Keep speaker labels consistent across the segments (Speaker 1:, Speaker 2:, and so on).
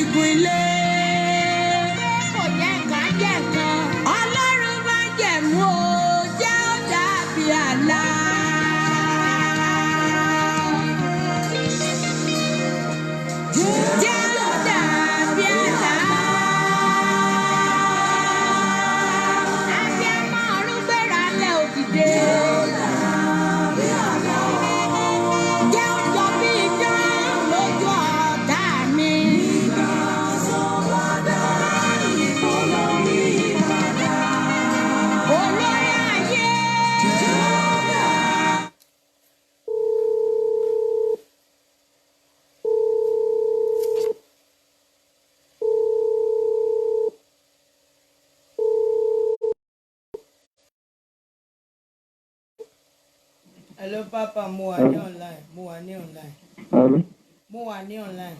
Speaker 1: Igun ilé. Kò jẹ́ nǹkan jẹ́ nǹkan. Ọlọ́run májẹ̀mú o, jẹ́ ó dàbí àlá. Jẹ́ ó dàbí àlá. Abiyamọ ọ̀run gbéra lẹ̀ òdìdé. Jẹ́ ó jọ bí idán lójú ọ̀tá mi. Olórí ayé.
Speaker 2: Hello, Papa. Mo wà ní online. Mo wà ní online.
Speaker 3: Hello.
Speaker 2: Mo wà ní online.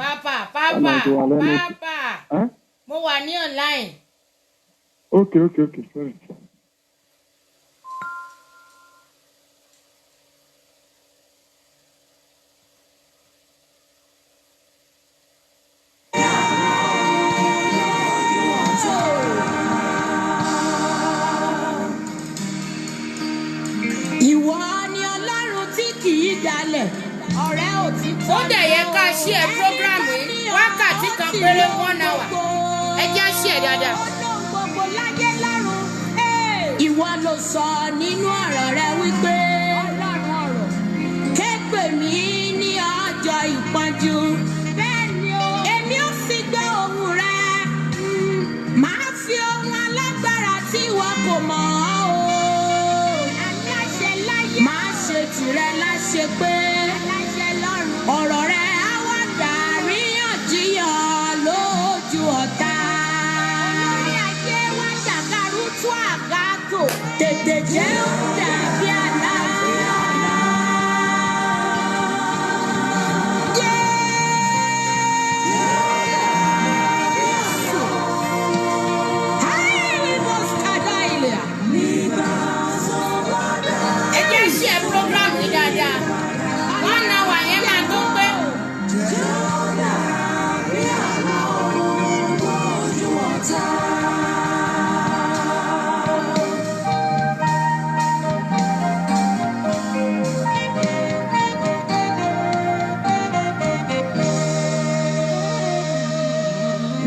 Speaker 3: Papa,
Speaker 2: Papa,
Speaker 3: ti wà lẹ́nu.
Speaker 2: Papa.
Speaker 3: Eh?
Speaker 2: Mo wà ní online.
Speaker 3: Okay, sorry.
Speaker 1: Ìwọ ni Ọlọ́run tí kì í dalẹ̀. Ọ̀rẹ́ òtítọ́
Speaker 4: Ó dẹ̀ yẹ ká share program yìí wákàtí kan péré, 1 hour. Ẹ jẹ́ á share dáadáa.
Speaker 1: Olóhùn gbogbo láyé lọ́run. Ìwọ ló sọ nínú ọ̀rọ̀ rẹ wípé. Ọlọ́run ọ̀rọ̀. Ké pè mí ní ọjọ́ ìpọ́njú. Bẹ́ẹ̀ni o. Èmi ó sì gbọ́ ohùn rẹ. Màá fi ohun alágbára tí ìwọ kò mọ̀ ọ́ o. Aláṣẹ láyé. Màá ṣe tìrẹ láṣẹ pé. Aláṣẹ lọ́run. Ọ̀rọ̀ rẹ á wá dàríyànjiyàn lójú ọ̀tá. Olórí ayé wá ṣàkárú tú àgàtò. Tètè jẹ́ ó dàbí àlá. Jésù. Haile Moskadailia.
Speaker 4: Ẹ jẹ́ á share program yìí dáadáa. 1 hour yẹn máa tó pé.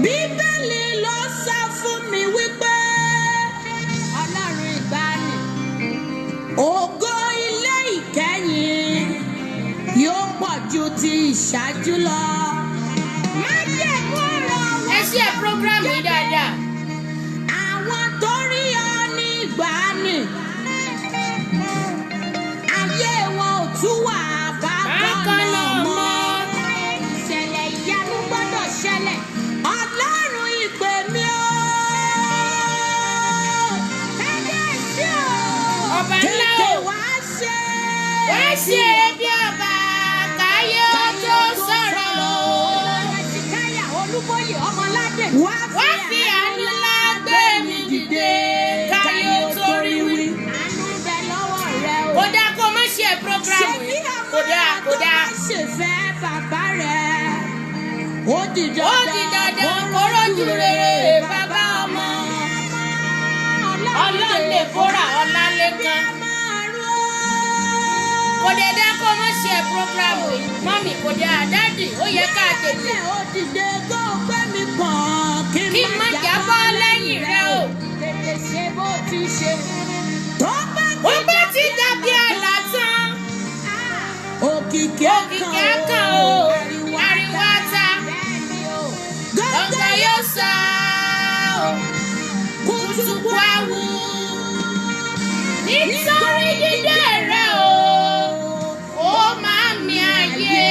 Speaker 1: Bíbélì ló sọ fún mi wípé Ọlọ́run ìgbàanì ògo ilé ìkẹyìn yóò pọ̀ ju ti ìṣáájú lọ. Májẹ̀mú ọ̀rọ̀
Speaker 4: Ẹ share program yìí dáadáa.
Speaker 1: Àwọn tó rí ọ ní ìgbàanì, ayé wọn ò tún wà bákan
Speaker 4: Bákan
Speaker 1: náà
Speaker 4: náà
Speaker 1: mọ́.
Speaker 4: mọ́.
Speaker 1: Ìṣẹ̀lẹ̀ ìyanu gbọ́dọ̀ ṣẹlẹ̀. Ọlọ́run ìpè mi o. Kábíyèsí o.
Speaker 4: Ọba ńlá o.
Speaker 1: Tètè wá ṣe.
Speaker 4: Wá ṣe bí ọba káyé ó tó sọ̀rọ̀ o.
Speaker 1: Ẹ̀sìnkáyà Olúbóyè Ọmọládé.
Speaker 4: Wá fi àánú ńlá gbé mi dìde káyé ó tó rí wí.
Speaker 1: Àánú ń bẹ lọ́wọ́ rẹ o.
Speaker 4: Kò dáa kó má share program
Speaker 1: Ṣé bí
Speaker 4: yìí.
Speaker 1: ọmọ
Speaker 4: Kò dáa, kò
Speaker 1: tó
Speaker 4: dáa.
Speaker 1: bá ṣèfẹ́ bàbá rẹ̀? Ó di
Speaker 4: Ó di dandan kó rójú rere bàbá ọmọ. Ọlọ́run lè bóra ọlá lẹ́kan. Kò dẹ̀ dáa kó má share program yìí. Mummy, kò dáa, daddy, ó yẹ ká tètè.
Speaker 1: Ó dìde kó o gbé mi pọ̀n
Speaker 4: Kí n má jábọ́ lẹ́yìn rẹ o.
Speaker 1: Tètè ṣe bó ti ṣe. Tó bá
Speaker 4: Ó bá ti dàbí àlá tán.
Speaker 1: Òkìkí
Speaker 4: Òkìkí á kàn o, ariwo á ta. Gbọ̀ngàn yóò sọ o, kùtùkù àwù. Nítorí dídé rẹ o, ó máa mi ayé.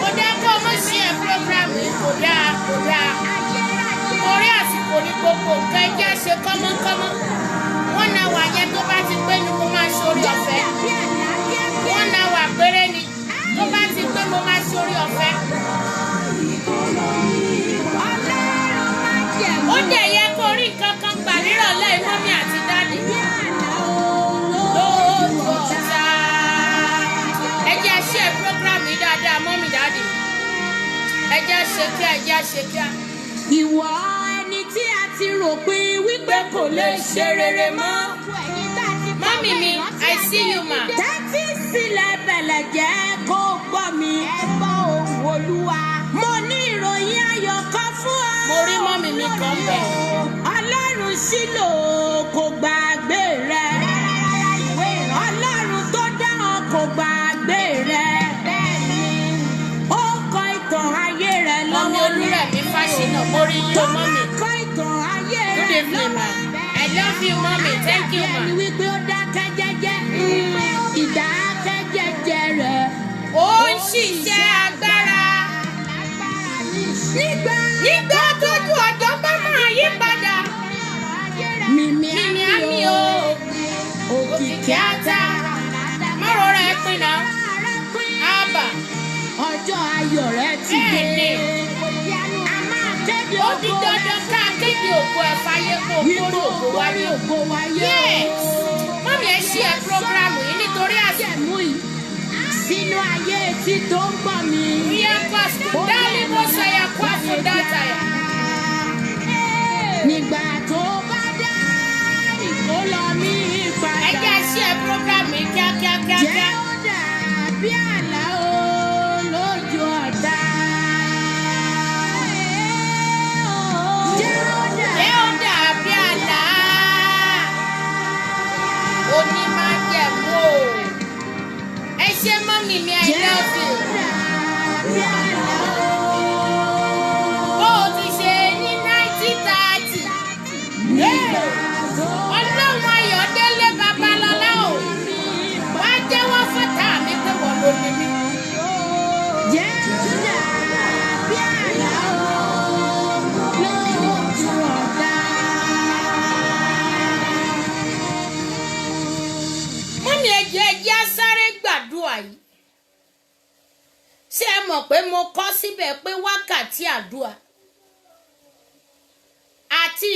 Speaker 4: Kò dáa kó o má share program yìí, kò dáa, kò dáa. Torí àsìkò ní gbogbo nǹkan, ẹ jẹ́ ṣe kọ́mọ́kọ́mọ́. 1 hour yẹn tó bá ti pé ni mo máa ṣorí ọ̀fẹ́. 1 hour péré ni. Tó bá ti pé, mo máa ṣorí ọ̀fẹ́. Ó dẹ̀ yẹ kó rí nǹkan kan gbà nírọ̀lẹ́, mummy àti daddy. Lójú ọ̀tá. Ẹ jẹ́ share program yìí dáadáa. Ẹ jẹ́ ṣe kíá, ẹ jẹ́ ṣe kíá.
Speaker 1: Ìwọ ẹni tí a ti rò pin wípé kò lè ṣe rere mọ́.
Speaker 4: Mummy mi, I see you, ma.
Speaker 1: Tẹ́tí sílẹ̀ bẹ̀lẹ̀ jẹ́ kó gbọ́ mi. Ẹ gbọ́ ohùn Olúwa. Mo ní ìròyìn ayọ̀ kan fún ọ.
Speaker 4: Mo rí mummy mi kan bẹ̀.
Speaker 1: Ọlọ́run Ṣílò kò gbàgbé rẹ. Ọlọ́run tó dá ọ kò gbàgbé rẹ. Ó kọ ìtàn ayé rẹ
Speaker 4: Mummy
Speaker 1: lọ́wọ́.
Speaker 4: Olúrẹ̀mí Fáṣínà, mo rí yín
Speaker 1: Tó
Speaker 4: o,
Speaker 1: bá
Speaker 4: mummy.
Speaker 1: kọ ìtàn ayé
Speaker 4: Good
Speaker 1: rẹ
Speaker 4: evening, ma.
Speaker 1: lọ́wọ́.
Speaker 4: I love you, mommy. Thank you, ma.
Speaker 1: Ẹni wípé ó dákẹ́ jẹ́jẹ́. Ìdákẹ́ jẹ́jẹ́ rẹ̀.
Speaker 4: Ó ń ṣiṣẹ́ agbára.
Speaker 1: Nígbà
Speaker 4: Nígbà tójú ọjọ́ bá máa yí padà.
Speaker 1: mímí
Speaker 4: Mímí
Speaker 1: àmì
Speaker 4: àmì
Speaker 1: o,
Speaker 4: o.
Speaker 1: òkìkí ata.
Speaker 4: Mọ́rọ̀ rẹ̀ pin náà. Àbà.
Speaker 1: Ọjọ́ ayọ̀ rẹ ti dé.
Speaker 4: Bẹ́ẹ̀ni.
Speaker 1: A máa kéde
Speaker 4: Ó di
Speaker 1: ògo
Speaker 4: dandan ká kéde ògo ẹ̀ fáyé kó o
Speaker 1: wípé
Speaker 4: kórè ògo wáyé.
Speaker 1: ògo wáyé.
Speaker 4: Yes. Mummy, ẹ ṣí ẹ program yìí nítorí àsìkò.
Speaker 1: Jẹ̀mú yìí sínú ayé etí tó ń gbọ́ mi.
Speaker 4: Ria pastor, dali mosaya kwafu dataya.
Speaker 1: Nígbà tó bá dá ìkólọ mi padà.
Speaker 4: Ẹ jẹ́ ṣí ẹ program yìí kíákíá
Speaker 1: Jẹ́
Speaker 4: kíákíá.
Speaker 1: ó dàbí àlá o lójú ọ̀tá. Jẹ́ ó
Speaker 4: Jẹ́ ó dàbí àlá. Oní máa jẹ̀mú o. Ẹ ṣé, mummy mi, I
Speaker 1: Jẹ́
Speaker 4: love
Speaker 1: ó
Speaker 4: you.
Speaker 1: dàbí àlá o.
Speaker 4: Bó o ti ṣe ní 1930.
Speaker 1: Nígbà tó
Speaker 4: Ọlọ́run Ayọ̀délé Babalọ́lá o. Wá jẹ́wọ́ fọ́tà mi pé wọ́n ló ní mí.
Speaker 1: Jẹ́ ó dàbí àlá o lójú ọ̀tá.
Speaker 4: Mummy, ẹ jẹ́ ẹ jẹ́ á sáré gbàdúrà yìí. Ṣé ẹ mọ̀ pé mo kọ́ síbẹ̀ pé wákàtí àdúrà àti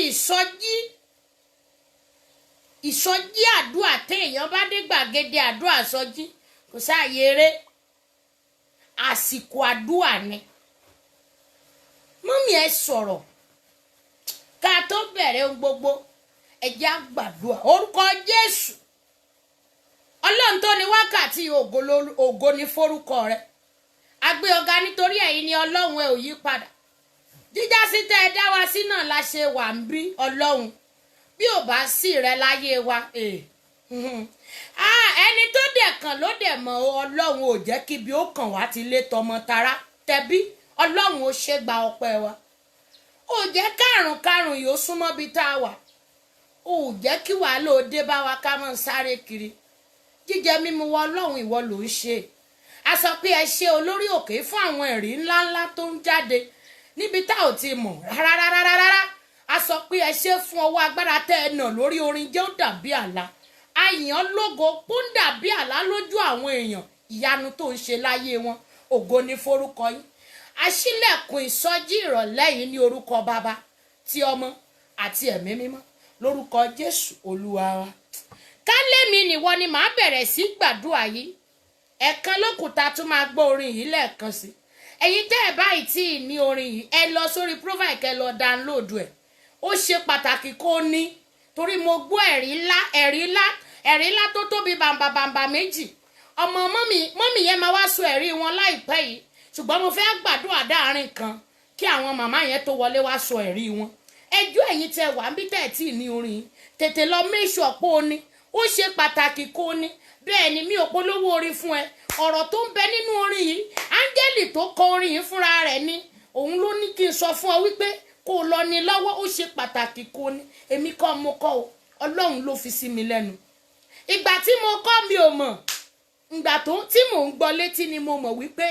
Speaker 4: ìsọjí àdúrà, téèyàn bá dé gbàgede àdúrà sọjí, kò sáàyè eré, àsìkò àdúrà ni. Mummy, ẹ sọ̀rọ̀ ká tó bẹ̀rẹ̀ ohun gbogbo. Ẹ jẹ́ á gbàdúrà. Orúkọ Jésù. Ọlọ́run tó ní wákàtí, ògo ní forúkọ rẹ̀. A gbé ọ̀gá nítorí ẹ̀yin ni Ọlọ́run, ẹ ò yí padà. Jíjá sí tẹ́ ẹ dá wa sí náà la ṣe wà ń bí. Ọlọ́run, bí ò bá sí rẹ láyé wa, ah, ẹni tó dẹ̀ kàn ló dẹ̀ mọ̀ o. Ọlọ́run ò jẹ́ kíbi ó kàn wá ti lé tọmọ tara tẹbí. Ọlọ́run, ó ṣe, gba ọpẹ́ wa. Ò jẹ́ kárùn kárùn yìí ó súnmọ́ bí tá a wà. Ò jẹ́ kí wàhálà ó dé bá wa ká máa sáré kiri jíjẹ mímu wa. Ọlọ́run, ìwọ ló ń ṣe. A sọ pé ẹ ṣe olórí òkè fún àwọn ẹ̀rí ńláńlá tó ń jáde níbi tá ò ti mọ̀ rárárárárá. A sọ pé ẹ ṣe fún ọwọ́ agbára tẹ́ ẹ nà lórí orin "Jẹ́ ó dàbí àlá". Àyàn lógo kó ń dàbí àlá lójú àwọn èèyàn, ìyanu tó ń ṣe láyé wọn. Ògo ní forúkọ yín. Aṣílẹ̀kùn ìsọjí ìrọ̀lẹ́ yìí ní orúkọ Bàbá, tí Ọmọ àti Ẹ̀mí Mímọ́, lórúkọ Jésù Olúwa wa. Kálẹ́mi nìwọ ni màá bẹ̀rẹ̀ sí gbàdúrà yìí. Ẹ̀ẹ̀kan lókùúta tún máa gbọ́ orin yìí lẹ́ẹ̀kan sí. Ẹ̀yin tẹ́ ẹ̀ báyìí tí ì ní orin yìí, ẹ lọ sórí profile kẹ́ lọ download ẹ̀. Ó ṣe pàtàkì kó o ní, torí mo gbọ́ ẹ̀rí ńlá, ẹ̀rí ńlá, ẹ̀rí ńlá tó tóbi bàǹbàbàǹbà méjì. Ọmọ mummy yẹn máa wá sọ ẹ̀rí wọn láìpẹ́ yìí, ṣùgbọ́n mo fẹ́ gbàdúrà dáàrin kan kí àwọn màmá yẹn tó wọlé wá sọ ẹ̀rí wọn. Ẹjọ́ ẹ̀yin tẹ́ wà ń bí tẹ́ ẹ̀ tí ì ní orin yìí, tètè lọ make sure pé o ní. Ó ṣe pàtàkì kó o ní. Bẹ́ẹ̀ ni, mi ò polówó orin fún ẹ. Ọ̀rọ̀ tó ń bẹ nínú orin yìí, áńgẹ́lì tó kọ orin yìí fúnra rẹ̀ ni òun ló ní kí n sọ fún ọ wípé kó o lọ ní lọ́wọ́. Ó ṣe pàtàkì kó o ní. Èmi kọ́ mo kọ́ o, Ọlọ́run ló fi sí mi lẹ́nu. Ìgbà tí mo kọ́, mi ò mọ̀. Ìgbà tó tí mò ń gbọ́ létí ni mo mọ̀ wípé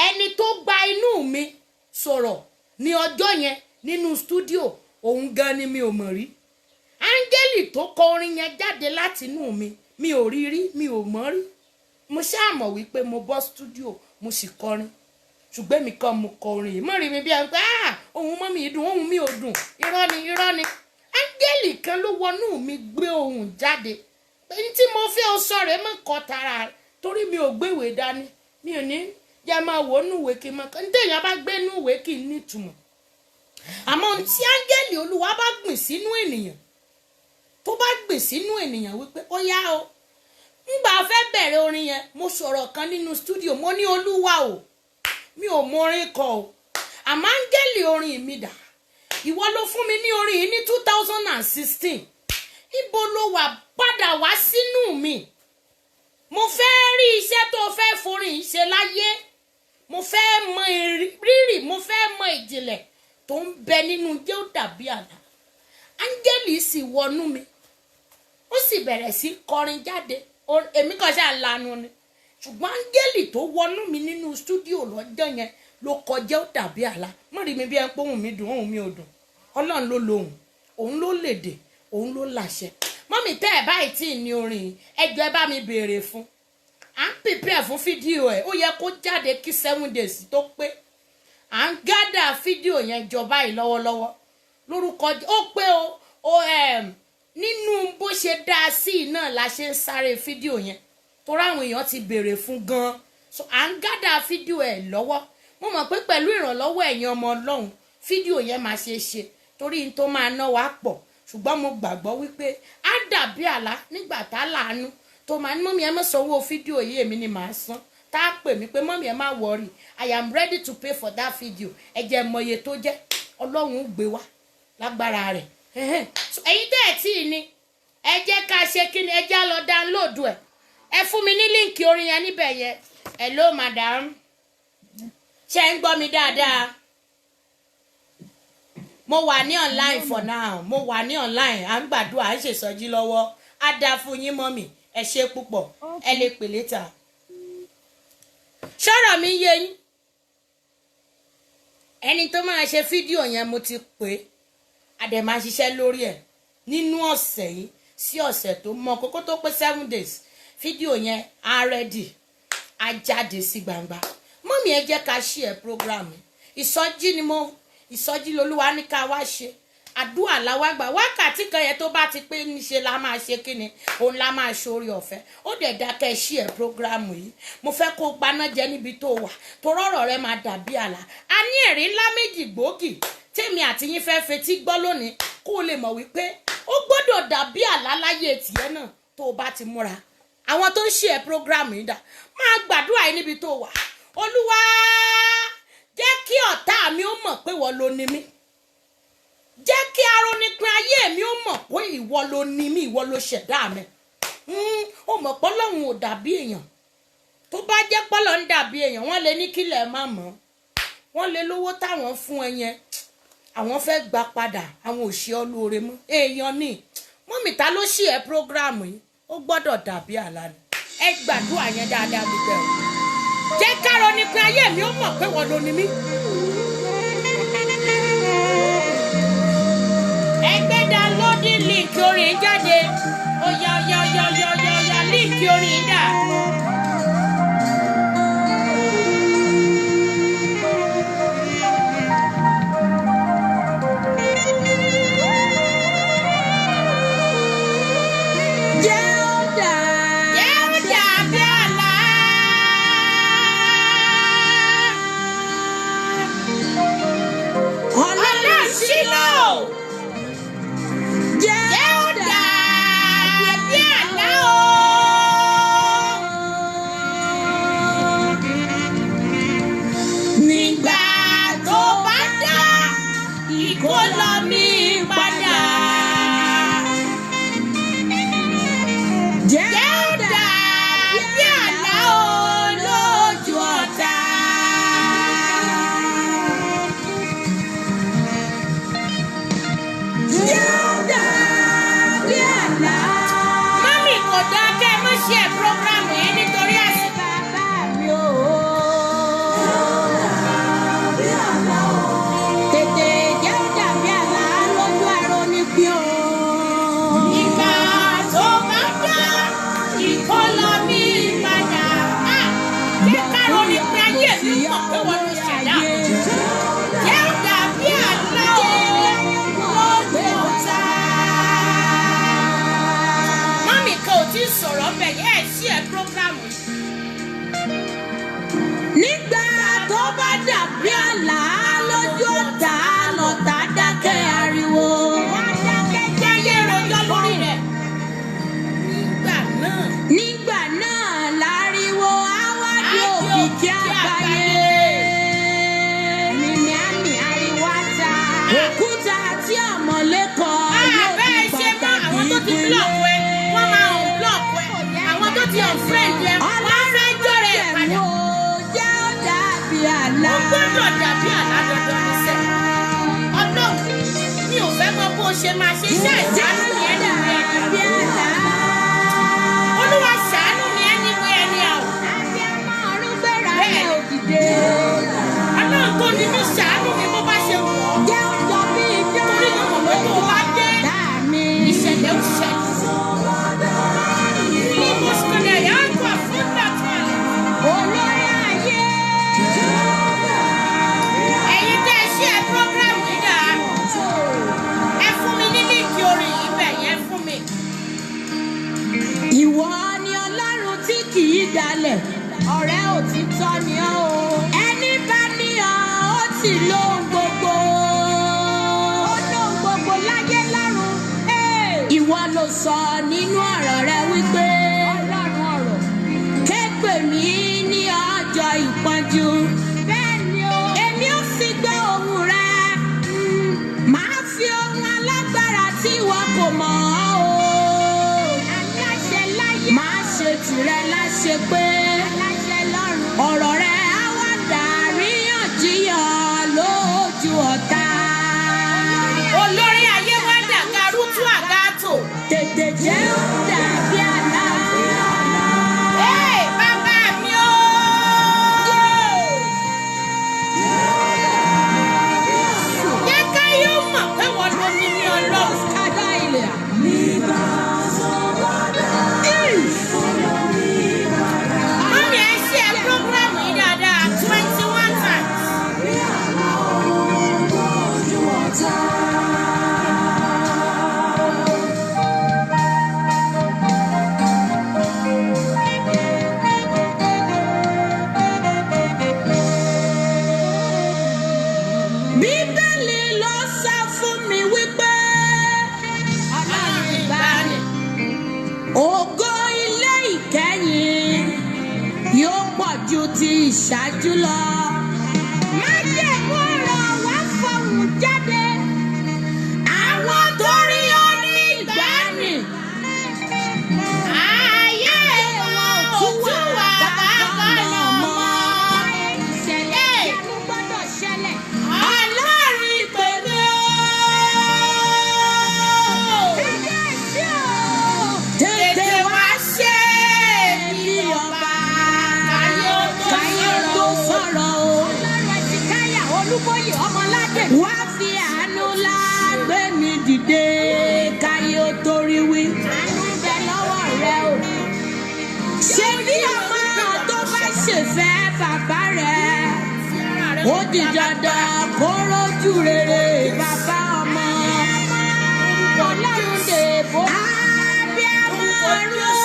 Speaker 4: ẹni tó gba inú mi sọ̀rọ̀ ní ọjọ́ yẹn nínú stúdíò, òun gan ni mi ò mọ̀ rí. Áńgẹ́lì tó kọ orin yẹn jáde láti inú mi, mi ò rí rí, mi ò mọ̀ rí. Mo ṣáà mọ̀ wípé mo bọ́ stúdíò, mo sì kọrin, ṣùgbọ́n èmi kan mo kọ orin yìí. Mọ̀ rí mi bí ẹni pé, "Ah, ohùn mummy yìí dùn." Ohùn mi ò dùn, irọ́ ni, irọ́ ni. Áńgẹ́lì kan ló wọnú mi gbé ohùn jáde pé ní tí mo fẹ́ o sọ rẹ̀ mọ́ kọ tara rẹ̀, torí mi ò gbéwèé dání, mi ò ní Jẹ́ máa wò ó núwèé kí n máa kọ́. Ntẹ̀yìn bá gbé núwèé kì í nítumọ̀. Àmọ́ ohun tí áńgẹ́lì Olúwa bá gbìn sínú ènìyàn, tó bá gbìn sínú ènìyàn wípé ó yá o. Ngbà fẹ́ bẹ̀rẹ̀ orin yẹn, mo sọ̀rọ̀ kan nínú stúdíò, mo ní Olúwa o, mi ò mọ orin kọ o, àmọ́ áńgẹ́lì orin mi dà. Ìwọ ló fún mi ní orin yìí ní 2016. Ibo ló wà? Padà wá sínú mi. Mo fẹ́ rí iṣẹ́ tó fẹ́ forin yìí ṣe láyé. Mo fẹ́ mọ rírì, mo fẹ́ mọ ìjìnlẹ̀ tó ń bẹ nínú jẹ́ ó dàbí àlá. Áńgẹ́lì sì wọnú mi, ó sì bẹ̀rẹ̀ sí kọrin jáde. Èmi kàn ṣáà lanu ni, ṣùgbọ́n áńgẹ́lì tó wọnú mi nínú stúdíò lọ́jọ́ yẹn ló kọjá ó dàbí àlá. Mọ̀ rí mi bí ẹ ń pé ohùn mi dùn, ohùn mi ò dùn. Ọlọ́run ló lohùn, òun ló lèdè, òun ló làṣẹ. Mọ́mì, tẹ́ ẹ̀ báyìí tí ì ní orin yìí, ẹ jọ̀ọ́ ẹ bá mi béèrè fún. À ń prepare fún fídíò ẹ̀, ó yẹ kó jáde kí 7 days tó pé. À ń gather fídíò yẹn jọ báyìí lọ́wọ́lọ́wọ́. Lórúkọ ó pé o nínú bó ṣe dáa sí i náà la ṣe ń sáré fídíò yẹn, torí àwọn èèyàn ti béèrè fún gan-an. So à ń gather fídíò ẹ̀ lọ́wọ́. Mo mọ̀ pé pẹ̀lú ìrànlọ́wọ́ ẹ̀yin ọmọ Ọlọ́run, fídíò yẹn máa ṣe é ṣe, torí n tó máa ná wa pọ̀. Ṣùgbọ́n mo gbàgbọ́ wípé á dàbí àlá nígbà tá láàánú tó máa ní, "Mọ́mí, ẹ má sanwó fídíò yìí, èmi ni màá san." Tá a pè mí pé, "Mọ́mí, ẹ má worry, I am ready to pay for that video. Ẹ jẹ́ mọ iye tó jẹ́." Ọlọ́run ó gbé wá lágbára rẹ̀. So, ẹ̀yin tẹ́ ẹ̀ tí ì ní, ẹ jẹ́ ká ṣe kí ni? Ẹ já lọ download ẹ̀. Ẹ fún mi ní link orin yẹn níbẹ̀ yẹn. Hello madam, ṣé ń gbọ́ mi dáadáa? Mo wà ní online for now, mo wà ní online. À ń gbàdúrà, à ń ṣèsọjí lọ́wọ́. Á dáa fún yín, mọ́mì, ẹ ṣe púpọ̀. Ẹ lè pè later. Ṣọ́rọ̀ mi yé yín? Ẹni tó máa ṣe fídíò yẹn, mo ti pè é, a dẹ̀ máa ṣiṣẹ́ lórí ẹ̀ nínú ọ̀sẹ̀ yìí sí ọ̀sẹ̀ tó mọ kókó tó pé 7 days, fídíò yẹn á ready, á jáde sí gbangba. Mọ́mí, ẹ jẹ́ ká ṣí ẹ̀ program. Ìsọjí ni mo, ìsọjí lolúwa ní ká wá ṣe, àdúrà làwa gbà. Wákàtí kan yẹn tó bá ti pé, níṣe la máa ṣe kí ni? Òun la máa ṣorí ọ̀fẹ́. Ó dẹ̀ dákẹ́ ṣí ẹ̀ program yìí. Mo fẹ́ kó gbaná jẹ níbi tó wà, tó rọ̀rọ̀ rẹ máa dàbí àlá. A ní ẹ̀rí ńlá méjì gbòógì tèmi àti yín fẹ́ fetí gbọ́ lónìí, kó o lè mọ̀ wípé ó gbọ́dọ̀ dàbí àlá láyé tìyẹ́ náà tó o bá ti múra. Àwọn tó ń ṣe ẹ̀ program yìí dà? Máa gbàdúrà yìí níbi tó wà. Olúwa, jẹ́ kí ọ̀tá mi ó mọ̀ pé ìwọ ló ní mí. Jẹ́ kí arónípin ayé mi ó mọ̀ pé ìwọ ló ní mí, ìwọ ló ṣẹ̀dá mi. Ó mọ̀ pé Ọlọ́run ò dàbí èèyàn. Tó bá jẹ́ pọ́lọ́ ń dàbí èèyàn, wọ́n lè ní kílẹ̀ má mọ̀, wọ́n lè lówó táwọn fún ẹ yẹn, àwọn fẹ́ gbà padà, àwọn ò ṣe ọ́ lóore mọ́. Èèyàn ni. Mọ́mì, ta ló ṣì ẹ́ program yìí? Ó gbọ́dọ̀ dàbí àlá ni. Ẹ gbàdúrà yẹn dáadáa mi bẹ̀rù. Jẹ́ kárọ̀ ní pé ayé mi ó mọ̀ pé wọ́n ló ní mí. Ẹ gbé downloading link orin jáde. Ó yá, ó yá, ó yá, ó yá, ó yá, ó yá, link orin dà.
Speaker 1: Jẹ́ ó dà.
Speaker 4: Jẹ́ ó dàbí àlá.
Speaker 1: Ọlọ́run
Speaker 4: Ṣílò.
Speaker 1: Jẹ́
Speaker 4: Jẹ́
Speaker 1: ó
Speaker 4: ó
Speaker 1: dà.
Speaker 4: dàbí àlá o.
Speaker 1: Nígbà
Speaker 4: Tó bá dá ìkólọ mi padà.
Speaker 1: Jẹ́
Speaker 4: Jẹ́
Speaker 1: ó
Speaker 4: ó
Speaker 1: dà.
Speaker 4: dàbí àlá o lójú ọ̀tá.
Speaker 1: Jẹ́ ó dàbí àlá.
Speaker 4: Mọ́mì, kò dáa kẹ́ ẹ mọ́ ṣe ẹ̀ program yìí nítorí àsìkò.
Speaker 1: Bàbá mi o. Tètè jẹ́ ó dàbí àlá lójú arónípín o.
Speaker 4: Ìgbà tó bá dá ìkólọ mi padà. Ah! Jẹ́ kárọ̀ ní pé ayé mi mọ̀ pé wọ́n ló ṣẹ̀dá mi. Jẹ́ ó dàbí àlá o lójú ọ̀tá. Mọ́mì kan ò tí ì sọ̀rọ̀ bẹ̀ yẹ́ ẹ̀ sí ẹ̀ program yìí.
Speaker 1: Nígbà Òkìkí àgbáyé. Mímí àmì ariwo ata. Òkúta tí ọ̀mọ̀lé kọ yóò di
Speaker 4: Bẹ́ẹ̀ ṣe mọ́ àwọn tó
Speaker 1: pàtàkì
Speaker 4: ti block
Speaker 1: ìpínlẹ̀.
Speaker 4: ẹ, wọ́n máa unblock ẹ. Àwọn tó ti unfriend ẹ, wọ́n á fẹ́ jọ̀rẹ̀ ẹ padà.
Speaker 1: Ó jẹ́ ó dàbí àlá.
Speaker 4: Ó gbọ́dọ̀ dàbí àlá dandan ní sẹ́. Ọlọ́run, mi ò fẹ́ mọ bó ṣe máa ṣe iṣẹ́ ìṣàánú mi ẹni wí ẹni
Speaker 1: Dàbí àlá.
Speaker 4: Olúwa, ṣàánú mi ẹni wí ẹni àwọ̀.
Speaker 1: Abiyamọ ọ̀run gbéra
Speaker 4: Bẹ́ẹ̀.
Speaker 1: rẹ̀ òdìdé.
Speaker 4: Ọlọ́run tó ní mí, ṣàánú mi bó bá ṣe wù ọ́.
Speaker 1: Jẹ́ ó jọ bí idán.
Speaker 4: Torí mo mọ̀ pé tó o bá dé,
Speaker 1: Dá mi.
Speaker 4: ìṣẹ̀lẹ̀ ó ṣẹlẹ̀. Ní mọ̀ṣúkọ̀dẹ̀ yà á kọ̀ fún dàkọ̀lẹ̀.
Speaker 1: Olórí ayé.
Speaker 4: Ẹ̀yin tẹ́ ẹ ṣe ẹ program yìí dáa. Ẹ fún mi ní link orin yìí bẹ̀ yẹn fún mi.
Speaker 1: Ìwọ ni Ọlọ́run tí kì í dalẹ̀. Ọ̀rẹ́ òtítọ́ ni ọ́ o. Ẹni bá ní ọ, ó ti lóhun gbogbo. Ó lóhun gbogbo láyé lọ́run. Ìwọ ló sọ nínú ọ̀rọ̀ rẹ wípé. Ọlọ́run ọ̀rọ̀. Ké pè mí ní ọjọ́ ìpọ́njú. Bẹ́ẹ̀ni o. Èmi ó sì gbọ́ ohùn rẹ. Màá fi ohun alágbára tí ìwọ kò mọ̀ ọ́ o. Aláṣẹ láyé. Màá ṣe tìrẹ láṣẹ pé. Aláṣẹ lọ́run. Ọ̀rọ̀ rẹ á wá dàríyànjiyàn lójú ọ̀tá.
Speaker 4: Olórí ayé wá dàga rútú àgàtò.
Speaker 1: Tètè jẹ́ ó dàbí àlá.
Speaker 4: Ee, bàbá mi o! Jẹ́ ká yóò mọ̀ pé wọ́n ló ní ní Ọlọ́run.
Speaker 1: Kádà ilẹ̀.
Speaker 4: Mummy, ẹ ṣe ẹ program yìí dáadáa 21 times.
Speaker 1: Bíbélì ló sọ fún mi wípé
Speaker 4: Ọlọ́run ìgbàanì.
Speaker 1: ògo ilé ìkẹyìn yóò pọ̀ ju ti ìṣáájú lọ. Májẹ̀mú ọ̀rọ̀ wá fọhùn jáde. Àwọn tó rí ọ ní ìgbàanì.
Speaker 4: Ayé wọn ò tún wà bákan náà mọ́.
Speaker 1: Ìṣẹ̀lẹ̀ ìyanu gbọ́dọ̀ ṣẹlẹ̀.
Speaker 4: Ọlọ́run ìpè mi o!
Speaker 1: Kábíyèsí o.
Speaker 4: Tètè wá ṣe
Speaker 1: bí ọba.
Speaker 4: Káyé ó tó
Speaker 1: Káyé tó
Speaker 4: sọ̀rọ̀.
Speaker 1: sọ̀rọ̀ o. Ọlọ́run Ẹ̀sìnkáyà Olúbóyè Ọmọládé. Wá fi àánú ńlá gbé mi dìde káyé ó torí wí. Àánú ń bẹ lọ́wọ́ rẹ o. Ṣé bí ọmọ tó bá ṣèfẹ́ bàbá rẹ̀? Ó di dandan kó rójú rere bàbá ọmọ. Ọlọ́run dèbò. Abiyamọ ọ̀run.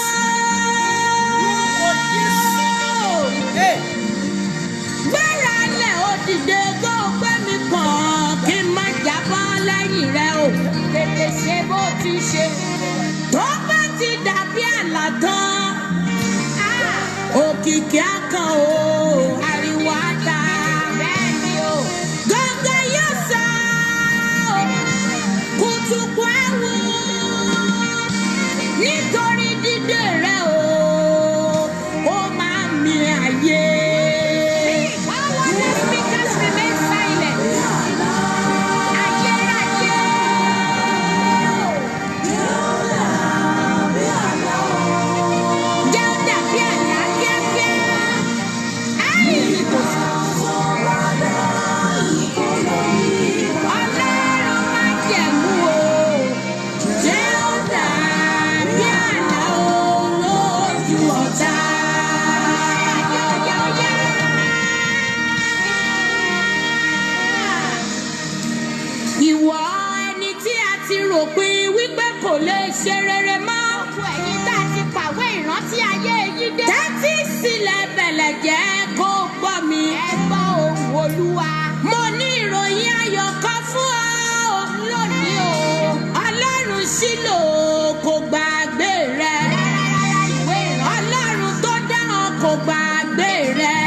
Speaker 1: Gbéra lẹ̀ ó dìde kó o gbé mi kàn kí n má jábọ́ lẹ́yìn rẹ o. Tètè ṣe bó ti ṣe. Tó bá ti dàbí àlá tán, òkìkí á kan o, ariwo á ta. Bẹ́ẹ̀ni o. Gángan yóò sọ o, kùtùkù ẹ̀wù. Nítorí dídé rẹ o, ó máa ń mi ayé. All other speakers remain silent. Ayérayé. Jẹ́ ó dàbí àlá kíákíá. Áì! Ọlọ́run májẹ̀mú o. Jẹ́ ó dàbí àlá o lójú ọ̀tá. Yóyóyá. Ìwọ ẹni tí a ti rò pin wípé kò lè ṣe rere mọ́. Gbogbo ẹ̀yin tá a ti pàwé ìrántí ayé yín dé. Tẹ́tí sílẹ̀ bẹ̀lẹ̀ jẹ́ kó gbọ́ mi. Ẹ gbọ́ ohùn Olúwa. Mo ní ìròyìn ayọ̀ kan fún ọ lónìí o. Ọlọ́run Ṣílò kò gbàgbé rẹ. Ọlọ́run tó dá ọ kò gbàgbé rẹ.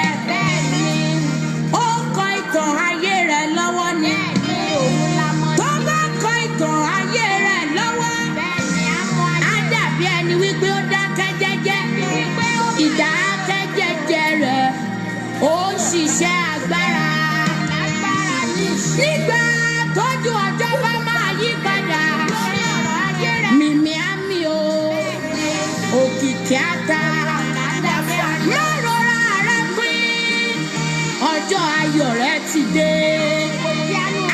Speaker 1: ṣiṣẹ́ agbára. Nígbà tójú ọjọ́ bá máa yí padà, mímí àmì o, òkìkí ata. Má rora rẹ pín, ọjọ́ ayọ̀ rẹ ti dé.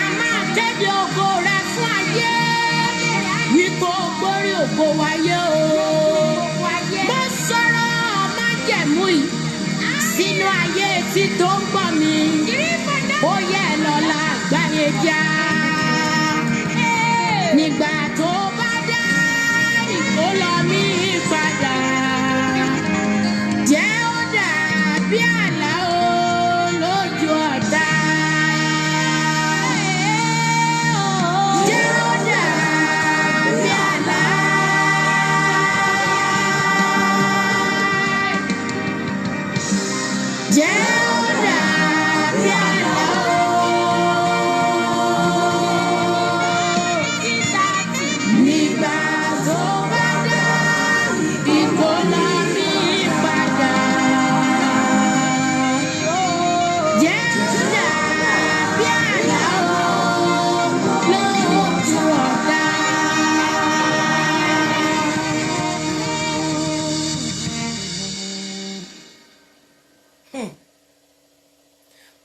Speaker 1: A máa kéde ògo rẹ fún ayé, wípé o gbórí ògo wáyé o. Mo sọ̀rọ̀ májẹ̀mú yìí sínú ayé tí tó ń gbọ́ mi. Ó yẹ lọ́la àgbáyé já. Nígbà tó bá dá ìkólọ mi padà. Jẹ́ ó dàbí àlá o lójú ọ̀tá. Jẹ́ ó dàbí àlá. Jẹ́ ó dàbí àlá o. Nígbà tó bá dá ìkólọ mi padà. Jẹ́ ó dàbí àlá o lójú ọ̀tá.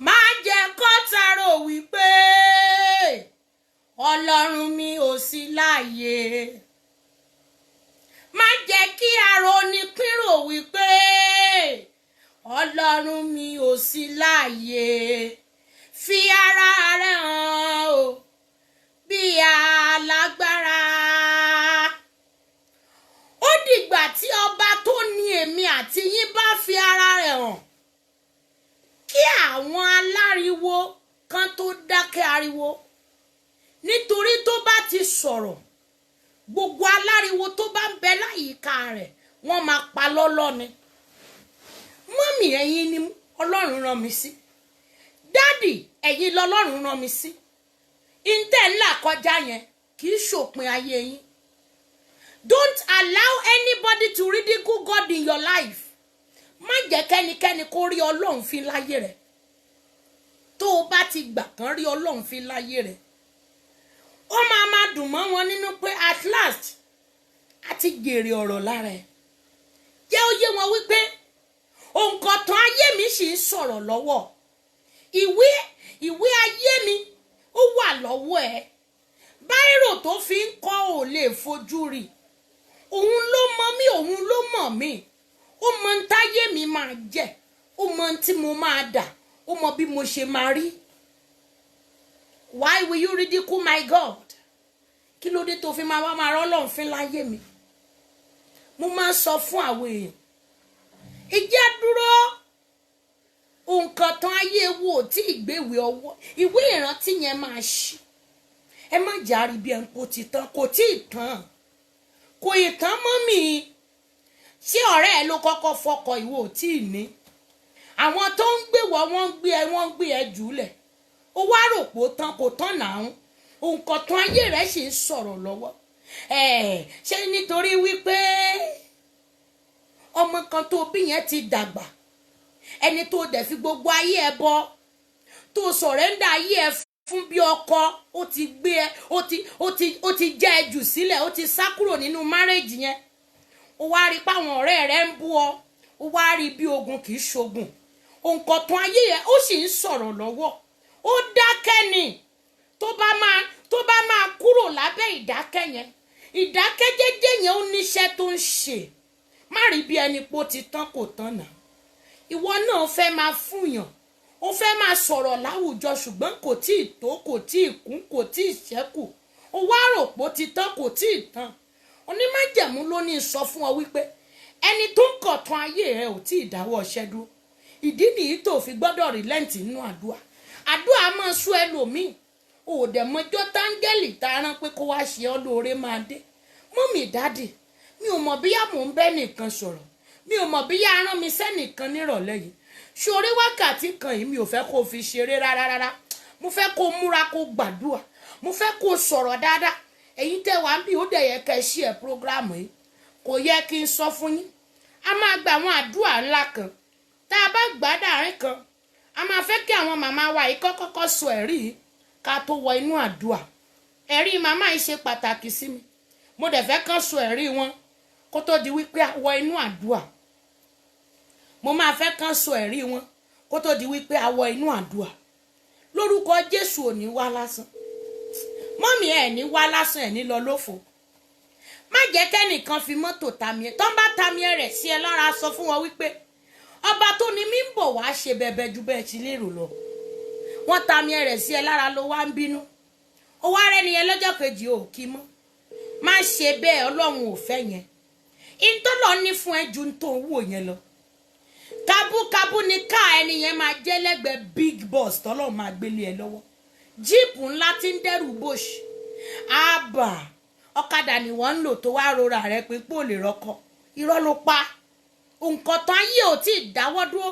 Speaker 4: Má jẹ́ kó tarò wípé Ọlọ́run mi ò sí láàyè. Má jẹ́ kí arónípínrò wípé Ọlọ́run mi ò sí láàyè. Fi ara rẹ hàn o bí alágbára. Ó dìgbà tí ọba tó ní èmi àti yín bá fi ara rẹ̀ hàn kí àwọn aláriwo kan tó dákẹ́ ariwo, nítorí tó bá ti sọ̀rọ̀, gbogbo aláriwo tó bá ń bẹ láyìíká rẹ̀ wọ́n máa pa lọ́lọ́ ni. Mọ́mì, ẹ̀yin ni Ọlọ́run rán mi sí. Dádì, ẹ̀yin lọ́lọ́run rán mi sí. Ìǹtẹ̀ ńlá kọjá yẹn kì í ṣòpin ayé yín. Don't allow anybody to ridicule God in your life. Má jẹ́ kẹ́nikẹ́ni kó rí Ọlọ́run fi láyé rẹ̀. Tó o bá ti gbà kán rí Ọlọ́run fi láyé rẹ̀, ó máa máa dùn mọ́ wọn nínú pé at last a ti jèrè ọ̀rọ̀ lára ẹ̀. Jẹ́ ó yé wọn wípé òǹkọ̀tàn ayé mi sì ń sọ̀rọ̀ lọ́wọ́. Ìwé ayé mi ó wà lọ́wọ́ ẹ̀. Báírò tó fi ń kọ́ ò lè fojú rí. Òun ló mọ̀ mí, òun ló mọ̀ mí. Ó mọ ń táyé mi máa jẹ́, ó mọ ń tí mo máa dà, ó mọ bí mo ṣe máa rí. Why will you ridicule my God? Kí ló dé tó fi máa wá máa rọ́lọ́run fín láyé mi? Mo máa ń sọ fún àwọn èèyàn, ìjẹ́ dúró, nǹkan tán ayé wo tí ìgbéwèé ọwọ́ ìwé ìrántí yẹn máa ṣí. Ẹ má jàre bí ẹ ń kó ti tán, kò tí ì tán, kò ì tán mọ́ mi. Ṣé ọ̀rẹ́ ẹ ló kọ́kọ́ fọkọ̀, ìwọ ò tí ì ní? Àwọn tó ń gbé wọ, wọ́n ń gbé ẹ, wọ́n ń gbé ẹ jùlẹ̀. Ó wá rò pé ó tán, kò tán náà. Nǹkan tán ayé rẹ̀ sì ń sọ̀rọ̀ lọ́wọ́. Ẹ̀ ṣé nítorí wípé ọmọ kan tó bí yẹn ti dàgbà, ẹni tó dẹ̀ fi gbogbo ayé ẹ bọ, tó sọ̀rẹ́ńdà ayé ẹ fún bí ọkọ, ó ti gbé ẹ, ó ti jẹ́ ẹ jù sílẹ̀, ó ti sá kúrò nínú márèjì yẹn, ó wá rí páwọn ọ̀rẹ́ rẹ̀ ń bú ọ, ó wá rí bí ogun kì í ṣogun. Nǹkan tán ayé yẹn ó sì ń sọ̀rọ̀ lọ́wọ́. Ó dákẹ́ ni. Tó bá máa kúrò lábẹ́ ìdákẹ́ yẹn, ìdákẹ́jẹ́jẹ́ yẹn, ó níṣẹ́ tó ń ṣe. Má rí bí ẹni pó ti tán, kò tán náà. Ìwọ náà fẹ́ máa fúnyàn, ó fẹ́ máa sọ̀rọ̀ láwùjọ, ṣùgbọ́n kò tí ì tó, kò tí ì kún, kò tí ì ṣẹ́kù. Ó wá rò pó ti tán, kò tí ì tán. Onímájẹ̀mú ló ní sọ fún ọ wípé ẹni tó ń kọ̀tàn ayé rẹ ò tí ì dáwọ́ ọṣẹ́ dúró. Ìdí nìyí tó fi gbọ́dọ̀ relent nínú àdúrà. Àdúrà máa sú ẹlòmíì, ò dẹ̀ mọjọ́ táńgẹ́lì tá a rán pé kó wá ṣe ọ́ lóore máa dé. Mummy, daddy, mi ò mọ̀ bíyá mò ń bẹ́ nìkan sọ̀rọ̀, mi ò mọ̀ bíyá rán mi sẹ́nìkan nírọ̀lẹ́ yìí. Ṣorí wákàtí kan yìí, mi ò fẹ́ kó o fi ṣeré rárá rárá. Mo fẹ́ kó o múra, kó o gbàdúrà. Mo fẹ́ kó o sọ̀rọ̀ dáadáa. Ẹ̀yin tẹ́ wàá ń bí, ó dẹ̀ yẹ kẹ́ ẹ ṣí ẹ̀ program yìí. Kò yẹ kí n sọ fún yín. A máa gba àwọn àdúrà ńlá kan. Tá a bá gbà á dàárín kan, A máa fẹ́ kí àwọn màmá wa yìí kọ́kọ́kọ́ sọ ẹ̀rí yìí ká tó wọ inú àdúrà. Ẹ̀rí màmá yìí ṣe pàtàkì sí mi. Mo dẹ̀ fẹ́ kán sọ ẹ̀rí wọn kó tó di wípé a wọ inú àdúrà. Mo máa fẹ́ kán sọ ẹ̀rí wọn kó tó di wípé a wọ inú àdúrà. Lórúkọ Jésù, ò ní wá lásán. Mummy, ẹ̀ ní wá lásán, ẹ̀ ní lọ lófo. Má jẹ́ kẹ́nìkan fi mọ́tò tàmí ẹ̀. Tán bá tàmí ẹ̀ rẹ̀ sí ẹ lára, sọ fún wọn wípé ọba tó ní mí ń bọ̀ wá ṣe bẹ̀bẹ̀ ju bẹ́ẹ̀ ti lérò lọ. Wọ́n tàmí ẹ̀ rẹ̀ sí ẹ lára ló wá ń bínú, ó wá rẹ́ni yẹn lọ́jọ́ kejì, ò kí mọ́. Má ṣe bẹ́ẹ̀, Ọlọ́run ò fẹ́ yẹn. Ìtọ́lọ́ ní fún ẹ ju tó ń wò yẹn lọ. Kábúkábú ni ká ẹni yẹn máa jẹ́ lẹ́gbẹ̀ẹ́ big boss tọ́lọ́ máa gbélé ẹ lọ́wọ́, jeep ńlá tí ń dẹ́rù bòṣì. Àbà ọ̀kadà ni wọ́n ń lò tó wá rora rẹ pé pò lè rọkọ. Irọ́ ló pa. Nǹkan tán ayé ò tí ì dáwọ́ dúró.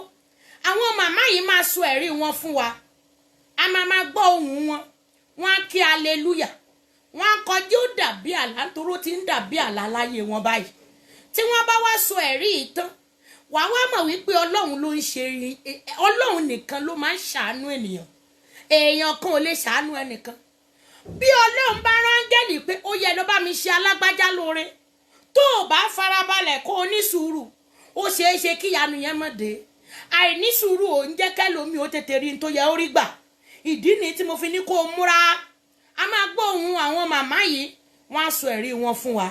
Speaker 4: Àwọn màmá yìí máa sọ ẹ̀rí wọn fún wa. A máa máa gbọ́ ohùn wọn. Wọ́n á kí aleluya, wọ́n á kọjú. Ó dàbí àlá nítorí ó ti ń dàbí àlá láyé wọn báyìí. Tí wọ́n bá wá sọ ẹ̀rí yìí tán, wàá wá mọ̀ wípé Ọlọ́run ló ń ṣe. Ọlọ́run nìkan ló máa ń ṣàánú ènìyàn. Èèyàn kan ò lè ṣàánú ẹnìkan. Bí Ọlọ́run bá rán áńgẹ́lì pé ó yẹ ló bá mi ṣe alágbájá lóore, tó o bá farabalẹ̀ kó o ní sùúrù, ó ṣeé ṣe kí ìyanu yẹn mọ̀ dé. Àìní sùúrù ò ń jẹ́ kẹ́lòmíì ó tètè rí n tó yẹ ó rí gbà. Ìdí ni tí mo fi ní kó o múra. A máa gbọ́ ohùn àwọn màmá yìí, wọ́n á sọ ẹ̀rí wọn fún wa.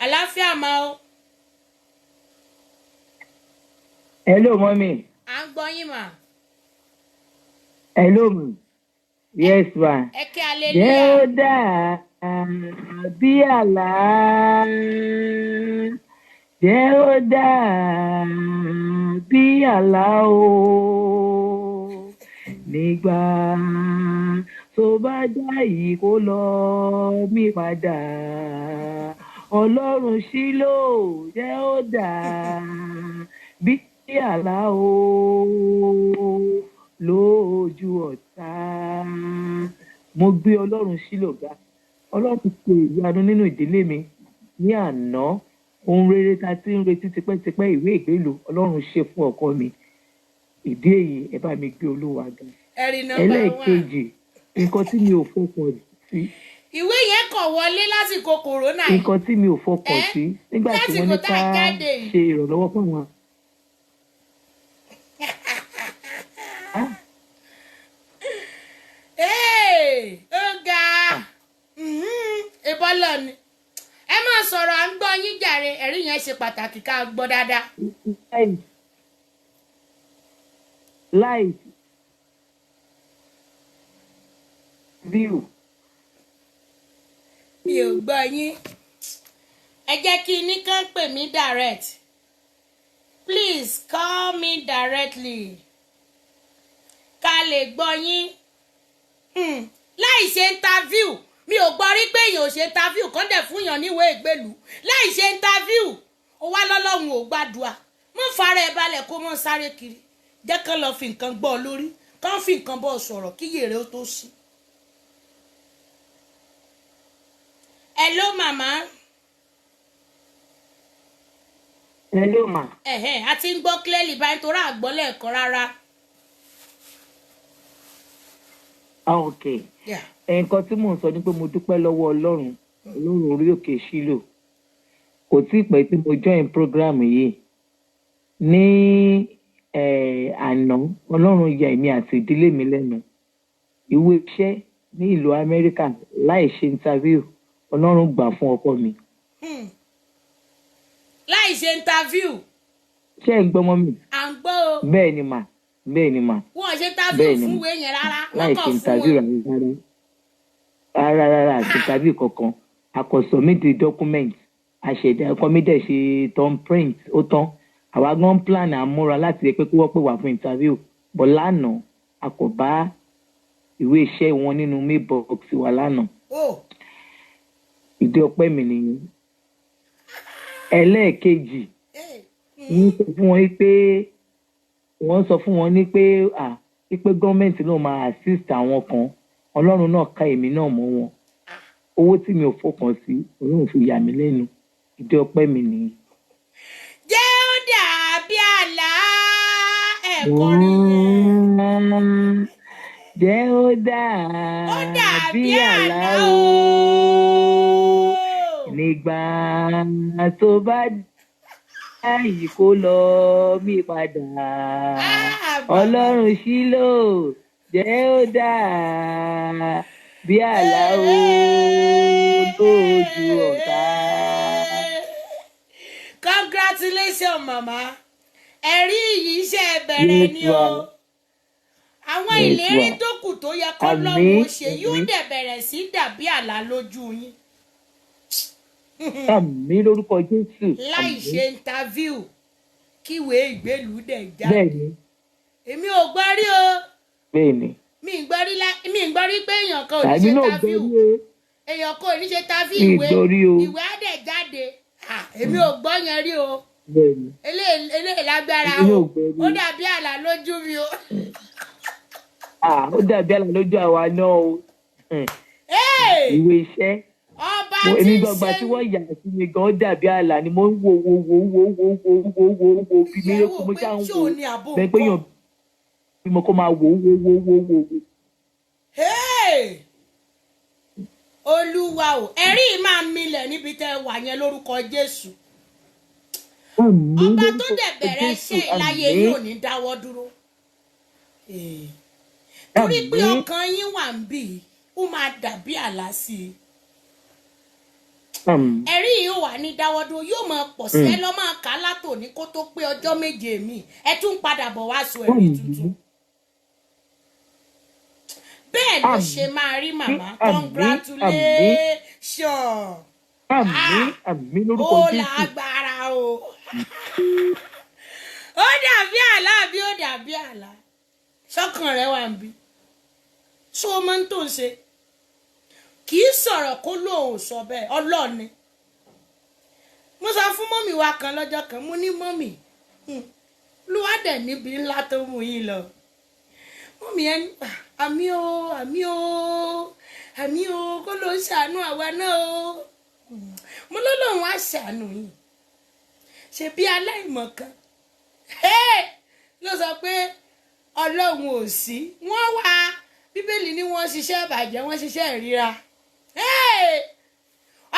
Speaker 4: Àlàáfíà máa o.
Speaker 5: Hello, mummy.
Speaker 4: À ń gbọ́ yín mà.
Speaker 5: Hello, ma. Yes, ma.
Speaker 4: Ẹ kí
Speaker 5: Jẹ́
Speaker 4: aleluya.
Speaker 5: ó dà bí àlá. Jẹ́ ó dà bí àlá o. Nígbà tó bá dá yìí kó lọ mí padà. Ọlọ́run Ṣílò, jẹ́ ó dà bí àlá o lójú ọ̀tá. Mo gbé Ọlọ́run Ṣílò ga. Ọlọ́run ṣe ìyanu nínú ìdílé mi ní àná. Ohun rere ta ti ń retí tipẹ́tipẹ́, ìwé ìgbélú, Ọlọ́run ṣe fún ọkọ mi. Ìdí èyí, ẹ bá mi gbé Olúwa ga.
Speaker 4: Ẹ̀rí number one.
Speaker 5: Ẹlẹ́ẹ̀kejì, nǹkan tí mi ò fọkàn sí.
Speaker 4: Ìwé yẹn kàn wọlé lásìkò kòrónà yìí.
Speaker 5: Nǹkan tí mi ò fọkàn
Speaker 4: Ẹ́,
Speaker 5: sí nígbà tí wọ́n ní
Speaker 4: lásìkò tá
Speaker 5: ká
Speaker 4: a jáde yìí.
Speaker 5: ṣe ìrànlọ́wọ́ fún àwọn. Ah,
Speaker 4: Ee, ó ga ìbọ́lọ̀ ni. Ẹ máa sọ̀rọ̀, à ń gbọ́ yín jàre. Ẹ̀rí yẹn ṣe pàtàkì ká gbọ́ dáadáa.
Speaker 5: Láì láì view.
Speaker 4: Mi ò gbọ́ yín. Ẹ jẹ́ kí ní kàn pè mí direct. Please call me directly ká lè gbọ́ yín. Láì ṣe interview, mi ò gbọ́ rí pé èèyàn ò ṣe interview kán dẹ̀ fún yàn níwèé ìgbélú láì ṣe interview. Ó wá lọ́lọ́run ò gbàdúrà. Mọ́ fara ẹ balẹ̀ kó mọ́ sáré kiri. Jẹ́ kán lọ fi nǹkan gbọ́ ọ lórí, kán fi nǹkan bọ́ ọ sọ̀rọ̀ kí yèrè ó tó sí. Hello, màmá.
Speaker 5: Hello, ma.
Speaker 4: Ẹ̀hẹ́n, a ti ń gbọ́ clearly báyìí torí àgbọ́ lẹ́ẹ̀kan rárá.
Speaker 5: Ah, ok.
Speaker 4: Yeah.
Speaker 5: Nǹkan tí mò ń sọ ni pé mo dúpẹ́ lọ́wọ́ Ọlọ́run, Ọlọ́run orí òkè Ṣílò. Kò tí ì pẹ́ tí mo join program yìí. Ní àná, Ọlọ́run ya èmi àti ìdílé mi lẹ́nu. Ìwé iṣẹ́ ní ìlú Amẹ́ríkà láì ṣe interview, Ọlọ́run gbà fún ọkọ mi.
Speaker 4: Láì ṣe interview.
Speaker 5: Ṣé ẹ̀ ń gbọ́ mọ́ mi?
Speaker 4: À ń gbọ́ o.
Speaker 5: Bẹ́ẹ̀ ni mà, bẹ́ẹ̀ ni mà.
Speaker 4: Wọn ò ṣe interview
Speaker 5: Bẹ́ẹ̀ ni
Speaker 4: fún
Speaker 5: mà.
Speaker 4: ìwé yẹn rárá. Wọ́n
Speaker 5: Láì
Speaker 4: kàn
Speaker 5: ṣe
Speaker 4: fún
Speaker 5: interview
Speaker 4: wọn.
Speaker 5: Rárá rárá rárá, àti interview kankan. A kò submit the document, àṣẹ̀dá ọkọ mi dẹ̀ ṣe thumb print, ó tán. Àwa gan plan àmúra láti rí pé kí wọ́n pè wá fún interview, but lánàá a kò bá ìwé iṣẹ́ wọn nínú mailbox wa lánàá.
Speaker 4: Oh.
Speaker 5: Ìdí ọpẹ́ mi nìyẹn. Ẹlẹ́ẹ̀kejì, wọ́n sọ fún wọn pé wọ́n sọ fún wọn ní pé à pé gọ́ọ̀mẹ̀ntì náà máa assist àwọn kan. Ọlọ́run náà ká èmi náà mọ́ wọn. Owó tí mi ò fọkàn sí, Ọlọ́run fi yà mí lẹ́nu. Ìdí ọpẹ́ mi nìyẹn.
Speaker 4: Jẹ́ ó dàbí àlá. Ẹ̀ kọrin yẹn.
Speaker 5: Jẹ́ ó
Speaker 4: Ó
Speaker 5: dàbí
Speaker 4: dàbí
Speaker 5: àlá
Speaker 4: àlá
Speaker 5: o.
Speaker 4: o.
Speaker 5: Nígbà tó bá dá yìí kó lọ mí padà.
Speaker 4: Ah, bàbá.
Speaker 5: Ọlọ́run Ṣílò, jẹ́ ó dàbí àlá o lójú ọ̀tá.
Speaker 4: Congratulations, mama. Ẹ̀rí yìí ṣe bẹ̀rẹ̀
Speaker 5: Yes,
Speaker 4: ni
Speaker 5: ma.
Speaker 4: o. Àwọn
Speaker 5: Yes,
Speaker 4: ìlérí
Speaker 5: ma.
Speaker 4: tó kù tó yẹ kọ́lọ́run ó
Speaker 5: Àmín,
Speaker 4: ṣe yóò
Speaker 5: àmín.
Speaker 4: dẹ̀ bẹ̀rẹ̀ sí dàbí àlá lójú yín.
Speaker 5: Àmín lórúkọ Jésù.
Speaker 4: Láì
Speaker 5: Àmín.
Speaker 4: ṣe interview, kíwèé ìgbélùú dẹ̀ jáde.
Speaker 5: Bẹ́ẹ̀ni,
Speaker 4: Èmi ò gbọ́ rí o.
Speaker 5: bẹ́ẹ̀ni.
Speaker 4: Mi ì gbọ́ rí pé èèyàn kan ò ní
Speaker 5: Tàbí
Speaker 4: ṣe
Speaker 5: náà
Speaker 4: interview.
Speaker 5: gbọ́ rí o.
Speaker 4: Èèyàn kan ò ní ṣe interview,
Speaker 5: Mi ì
Speaker 4: ìwé
Speaker 5: gbọ́ rí o.
Speaker 4: ìwé á dẹ̀ jáde. Ah, èmi ò gbọ́ yẹn rí o.
Speaker 5: Bẹ́ẹ̀ni.
Speaker 4: Eléyìí lágbára
Speaker 5: Èmi náà
Speaker 4: o.
Speaker 5: gbọ́ rí.
Speaker 4: Ó dàbí àlá lójú mi o.
Speaker 5: Ah, ó dàbí àlá lójú àwa náà o.
Speaker 4: Hey!
Speaker 5: Ìwé iṣẹ́.
Speaker 4: Ọba
Speaker 5: Mo
Speaker 4: tí
Speaker 5: èmi
Speaker 4: ń
Speaker 5: gbọgbà
Speaker 4: ṣe
Speaker 5: tí wọ́n yà sí mi gan, ó dàbí àlá ni. Mo ń wo wo wo wo wo wo wo wo wo bí mi
Speaker 2: Ìyẹn
Speaker 5: lókun
Speaker 2: wò
Speaker 5: mo
Speaker 2: pé
Speaker 5: ṣáà ń
Speaker 2: ṣé
Speaker 5: wo
Speaker 2: òun ni àbò
Speaker 5: bẹ́ẹ̀ pé
Speaker 2: nǹkan.
Speaker 5: yàn bí mo kó máa wò wo wo wo wo wo.
Speaker 4: Hey! Olúwa o, ẹ̀rí yìí máa milẹ̀ níbi tẹ́ ẹ wà yẹn lórúkọ Jésù.
Speaker 5: Àmín
Speaker 4: Ọba tó
Speaker 5: lórúkọ
Speaker 4: dẹ̀ bẹ̀rẹ̀
Speaker 5: Jésù.
Speaker 4: iṣẹ́ ìláyé
Speaker 5: Àmín.
Speaker 4: yìí ò ní dáwọ́ dúró. Torí pé
Speaker 5: Àmín.
Speaker 4: ọkàn yín wà ń bì í, ó máa dàbí àlá sí i.
Speaker 5: Àmín.
Speaker 4: Ẹ̀rí yìí ò wà ní dáwọ́ dúró, yóò máa pọ̀ sí. Ẹ lọ́ máa kà á látòní kó tó pé ọjọ́ 7 mi. Ẹ tún padà bọ̀ wá sọ ẹ̀rí tuntun.
Speaker 5: Àmín.
Speaker 4: Bẹ́ẹ̀ ló ṣe máa rí, màmá.
Speaker 5: Àmín. Àmín.
Speaker 4: Congratulations.
Speaker 5: Àmín. Àmín lórúkọ
Speaker 4: Ó
Speaker 5: Jésù.
Speaker 4: lágbára o. Ó dàbí àlá àbí ó dàbí àlá? Sọ́kàn rẹ̀ wà ń bí. Ṣó o máa ń tó ń ṣe? Kì í sọ̀rọ̀ kó lóun sọ bẹ́ẹ̀, ọlọ́ọ̀ni. Mo sọ fún mummy wa kan lọ́jọ́ kan, mo ní, "Mummy, Olúwa dẹ̀ níbi ńlá tó mú yín lọ." Mummy yẹn ní, "Ah, àmín o, àmín o, àmín o, kó ló ń ṣàánú àwa náà o." Mo lọ́lọ́run á ṣàánú yín. Ṣe bí aláìmọ̀kan ló sọ pé Ọlọ́run ò sí. Wọ́n wá Bíbélì ní wọ́n ṣiṣẹ́ ìbàjẹ́, wọ́n ṣiṣẹ́ ìríra.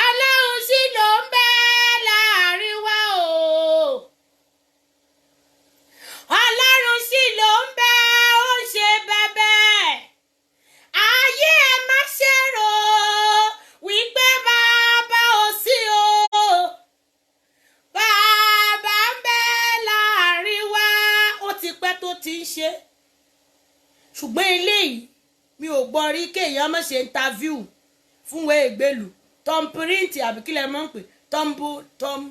Speaker 4: Ọlọ́run sì ló ń bẹ láàrin wa o. Ọlọ́run sì ló ń bẹ, ó ń ṣe bẹ́bẹ́. Ayé, ẹ má ṣe rò wípé bàbá ò sí o. Bàbá ń bẹ láàrin wa. Ó ti pẹ́ tó ti ń ṣe, ṣùgbọ́n eléyìí, mi ò gbọ́ rí kéèyàn má ṣe interview fún ìwé ìgbélú, thumb print, àbí kí lẹ mọ̀ ń pè, thumb thumb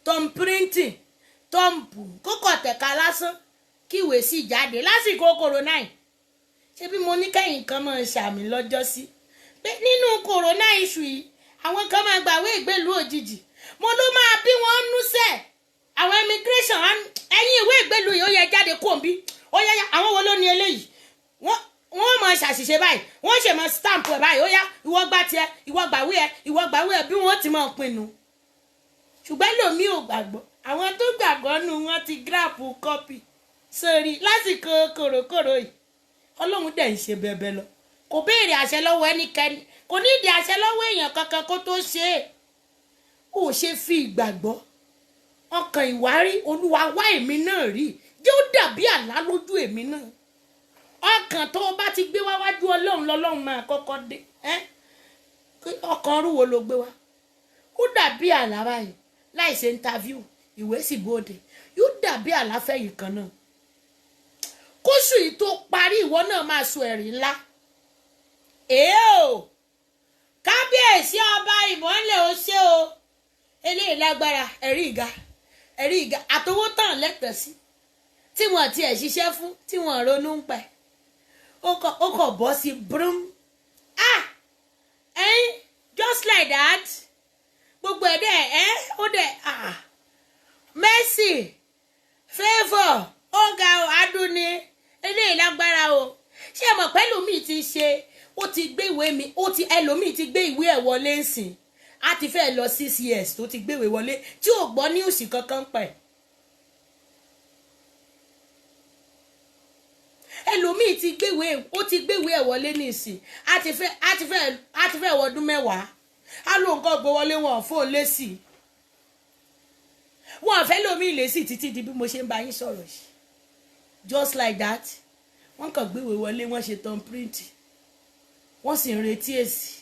Speaker 4: thumb printing, thumb kókò tẹ̀ka lásán kí ìwé sì jáde lásìkò corona yìí. Ṣé bí mo ní kẹ́yìn kan máa ṣàmì lọ́jọ́ sí pé nínú corona issue yìí, àwọn kan máa gbàwé ìgbélú òjijì. Mo ló máa bí wọ́n nú sẹ́ẹ̀, àwọn immigration, ẹ̀yin ìwé ìgbélú yìí, ó yẹ jáde kó ń bí, ó yẹ. Àwọn wo ló ní eléyìí? Wọ́n máa ṣàṣìṣe báyìí, wọ́n ṣe máa stamp ẹ̀ báyìí. Ó yá, ìwọ gbà tiẹ̀, ìwọ gbàwé ẹ̀, ìwọ gbàwé ẹ̀, bí wọ́n ti máa pinnu. Ṣùgbọ́n lòmí ò gbàgbọ́. Àwọn tó gbàgbọ́ nù wọ́n ti grab copy sórí lásìkò kòròkòrò yìí. Ọlọ́run dẹ̀ ń ṣe bẹ̀bẹ̀ lọ. Kò béèrè àṣẹ lọ́wọ́ ẹnikẹ́ni, kò ní ìdí àṣẹ lọ́wọ́ èèyàn kankan kó tó ṣe é. Ó ṣe fi ìgbàgbọ́, ọkàn ìwárí, Olúwa, wá èmi náà rí, jẹ́ ó dàbí àlá lójú èmi náà. Ọkàn tó o bá ti gbé wá wájú Ọlọ́run lọ́lọ́run máa kọ́kọ́ dé. Ẹ́ ọkàn rúwo ló gbé wá, ó dàbí àlá báyìí, láì ṣe interview, ìwé sì bóde. Yóò dàbí àlá fẹ̀yìn kan náà. Kóṣù yìí tó parí, ìwọ náà máa sọ ẹ̀rí ńlá. Èé o, kábíyèsí, ọba ìmọ̀lẹ̀, ó ṣe o. Eléyìí lágbára. Ẹ̀rí ìga, ẹ̀rí ìga àtọwọ́ tàn lẹ́tọ̀ọ́ sí tí wọ́n tiẹ̀ ṣiṣẹ́ fún, tí wọ́n ronú ń pẹ́, ó kọ̀ bọ́ sí brum. Ah, ẹ̀yin, just like that, gbogbo ẹ̀ dẹ̀ ẹ́, ó dẹ̀, ah, mercy, favour, ó ga o. Adúni eléyìí lágbára o. Ṣé ẹ mọ̀ pẹ́lú mi ti ṣe, ó ti gbé ìwé mi, ó ti ẹlòmíì ti gbé ìwé ẹ̀ wọlé ń sìn, á ti fẹ́ lọ 6 years tó ti gbé ìwé wọlé tí ò gbọ́ news kankan pẹ̀. Ẹlòmíì ti gbéwèé, ó ti gbéwèé ẹ̀ wọlé nísìn, á ti fẹ́ wọdún 10. Á ló nǹkan gbé wọlé, wọn fóun lésì, wọn fẹ́ lómi lésì títí di bí mo ṣe ń bá yín sọ̀rọ̀ yìí. Just like that, wọ́n kàn gbéwèé wọlé, wọ́n ṣe thumb print, wọ́n sì ń retí èsì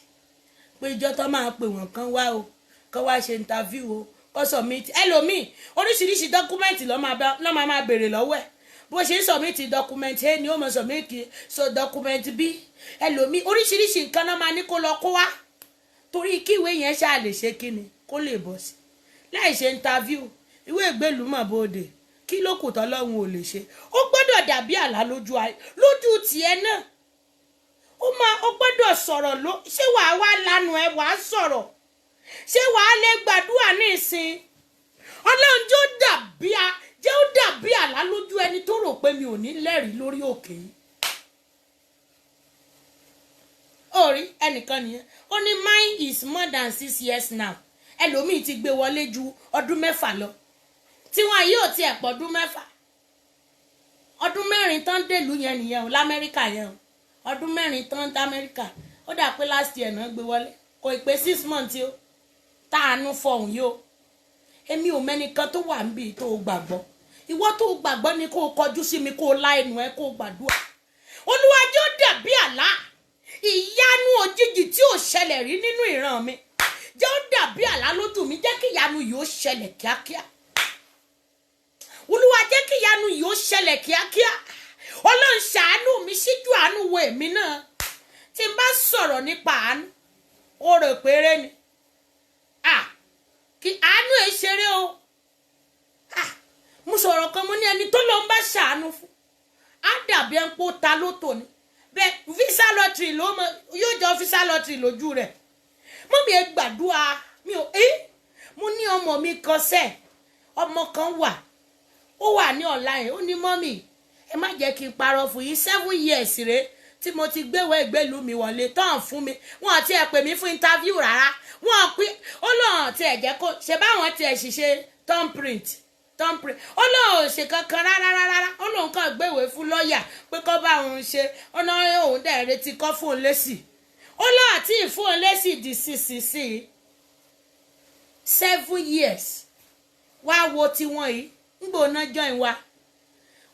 Speaker 4: pé ìjọ tó máa pè wọ́n kán wá o, kán wá ṣe interview o, kó submit. Ẹlòmíì, oríṣiríṣi document ló máa béèrè lọ́wọ́ ẹ̀. Bó ṣe ń submit document A ni ó mọ̀ submit so document B. Ẹlòmíì, oríṣiríṣi nǹkan náà máa ní kó lọ kó wá, torí kí ìwé yẹn ṣáà lè ṣe kíni, kó lè bọ̀ sí láì ṣe interview, ìwé ìgbélùú mọ̀ bóde. Kí ló kù tọ́lọ́run ò lè ṣe? Ó gbọ́dọ̀ dàbí àlá lójú tiẹ̀ náà. Ó máa, ó gbọ́dọ̀ sọ̀rọ̀ ló. Ṣé wàá wá lanu ẹ, wàá sọ̀rọ̀? Ṣé wàá lè gbàdúrà ní ìsìn? Ọlọ́run, jẹ́ ó dàbí àlá lójú ẹni tó rò pé mi ò ní lẹ́rìí lórí òkè yìí. Ó rí ẹnìkan nìyẹn, ó ní, "Mine is more than 6 years now." Ẹlòmíì ti gbé wọlé ju ọdún 6 lọ, tí wọn yóò tiẹ̀ pọ̀ ọdún 6, ọdún 4 tán dèlú yẹn nìyẹn o, Lamẹ́ríkà yẹn o. Ọdún 4 tán d'Amẹ́ríkà. Ó dà pé last year náà gbé wọlé, kò ì pé 6 months o. Táànú fọhùn yìí o. Èmi ò mẹ́nìkan tó wà níbi tó o gbàgbọ́. Ìwọ tó o gbàgbọ́ ni kó o kọjú sí mi, kó o lá ẹnu ẹ, kó o gbàdúrà. Olúwa, jẹ́ ó dàbí àlá. Ìyanu òjijì tí ò ṣẹlẹ̀ rí nínú ìran mi, jẹ́ ó dàbí àlá lójú mi. Jẹ́ kí ìyanu yìí ó ṣẹlẹ̀ kíákíá. Olúwa, jẹ́ kí ìyanu yìí ó ṣẹlẹ̀ kíákíá. Ọlọ́run, ṣàánú mi, síjú àánú wo èmi náà. Tí n bá sọ̀rọ̀ nípa àánú, ó rò péré ni. Ah, kí àánú ẹ̀ ṣeré o. Ah, mo sọ̀rọ̀ kan, mo ní ẹni tó lọ ń bá ṣàánú fún, á dàbí ẹni pé ó ta lótò ni. Bẹ́ẹ̀ visa lottery ló mọ, yóò jọ visa lottery lójú rẹ̀. Mummy, ẹ gbàdúrà. Mi ò ẹ́, mo ní ọmọ mi kan sẹ́ẹ̀, ọmọ kan wà, ó wà ní online. Ó ní, "Mummy, ẹ má jẹ́ kí n parọ́ fún yín, 7 years rèé tí mo ti gbéwèé ìgbélú mi wọlé tán fún mi. Wọn àti ẹ̀ pè mí fún interview rárá." Wọn pín ó lóun ti ẹ̀ jẹ́ kó ṣe báwọn tiẹ̀ ṣiṣẹ́ thumb print, thumb print. Ó lóun ò ṣe kankan rárá rárá. Ó lóun kàn gbéwèé fún lọ́ọ̀yà pé kó bá òun ṣe. Ó náà òun dẹ̀ retí kó fún òun lésì. Ó lóun àti ìfún òun lésì di sísìsì 7 years. Wá wo tiwọn yìí, ń gbóná join wa,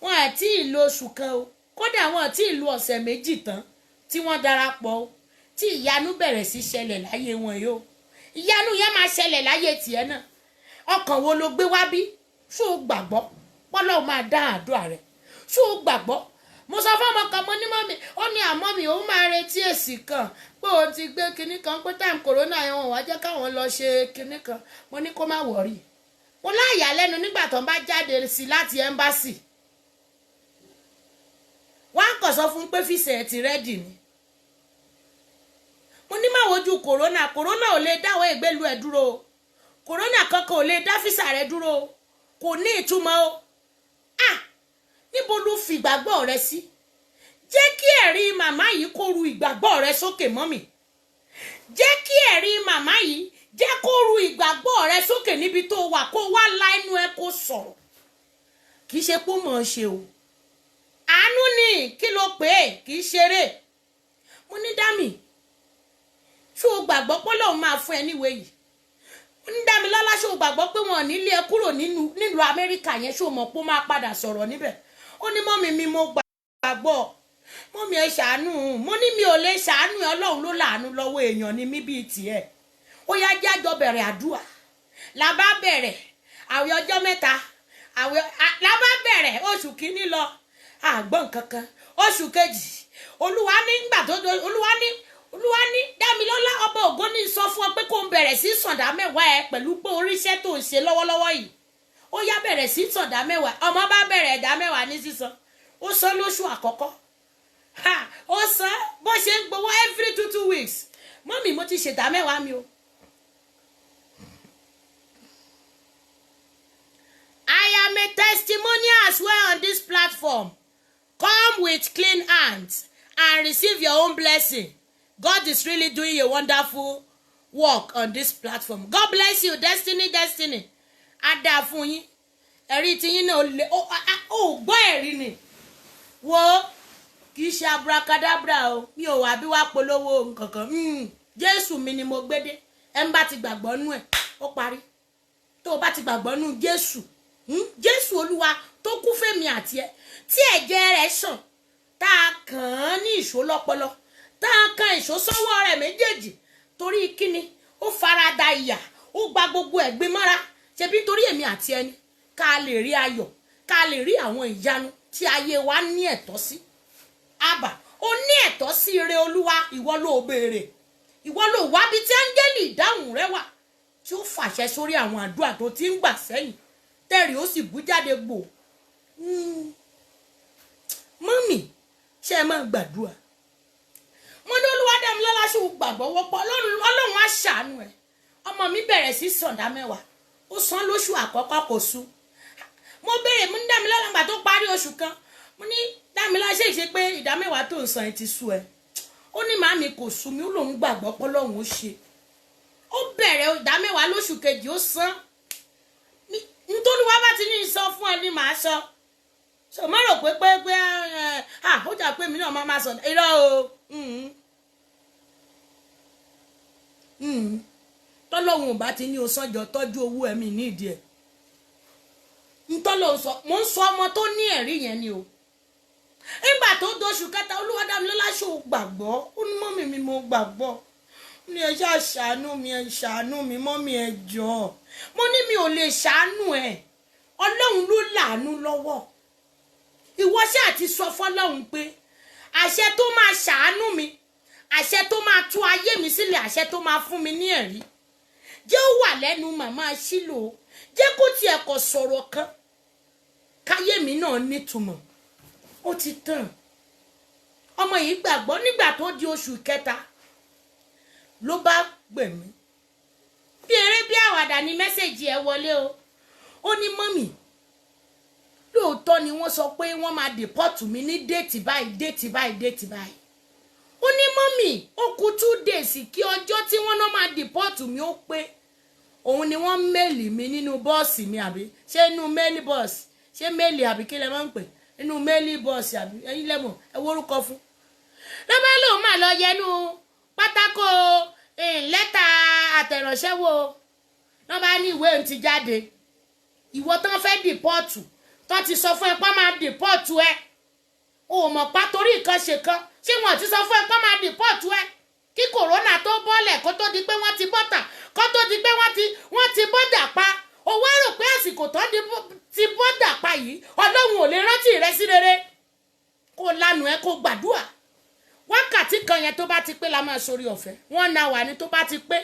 Speaker 4: wọn àti ìlò oṣù kan o, kódà wọn àti ìlò ọ̀sẹ̀ 2 tán tí wọ́n darapọ̀ o, tí ìyanu bẹ̀rẹ̀ sí ṣẹlẹ̀ láyé wọn yìí o. Ìyanu yẹn máa ṣẹlẹ̀ láyé tiẹ̀ náà. Ọkàn wo ló gbé wá bí? Ṣó o gbàgbọ́ pọ́lọ́ máa dá àdúrà rẹ̀? Ṣó o gbàgbọ́? Mo sọ fún ọmọ kan, mo ní, "Mummy," ó ní, àmọ́ mi òun máa retí èsì kan pé òun ti gbé kinní kan, pé time corona yẹn, wọn wá jẹ́ káwọn lọ ṣe kinní kan. Mo ní kó má worry. Mo láyà lẹ́nu nígbà tó ń bá jáde sí láti embassy, wọ́n á kàn sọ fún pé visa ẹ̀ ti ready ni. Mo ní má wojú corona. Corona ò lè dáwọ́ ìgbélu ẹ̀ dúró o. Corona kankan ò lè dá visa rẹ̀ dúró o. Kò ní ìtumọ̀ o. Ah, níbo ló fi ìgbàgbọ́ rẹ sí? Jẹ́ kí ẹ̀rí màmá yìí kó ru ìgbàgbọ́ rẹ sókè. Mummy, jẹ́ kí ẹ̀rí màmá yìí, jẹ́ kó ru ìgbàgbọ́ rẹ sókè níbi tó wà, kó wá la ẹnu ẹ, kó sọ̀rọ̀. Kì í ṣe pé ó mọ̀ ọ́n ṣe o, àánú ni. Kí ló pè é? Kì í ṣeré. Mo ní, "Dámì, ṣé o gbàgbọ́ pé Ọlọ́run máa fún ẹ níwèé yìí?" Mo ní, "Dámilọ́lá, ṣé o gbàgbọ́ pé wọn ò ní lé ẹ kúrò nínú nílùú Amẹ́ríkà yẹn? Ṣé o mọ̀ pé ó máa padà sọ̀rọ̀ níbẹ̀?" Ó ní, "Mummy mi, mo gbàgbọ́. Mummy, ẹ ṣàánú." Mo ní, "Mi ò lè ṣàánú ẹ, Ọlọ́run ló láàánú lọ́wọ́. Èèyàn ni mí bíi tiẹ̀. Ó yá, jájọ bẹ̀rẹ̀ àdúrà." La bá bẹ̀rẹ̀ àwẹ̀ ọjọ́ 3 àwẹ̀. La bá bẹ̀rẹ̀, oṣù kìíní lọ, àgbọ̀n kankan. Oṣù kejì, Olúwa ní gbà tó Olúwa ní, Olúwa ní, "Dámilọ́lá, ọba ògo ní sọ fún ọ pé kó ń bẹ̀rẹ̀ sí sàndá mẹ́wàá ẹ pẹ̀lú pé oríṣẹ́ tó ń ṣe lọ́wọ́lọ́wọ́ yìí. Ó yá, bẹ̀rẹ̀ sí sàndá mẹ́wàá." Ọmọ bá bẹ̀rẹ̀ ẹ̀dá mẹ́wàá ní sísan. Ó san lóṣù àkọ́kọ́. Ha, ó san bó ṣe ń gbowó every two two weeks. "Mummy, mo ti ṣèdá mẹ́wàá mi o." I am a testimonial as well on this platform. Come with clean hands and receive your own blessing. God is really doing a wonderful work on this platform. God bless you, Destiny, Destiny. Á dáa fún yín. Ẹ̀rí tiyín náà lè ó gbọ́ ẹ̀rí ni. Wo Kì í ṣe abracadabra o, mi ò wá bí wá polówó nkankan. Jésù mi ni mo gbé dé. Ẹ ń bá ti gbàgbọ́ nú ẹ̀, ó parí. Tó o bá ti gbàgbọ́ nú Jésù, Jésù Olúwa tó kú fèmí àti ẹ, tí ẹ̀jẹ̀ rẹ̀ ṣàn, tá a kàn án ní ìṣó lọ́pọlọ, tá a kan ìṣó sọ́wọ́ rẹ̀ méjèèjì, torí kíni? Ó farada ìyà, ó gba gbogbo ẹ̀gbin mọ́ra, ṣebí nítorí èmi àti ẹni, ká lè rí ayọ̀, ká lè rí àwọn ìyanu tí ayé wa ní ẹ̀tọ́ sí. Àbà ó ní ẹ̀tọ́ sí ire Olúwa. Ìwọ ló béèrè, ìwọ ló wá bí tí áńgẹ́lì ìdáhùn rẹ wà, tí ó fàṣẹ sórí àwọn àdúrà tó ti ń gbà sẹ́yìn, tẹ́rì ó sì bú jáde gbò. Mọ́mì, ṣé ẹ máa gbàdúrà? Mo ní Olúwadámilọ́lá, ṣe gbàgbọ́ wọ́pọ̀ Ọlọ́run á ṣàánú ẹ̀. Ọmọ mi bẹ̀rẹ̀ sí sànda mẹ́wàá, ó san lóṣù àkọ́kọ́, kò sú. Mo béèrè, mo ní Dámilọ́lá, gbà tó parí oṣù kan, mo ní Dámilọ́lá, ṣe ìṣe pé ìdá mẹ́wàá tó ń san ẹ ti sú ẹ? Ó ní màámi, kò sú mi. Ó lóun gbàgbọ́ pọ́lọ́run ó ṣe. Ó bẹ̀rẹ̀ ìdá mẹ́wàá lóṣù kejì, ó san. Nítorí wá bá ti ní sọ fún ẹ ní màá sọ so, má rò pé ó jà pé mi náà máa sọ irọ́ o. Tọ́lọ́hun ò bá ti ní o sọ́jọ́ tọ́jú owó ẹ̀mí nídìí ẹ̀ ntọ́lọ́hun sọ. Mò ń sọ ọmọ tó ní ẹ̀rí yẹn ni o. Nígbà tó dóṣù kẹta, Olúwadámilọ́lá, ṣò gbàgbọ́? Ó ní mọ́mì mi, mo gbàgbọ́. Ó ní ẹ ṣáà ṣàánú mi, ẹ ṣàánú mi mọ́mì, ẹ jọ̀ọ́. Mo ní mi ò lè ṣàánú ẹ, Ọlọ́run ló láàánú lọ́wọ́. Ìwọ ṣáà ti sọ fọlọ́run pé àṣẹ tó máa ṣàánú mi, àṣẹ tó máa tú ayé mi sílẹ̀, àṣẹ tó máa fún mi ní ẹ̀rí, jẹ́ ó wà lẹ́nu màmá Ṣílò, jẹ́ kó tiẹ̀ kọ̀ sọ̀rọ̀ kan káyé mi náà nítumọ̀. Ó ti tàn. Ọmọ yìí gbàgbọ́. Nígbà tó di oṣù kẹta ló bá pè mí bí eré bí àwàdà ní message ẹ wọlé o. Ó ní mummy, lóòótọ́ ni wọ́n sọ pé wọ́n máa deport mi ní date báyìí, date báyìí, date báyìí. Ó ní mummy, ó kù 2 days kí ọjọ́ tí wọ́n náà máa deport mi ó pé, òun ni wọ́n mail mi nínú bọ́ọ̀sì mi, àbí ṣé inú mail box, ṣé mail, àbí kí lẹ máa ń pè inú mail box, àbí ẹ̀yin lẹ́mọ̀ ẹ wórúkọ fún. Ló bá lóun máa lọ yẹnu pátákó lẹ́tà àtẹ̀ránṣẹ́ wo, lọ́ bá ní ìwé òun ti jáde. Ìwọ tán fẹ́ deport, tán ti sọ fún ẹ pé máa deport ẹ, o mọ̀ pa torí nǹkan ṣe kan, ṣé wọn ti sọ fún ẹ pé máa deport ẹ kí corona tó bọ́lẹ̀, kó tó di pé wọ́n ti bọ́tà, kó tó di pé wọ́n ti bọ́dà pa? O wá rò pé àsìkò tán ti bọ́dà pa yìí, Ọlọ́run ò lè rántí rẹ sí rere? Kó lanu ẹ, kó gbàdúrà. Wákàtí kan yẹn tó bá ti pé la máa sórí ọ̀fẹ́. Wọ́n na wà ní tó bá ti pé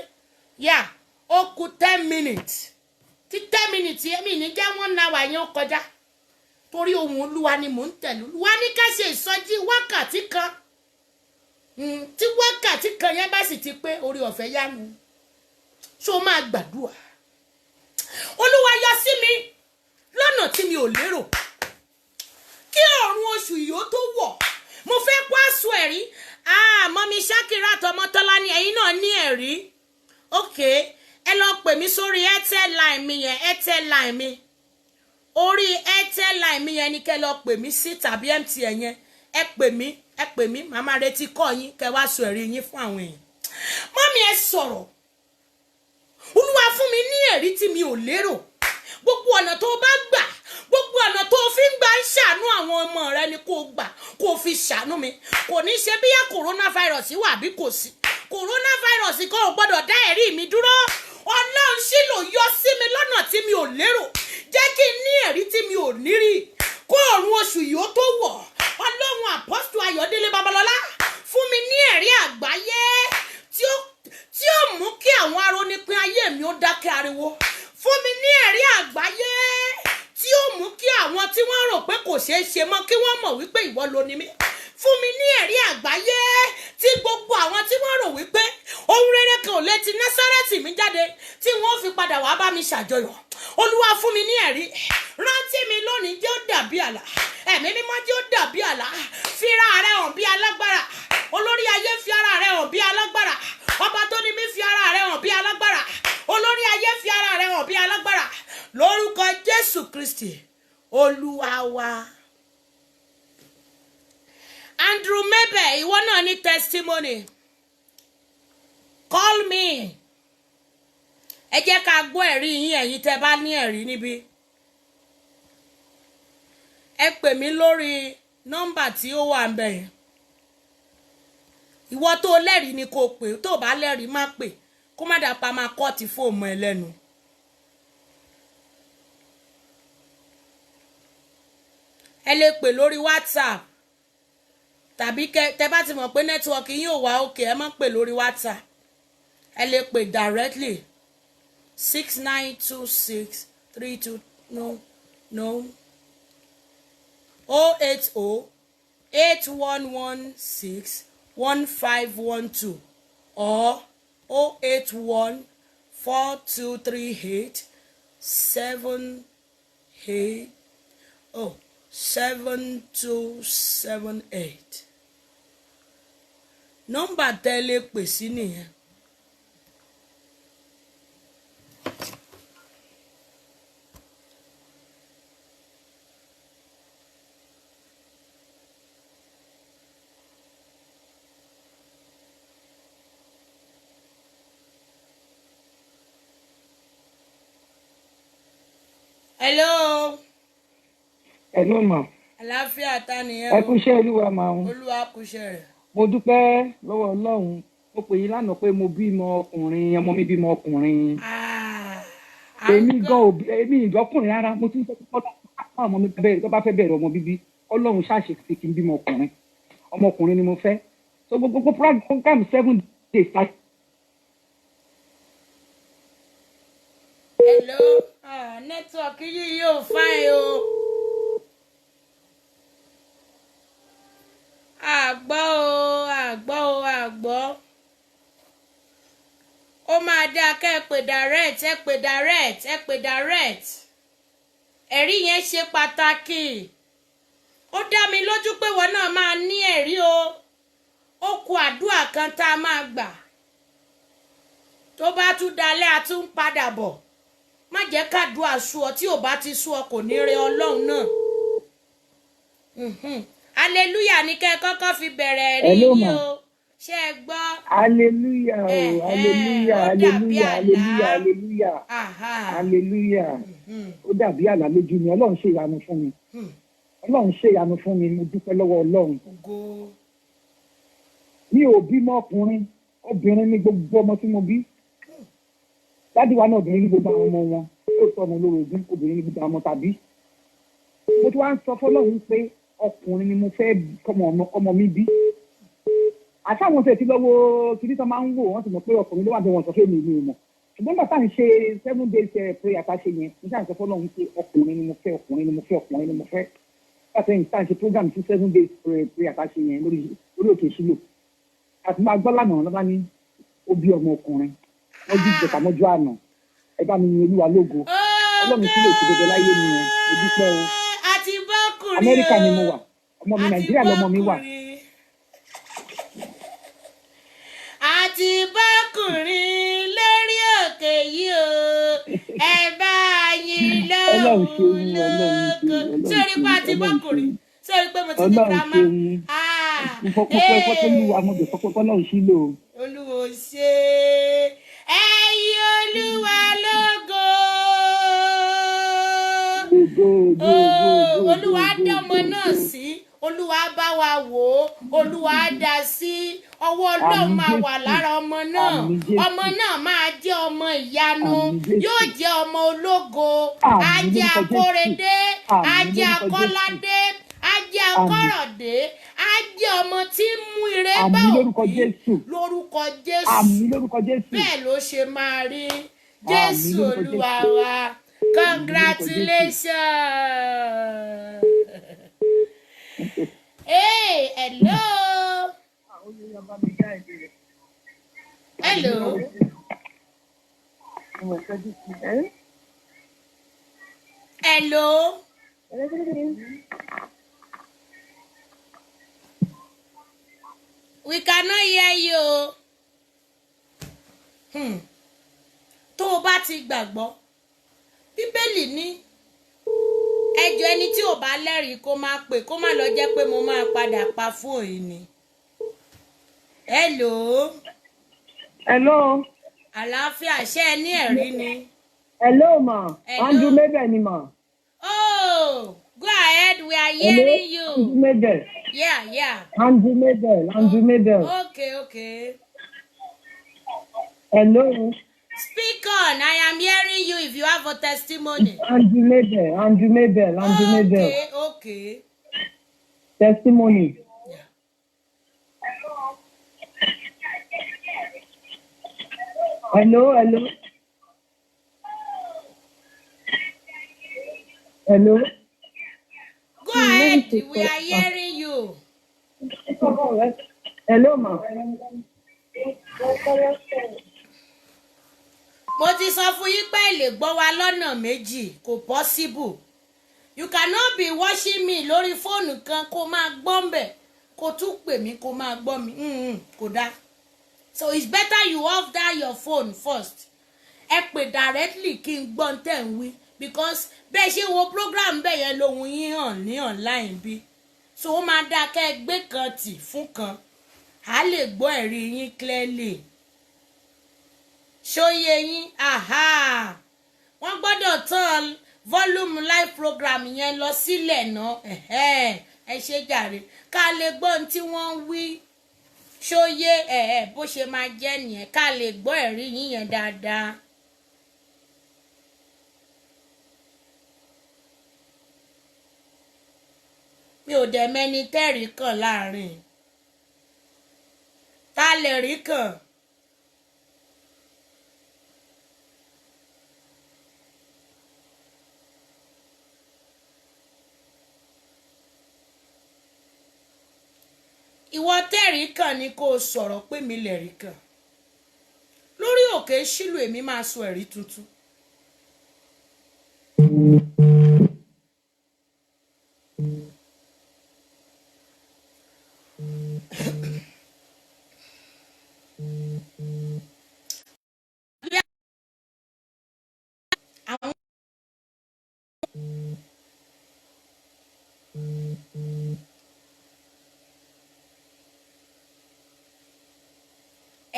Speaker 4: yà, ó kù 10 minutes. Tí 10 minutes yẹn mi ní jẹ́ 1 hour yẹn ó kọjá, torí ohun Olúwa ni mò ń tẹ̀lé. Olúwa ní ká ṣe ìsọjí wákàtí kan. Tí wákàtí kan yẹn bá sì ti pé, orí ọ̀fẹ́ yánu. Ṣó máa gbàdúrà? Olúwa, yọ sí mi lọ́nà tí mi ò lérò kí ọ̀run oṣù yìí ó tó wọ̀. Mo fẹ́ kó àṣọ ẹ̀rí. Mummy Ṣakira Tọmọtọ́lá ni ẹ̀yin náà ní ẹ̀rí. Ok, ẹ lọ pè mí sórí Airtel line mi yẹn, Airtel line mi, orí Airtel line mi yẹn ni kẹ́ lọ pè mí sí, tàbí MTN yẹn. Ẹ pè mí, ẹ pè mí, màá máa retí kọ́ yín kẹ́ wá sọ ẹ̀rí yín fún àwọn èèyàn. Mummy, ẹ sọ̀rọ̀. Olúwa, fún mi ní ẹ̀rí tí mi ò lérò. Gbogbo ọ̀nà tó bá gbà, gbogbo ọ̀nà tó fi ń gbà ń ṣàánú àwọn ọmọ rẹ ni kò gbà kó fi ṣàánú mi. Kò ní ṣe bíyà coronavirus wà bí kò sí coronavirus kan, ò gbọ́dọ̀ dá ẹ̀rí mi dúró. Ọlọ́run Ṣílò, yọ sí mi lọ́nà tí mi ò lérò, jẹ́ kí n ní ẹ̀rí tí mi ò ní rí kó òrùn oṣù yìí ó tó wọ̀. Ọlọ́run Apostle Ayọ̀délé Babalọ́lá, fún mi ní ẹ̀rí àgbáyé tí ó mú kí àwọn arónípín ayé mi ó dákẹ́ ariwo. Fún mi ní ẹ̀rí àgbáyé tí ó mú kí àwọn tí wọ́n rò pé kò ṣeé ṣe mọ́ kí wọ́n mọ̀ wípé ìwọ ló ní mí. Fún mi ní ẹ̀rí àgbáyé tí gbogbo àwọn tí wọ́n rò wípé ohun rere kan ò lè ti Násárẹ́tì mi jáde tí wọ́n fi padà wá bá mi ṣàjọyọ̀. Olúwa, fún mi ní ẹ̀rí. Rántí mi lónìí, jẹ́ ó dàbí àlá. Ẹ̀mí Mímọ́, jẹ́ ó dàbí àlá. Fira rẹ hàn bí alágbára. Olórí ayé, fi ara rẹ hàn bí alágbára. Ọba tó ní mí, fi ara rẹ hàn bí alágbára. Olórí ayé, fi ara rẹ hàn bí alágbára. Lórúkọ Jésù Kristi Olúwa wa. Andrew Mebe, ìwọ náà ní testimony. Call me. Ẹ jẹ́ ká gbọ́ ẹ̀rí yín, ẹ̀yin tẹ́ bá ní ẹ̀rí níbí. Ẹ pè mí lórí nọ́mbà tí ó wà ń bẹ̀ yẹn. Ìwọ tó lẹ́rìí ni kò pè, tó bá lẹ́rìí má pè, kó má dàá pa máa kọ́ ti fóònù ẹ lẹ́nu. Ẹ lè pè lórí WhatsApp tàbí tẹ bá ti mọ̀ pé network yín ò wá òkè, ẹ má pè lórí WhatsApp. Ẹ lè pè directly, 692632, no, 08081161512 or 081423878, oh, 7278. Nọ́mbà tẹ́ lè pè sí nìyẹn. Hello.
Speaker 3: Hello ma.
Speaker 4: Àlàáfíà, ta nìyẹn?
Speaker 3: Ẹ
Speaker 4: O
Speaker 3: kú iṣẹ́ Olúwa mà o.
Speaker 4: Olúwa kúṣẹ́ rẹ̀.
Speaker 3: Mo dúpẹ́ lọ́wọ́ Ọlọ́run. Mo pè yín lánàá pé mo bímọ ọkùnrin, ọmọ mi bímọ ọkùnrin.
Speaker 4: Ah, à ń
Speaker 3: Èmi
Speaker 4: gbọ́.
Speaker 3: gan òbí èmi ìdọ́kùnrin rárá. Mo ti ń sọ pé Ọlọ́run, ọmọ mi bẹ̀rẹ̀, tó bá fẹ́ bẹ̀rẹ̀ ọmọ bíbí, Ọlọ́run ṣàṣe fi kí n bímọ ọkùnrin. Ọmọkùnrin ni mo fẹ́. So gbogbo program 7 days ta
Speaker 4: Hello. Ah, network yìí yóò fine o. Àgbọ́ o, àgbọ́ o, àgbọ́. Ó máa dáa kẹ́ ẹ pè direct, ẹ pè direct, ẹ pè direct. Ẹ̀rí yẹn ṣe pàtàkì. Ó dá mi lójú pé wọn náà máa ní ẹ̀rí o. Ó kù àdúrà kan tá a máa gbà. Tó bá tún dalẹ́, a tún ń padà bọ̀. Má jẹ́ kádùá sú ọ. Tí ò bá ti sú ọ, kò ní rẹ Ọlọ́run náà. Hallelujah ní kẹ́ ẹ kọ́kọ́ fi bẹ̀rẹ̀ ẹ̀rí
Speaker 3: Hello
Speaker 4: yín
Speaker 3: ma.
Speaker 4: o. Ṣé ẹ gbọ́?
Speaker 3: Hallelujah o,
Speaker 4: Ẹ̀hẹ́n,
Speaker 3: hallelujah,
Speaker 4: ó dàbí
Speaker 3: hallelujah,
Speaker 4: àlá.
Speaker 3: Hallelujah, hallelujah, hallelujah. Ó dàbí àlá lójú mi. Ọlọ́run ṣe ìyanu fún mi. Ọlọ́run ṣe ìyanu fún mi. Mo dúpẹ́ lọ́wọ́ Ọlọ́run.
Speaker 4: Ògo.
Speaker 3: Mi ò bímọ ọkùnrin, obìnrin ní gbogbo ọmọ tí mo bí. Daddy wa náà, obìnrin ní gbogbo àwọn ọmọ wọn. Ó sọ ọmọ olórogún, obìnrin ní gbogbo àwọn ọmọ tàbí. Mo ti wá ń sọ fọlọ́run pé ọkùnrin ni mo fẹ́ kọ́mọ ọmọ mi bí. Àtàwọn tẹ̀ tí lọ́wọ́ kìíní tó máa ń wò, wọ́n ti mọ̀ pé ọkùnrin ló wà bí wọ́n sọ fún mi, mi ò mọ̀. Ṣùgbọ́n nígbà tá à ń ṣe 7 days prayer tá a ṣe yẹn, mo ṣáà ń sọ fọlọ́run pé ọkùnrin ni mo fẹ́, ọkùnrin ni mo fẹ́, ọkùnrin ni mo fẹ́. Nígbà tá à ń ṣe program sí 7 days prayer tá a ṣe yẹn lórí òkè Ṣílò, àti máa gbọ́ lánàá lọ́ba ní ó bí ọmọ ọkùnrin wọ́n jí ìjẹta mọ́jú àná. Ẹ bá mi yin Olúwa lógo. Ọlọ́run tí lè ṣe gẹ́gẹ́ láyé mi yẹn, mo dúpẹ́ o.
Speaker 4: Àti bọ́kùnrin.
Speaker 3: Amẹ́ríkà ni mo wà, ọmọ mi
Speaker 4: Àti
Speaker 3: Nàìjíríà lọmọ mi wà.
Speaker 4: bọ́kùnrin. Àti bọ́kùnrin lórí òkè yìí o. Ẹ bá yín
Speaker 3: Ọlọ́run
Speaker 4: lóhùn
Speaker 3: ṣeun, Ọlọ́run
Speaker 4: lógo.
Speaker 3: ṣeun, Ọlọ́run
Speaker 4: Sórí pé
Speaker 3: ṣeun,
Speaker 4: àti
Speaker 3: Ọlọ́run
Speaker 4: bọ́kùnrin.
Speaker 3: ṣeun.
Speaker 4: Sórí pé mo ti di
Speaker 3: Ọlọ́run
Speaker 4: girama.
Speaker 3: ṣeun.
Speaker 4: Ah,
Speaker 3: Mo fọpẹ́ fọpẹ́
Speaker 4: hey.
Speaker 3: Olúwa, mo dẹ̀ fọpẹ́ fọlọ́run sílò o.
Speaker 4: Olúwo ṣe ẹ̀yin Olúwa lógo.
Speaker 3: Ògo, ògo, ògo,
Speaker 4: Oh,
Speaker 3: ògo, ògo,
Speaker 4: Olúwa á
Speaker 3: ògo,
Speaker 4: dá ọmọ
Speaker 3: ògo,
Speaker 4: náà
Speaker 3: ògo.
Speaker 4: sí. Olúwa á bá wa wò ó. Olúwa á dá sí. Ọwọ́ Ọlọ́run
Speaker 3: Àmín
Speaker 4: máa wà
Speaker 3: Jésù.
Speaker 4: lára ọmọ náà.
Speaker 3: Àmín Jésù.
Speaker 4: Ọmọ náà máa jẹ́ ọmọ ìyanu.
Speaker 3: Àmín Jésù.
Speaker 4: Yóò jẹ́ ọmọ ológo. Á
Speaker 3: Àmín
Speaker 4: jẹ́
Speaker 3: lórúkọ Jésù.
Speaker 4: akóredé. Á
Speaker 3: Àmín
Speaker 4: jẹ́
Speaker 3: lórúkọ Jésù.
Speaker 4: akọ́ládé. Á jẹ́
Speaker 3: Àmín.
Speaker 4: akọ́rọ̀dé. Á jẹ́ ọmọ tí ń mú ire bá
Speaker 3: Àmín lórúkọ
Speaker 4: òbí.
Speaker 3: Jésù.
Speaker 4: Lórúkọ Jésù.
Speaker 3: Àmín lórúkọ Jésù.
Speaker 4: Bẹ́ẹ̀ ló ṣe máa rí.
Speaker 3: Àmín
Speaker 4: Jésù
Speaker 3: lórúkọ
Speaker 4: Olúwa
Speaker 3: Jésù.
Speaker 4: wa.
Speaker 3: Àmín lórúkọ Jésù.
Speaker 4: Congratulations. Hey, hello. Hello. Hello. We cannot hear you. Tó o bá ti gbàgbọ́, Bíbélì ní ẹ Ẹjọ́, ẹni tí ò bá lẹ́rìí kó má pè, kó má lọ jẹ́ pé mo máa padà pa fóònù yìí ni. Hello.
Speaker 6: Hello.
Speaker 4: Àlàáfíà, ṣé ẹ ní ẹ̀rí ni?
Speaker 6: Hello, ma.
Speaker 4: Hello.
Speaker 6: Andrew Mabel ni ma.
Speaker 4: Oh, go ahead, we are
Speaker 6: Hello.
Speaker 4: hearing you.
Speaker 6: Andrew Mabel.
Speaker 4: Yeah.
Speaker 6: Andrew Mabel. Andrew Mabel.
Speaker 4: Okay.
Speaker 6: Hello.
Speaker 4: Speak on, I am hearing you if you have a testimony.
Speaker 6: Andrew Mabel. Andrew Mabel. Andrew Mabel.
Speaker 4: Okay.
Speaker 6: Testimony.
Speaker 4: Yeah.
Speaker 6: Hello, hello. Hello.
Speaker 4: Go ahead, we are hearing you.
Speaker 6: Hello, ma.
Speaker 4: Mo ti sọ fún yín pé ẹ lè gbọ́ wa lọ́nà méjì, kò possible. You cannot be watching me lórí fóònù kan, kó máa gbọ́ ń bẹ̀, kó tún pè mí, kó máa gbọ́ mi. Kò dáa. So it's better you off that your phone first. Ẹ pè directly kí n gbọ́ ń tẹ̀ ń wí, because bẹ́ẹ̀ ṣe wo program bẹ́ẹ̀ yẹn lohun yín hàn ní online bí. So ó máa dáa kẹ́ ẹ gbé kan tì fún kan, á lè gbọ́ ẹ̀rí yín clearly. Ṣóyè yín? Aha, wọ́n gbọ́dọ̀ tán volume live program yẹn lọ sílẹ̀ náà. Ẹ̀hẹ́n, ẹ ṣe jàre, ká lè gbọ́ ohun tí wọ́n ń wí. Ṣóyè ẹ̀ bó ṣe máa jẹ́ nìyẹn, ká lè gbọ́ ẹ̀rí yín yẹn dáadáa. Mi ò dẹ̀ mẹ́ni tẹ́rìí kàn láàrin ta lè rí kàn. Ìwọ tẹ́rìí kàn ni kó o sọ̀rọ̀ pé mi lè rí kàn lórí òkè Ṣílò, èmi máa sọ ẹ̀rí tuntun. Àwọn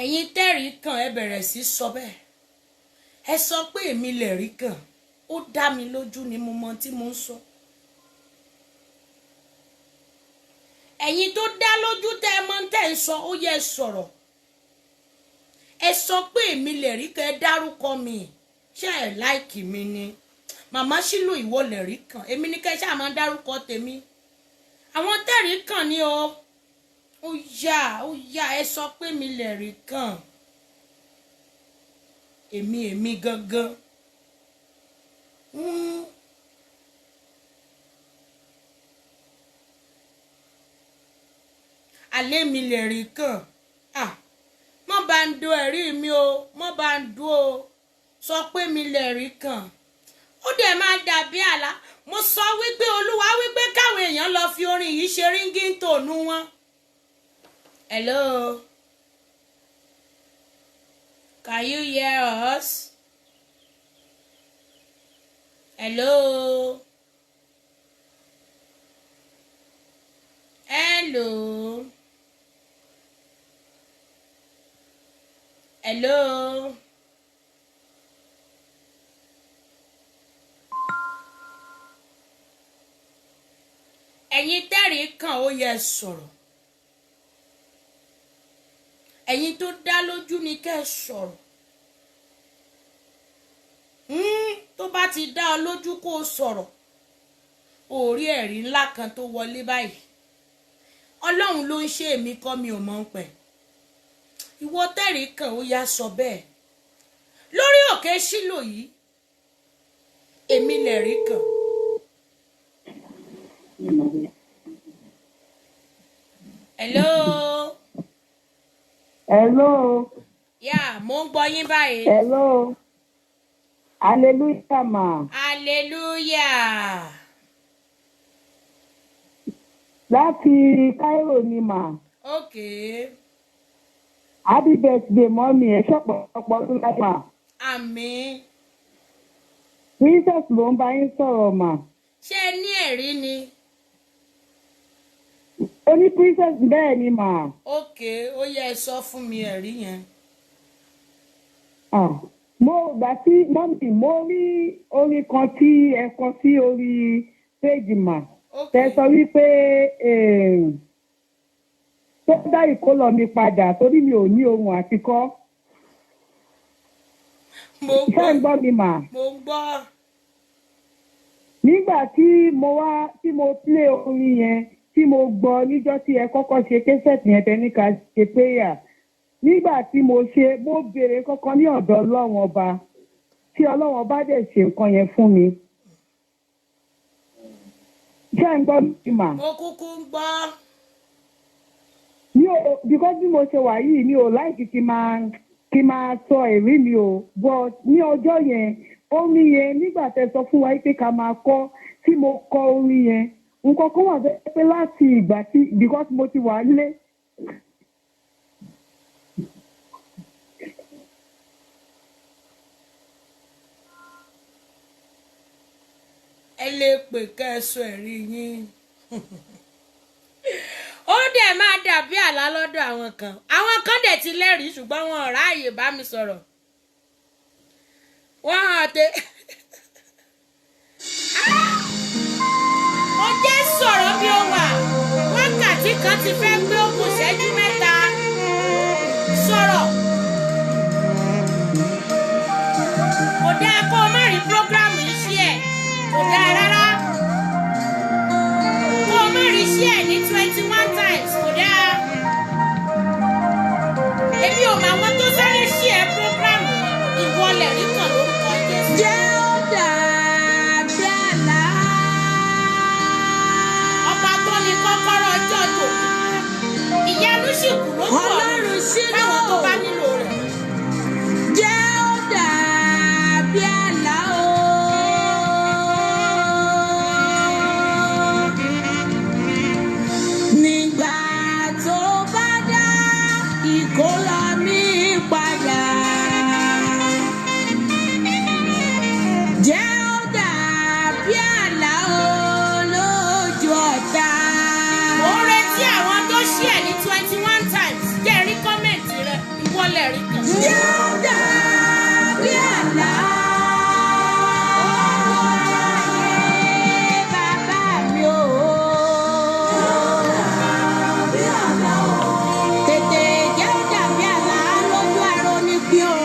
Speaker 4: ẹ̀yin tẹ́rìí kàn, ẹ bẹ̀rẹ̀ sí sọ bẹ́ẹ̀. Ẹ sọ pé èmi lè rí kàn, ó dá mi lójú ni, mo mọ tí mo ń sọ. Ẹ̀yin tó dá lójú tẹ́ ẹ mọ̀ tẹ́ ẹ ń sọ, ó yẹ ẹ sọ̀rọ̀. Ẹ sọ pé èmi lè rí kàn, ẹ dárúkọ mi. Ṣé ẹ like mi ni? Màmá Ṣílò, ìwọ lè rí kàn, èmi ní kẹ́ ṣáà máa dárúkọ tèmi. Àwọn tẹ́rìí kàn ni o. Ó yá, ó yá, ẹ sọ pé mi lè rí kàn, èmi, èmi gangan. Alẹ́ mi lè rí kàn. Ah, mọ́ bá ń do ẹ̀rí mi o, mọ́ bá ń do o. Sọ pé mi lè rí kàn. Ó dẹ̀ máa dàbí àlá. Mo sọ wípé Olúwa wípé káwọn èèyàn lọ fi orin yìí ṣe ringtone wọn. Hello, can you hear us? Hello, hello, hello. Ẹ̀yin tẹ́rìí kàn, ó yẹ sọ̀rọ̀. Ẹ̀yin tó dá lójú ni kẹ́ ẹ sọ̀rọ̀. Tó bá ti dá ọ lójú, kó o sọ̀rọ̀. Orí ẹ̀rí ńlá kan tó wọlé báyìí, Ọlọ́run ló ń ṣe, èmi kọ́, mi ò mọ̀ ń pẹ̀. Ìwọ tẹ́rìí kàn, ó yá, sọ bẹ́ẹ̀ lórí òkè Ṣílò yìí, èmi lẹ̀rí kàn. Hello.
Speaker 6: Hello.
Speaker 4: Yeah, mo ń gbọ́ yín báyìí.
Speaker 6: Hello. Hallelujah, ma.
Speaker 4: Hallelujah.
Speaker 6: Láti Cairo ni mà.
Speaker 4: Okay.
Speaker 6: Happy birthday, mummy. Ẹ ṣọ̀pọ̀lọpọ̀ ọdún láti mà.
Speaker 4: Àmín.
Speaker 6: Princess ló ń bá yín sọ̀rọ̀ mà.
Speaker 4: Ṣé ẹ ní ẹ̀rí ni?
Speaker 6: Ó ní princess, bẹ́ẹ̀ ni mà.
Speaker 4: Ok, ó yẹ ẹ sọ fún mi ẹ̀rí yẹn.
Speaker 6: Ah, mo gbà tí mummy, mo rí orin kan tí ẹ kọ sí orí péjì mà. Tẹ sọ wípé tó dá ìkólọ mi padà torí mi ò ní ohun àtikọ́.
Speaker 4: Mo
Speaker 6: Ṣé
Speaker 4: gbọ́.
Speaker 6: ń gbọ́ mi mà?
Speaker 4: Mo gbọ́.
Speaker 6: Nígbà tí mo wá tí mo play orin yẹn, tí mo gbọ́ níjọ́ tí ẹ kọ́kọ́ ṣe cassette yẹn, tẹ ní ká ṣe prayer, nígbà tí mo ṣe, mo béèrè kọ́kọ́ ní ọ̀dọ̀ Ọlọ́run Ọba, tí Ọlọ́run Ọba dẹ̀ ṣe nǹkan yẹn fún mi. Ṣé ń gbọ́ mi mà?
Speaker 4: Mo kúkú ń gbọ́.
Speaker 6: Mi ò, because bí mo ṣe wà yìí, mi ò like kí máa sọ èrí mi o, but ní ọjọ́ yẹn, orin yẹn, nígbà tẹ́ sọ fún wa pé ká máa kọ, tí mo kọ orin yẹn, nǹkan kan wà bẹ́ẹ̀ pé láti ìgbà tí, because mo ti wà nílé.
Speaker 4: Ẹ lè pè kẹ́ ẹ sọ ẹ̀rí yín. Ó dẹ̀ máa dàbí àlá lọ́dọ̀ àwọn kan. Àwọn kan dẹ̀ ti lẹ́rìí, ṣùgbọ́n wọn ò ráàyè bá mi sọ̀rọ̀. Wọ́n hàn tẹ. Ó jẹ́ sọ̀rọ̀ bí ó wà. Wákàtí kan ti fẹ́ pé, ó kù ìṣẹ́jú 3. Sọ̀rọ̀. Kò dáa kó o má rí program yìí sí ẹ̀. Kò dáa rárá. Kó o má rí sí ẹ̀ ní 21 times, kò dáa. Èmi ò mọ àwọn tó sáré sí ẹ̀ program yìí. Ìwọlẹ̀ rí kan lórúkọ Jésù.
Speaker 1: Jẹ́ ó dàbí àlá.
Speaker 4: Ọba tó ní kọ́kọ́rọ́ ọjọ́ tòní. Ìyanu sì kù lójú ọ̀run
Speaker 1: Ọlọ́run ṣílò.
Speaker 4: fáwọn tó bá nílò rẹ̀.
Speaker 1: Jẹ́ ó dàbí àlá o. Nígbà tó bá dá ìkólọ mi padà. Jẹ́ ó dàbí àlá o lójú ọ̀tá.
Speaker 4: Mo ń retí àwọn tó ṣí ẹ̀ ní 21 times. Jẹ́ rí comment rẹ̀, ìwọlẹ̀ rí kan.
Speaker 1: Jẹ́ ó dàbí àlá. Ayé bàbá mi o. Tètè jẹ́ ó dàbí àlá lójú aró ní pín o.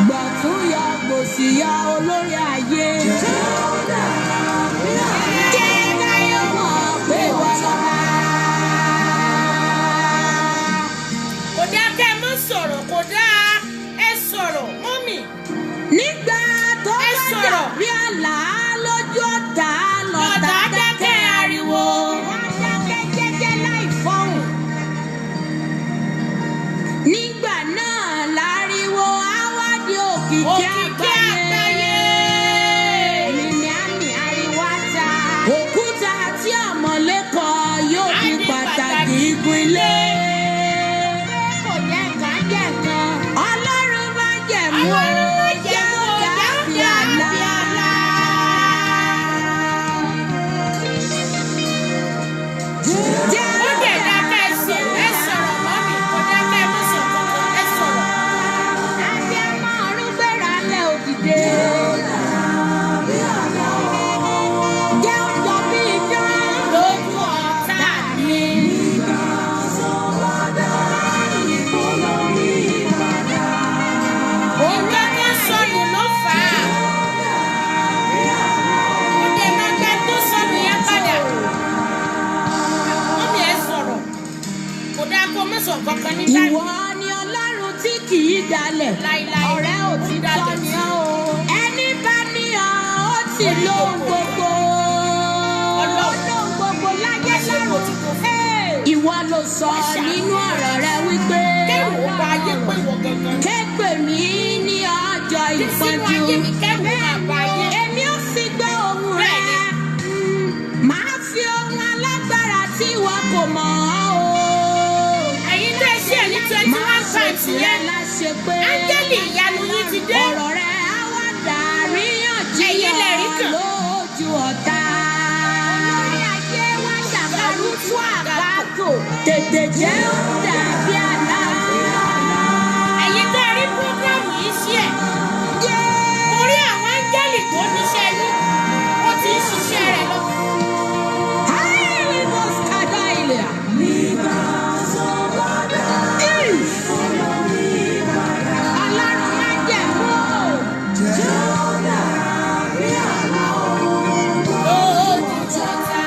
Speaker 1: Gbọ̀tún yọ gbòsì yọ olórí ayé. Jẹ́ káyọ̀ mọ̀ pé wọ́n lọ́ba.
Speaker 4: Kò dáa kẹ́ ẹ mọ́ sọ̀rọ̀, kò dáa. Ẹ sọ̀rọ̀, mummy.
Speaker 1: Nígbà tó
Speaker 4: Ẹ
Speaker 1: bá
Speaker 4: sọ̀rọ̀.
Speaker 1: dàbí àlá lójú ọ̀tá, lọ̀tá
Speaker 4: Lọ̀tá dákẹ́
Speaker 1: dákẹ́
Speaker 4: ariwo.
Speaker 1: Wọ́n dákẹ́ jẹ́jẹ́ láì fọhùn. Nígbà náà láriwo awádìí òkìkí
Speaker 4: Òkìkí
Speaker 1: àgbáyé.
Speaker 4: àgbáyé.
Speaker 1: Mímí àmì ariwo ata. Òkúta tí ọ̀mọ̀lé kọ yóò
Speaker 4: Á
Speaker 1: di
Speaker 4: di
Speaker 1: pàtàkì
Speaker 4: pàtàkì
Speaker 1: igun ilé. Kò jẹ́ nǹkan jẹ́ nǹkan. Ọlọ́run má jẹ̀mú o.
Speaker 4: Ọlọ́run má
Speaker 1: Jẹ́
Speaker 4: jẹ̀mú
Speaker 1: ó
Speaker 4: o, jẹ́ ó
Speaker 1: dàbí
Speaker 4: dàbí
Speaker 1: àlá.
Speaker 4: àlá.
Speaker 1: Jẹ́
Speaker 4: Ó
Speaker 1: ó
Speaker 4: dẹ̀ dáa kẹ́ ẹ
Speaker 1: dàbí
Speaker 4: sọ̀rọ̀, ẹ sọ̀rọ̀ mummy. Kò dáa kẹ́ ẹ mọ́ sọ kankan, ẹ sọ̀rọ̀.
Speaker 1: Abiyamọ ọ̀run gbéra lẹ̀ òdìdé. Jẹ́ ó jọ bí idán
Speaker 4: Lójú ọ̀tá mi. Nǹkan kan sọnù ló fà á. Ó dẹ̀ máa gba tó sọnù yẹn padà. Mummy, ẹ sọ̀rọ̀. Kò dáa kó má sọ kankan ní táìmù.
Speaker 1: Ìwọ ni Ọlọ́run tí kì í dalẹ̀.
Speaker 4: Láíláí.
Speaker 1: Ọ̀rẹ́ òtítọ́ ni ọ́ o. Ẹni bá ní ọ, ó ti lóhun gbogbo.
Speaker 4: Ọlọ́run.
Speaker 1: Ó lóhun gbogbo láyé
Speaker 4: Wá ṣe
Speaker 1: lọ́run.
Speaker 4: bó ti tó fún.
Speaker 1: Ìwọ ló sọ
Speaker 4: Wá ṣàánú.
Speaker 1: nínú ọ̀rọ̀ rẹ wípé.
Speaker 4: Kẹ́rù ó bá ayé pé ìwọ gangan.
Speaker 1: Ké pè mí ní ọjọ́
Speaker 4: Dé sínú
Speaker 1: ìpọ́njú.
Speaker 4: ayé mi, kẹ́rù ó máa bá ayé.
Speaker 1: Èmi ó sì gbọ́ ohùn rẹ.
Speaker 4: Bẹ́ẹ̀ni.
Speaker 1: Màá fi ohun alágbára tí ìwọ kò mọ̀ ọ́ o.
Speaker 4: Ẹ̀yin tẹ́ ṣí ẹ̀ ní 21
Speaker 1: Máa ṣe
Speaker 4: times
Speaker 1: tìrẹ
Speaker 4: yẹn.
Speaker 1: láṣẹ. ṣe pé.
Speaker 4: Áńgẹ́lì ìyanu yín ti dé.
Speaker 1: Ọ̀rọ̀ rẹ̀ á wá dàríyànjiyàn
Speaker 4: Ẹ̀yin lẹ rí kàn.
Speaker 1: lójú ọ̀tá. Olórí ayé wá ṣàkàrútú àgbákò. Tètè jẹ́ ó dàbí àlá.
Speaker 4: Ẹ̀yin tẹ́ ẹ rí program yìí sí ẹ̀. Mo rí àwọn áńgẹ́lì tó níṣẹ́ yín. Ó ti ń ṣiṣẹ́ rẹ̀ lọ.
Speaker 1: Haile Moskadailia. Ọlọ́run májẹ̀mú o.
Speaker 4: Lójú ọ̀tá.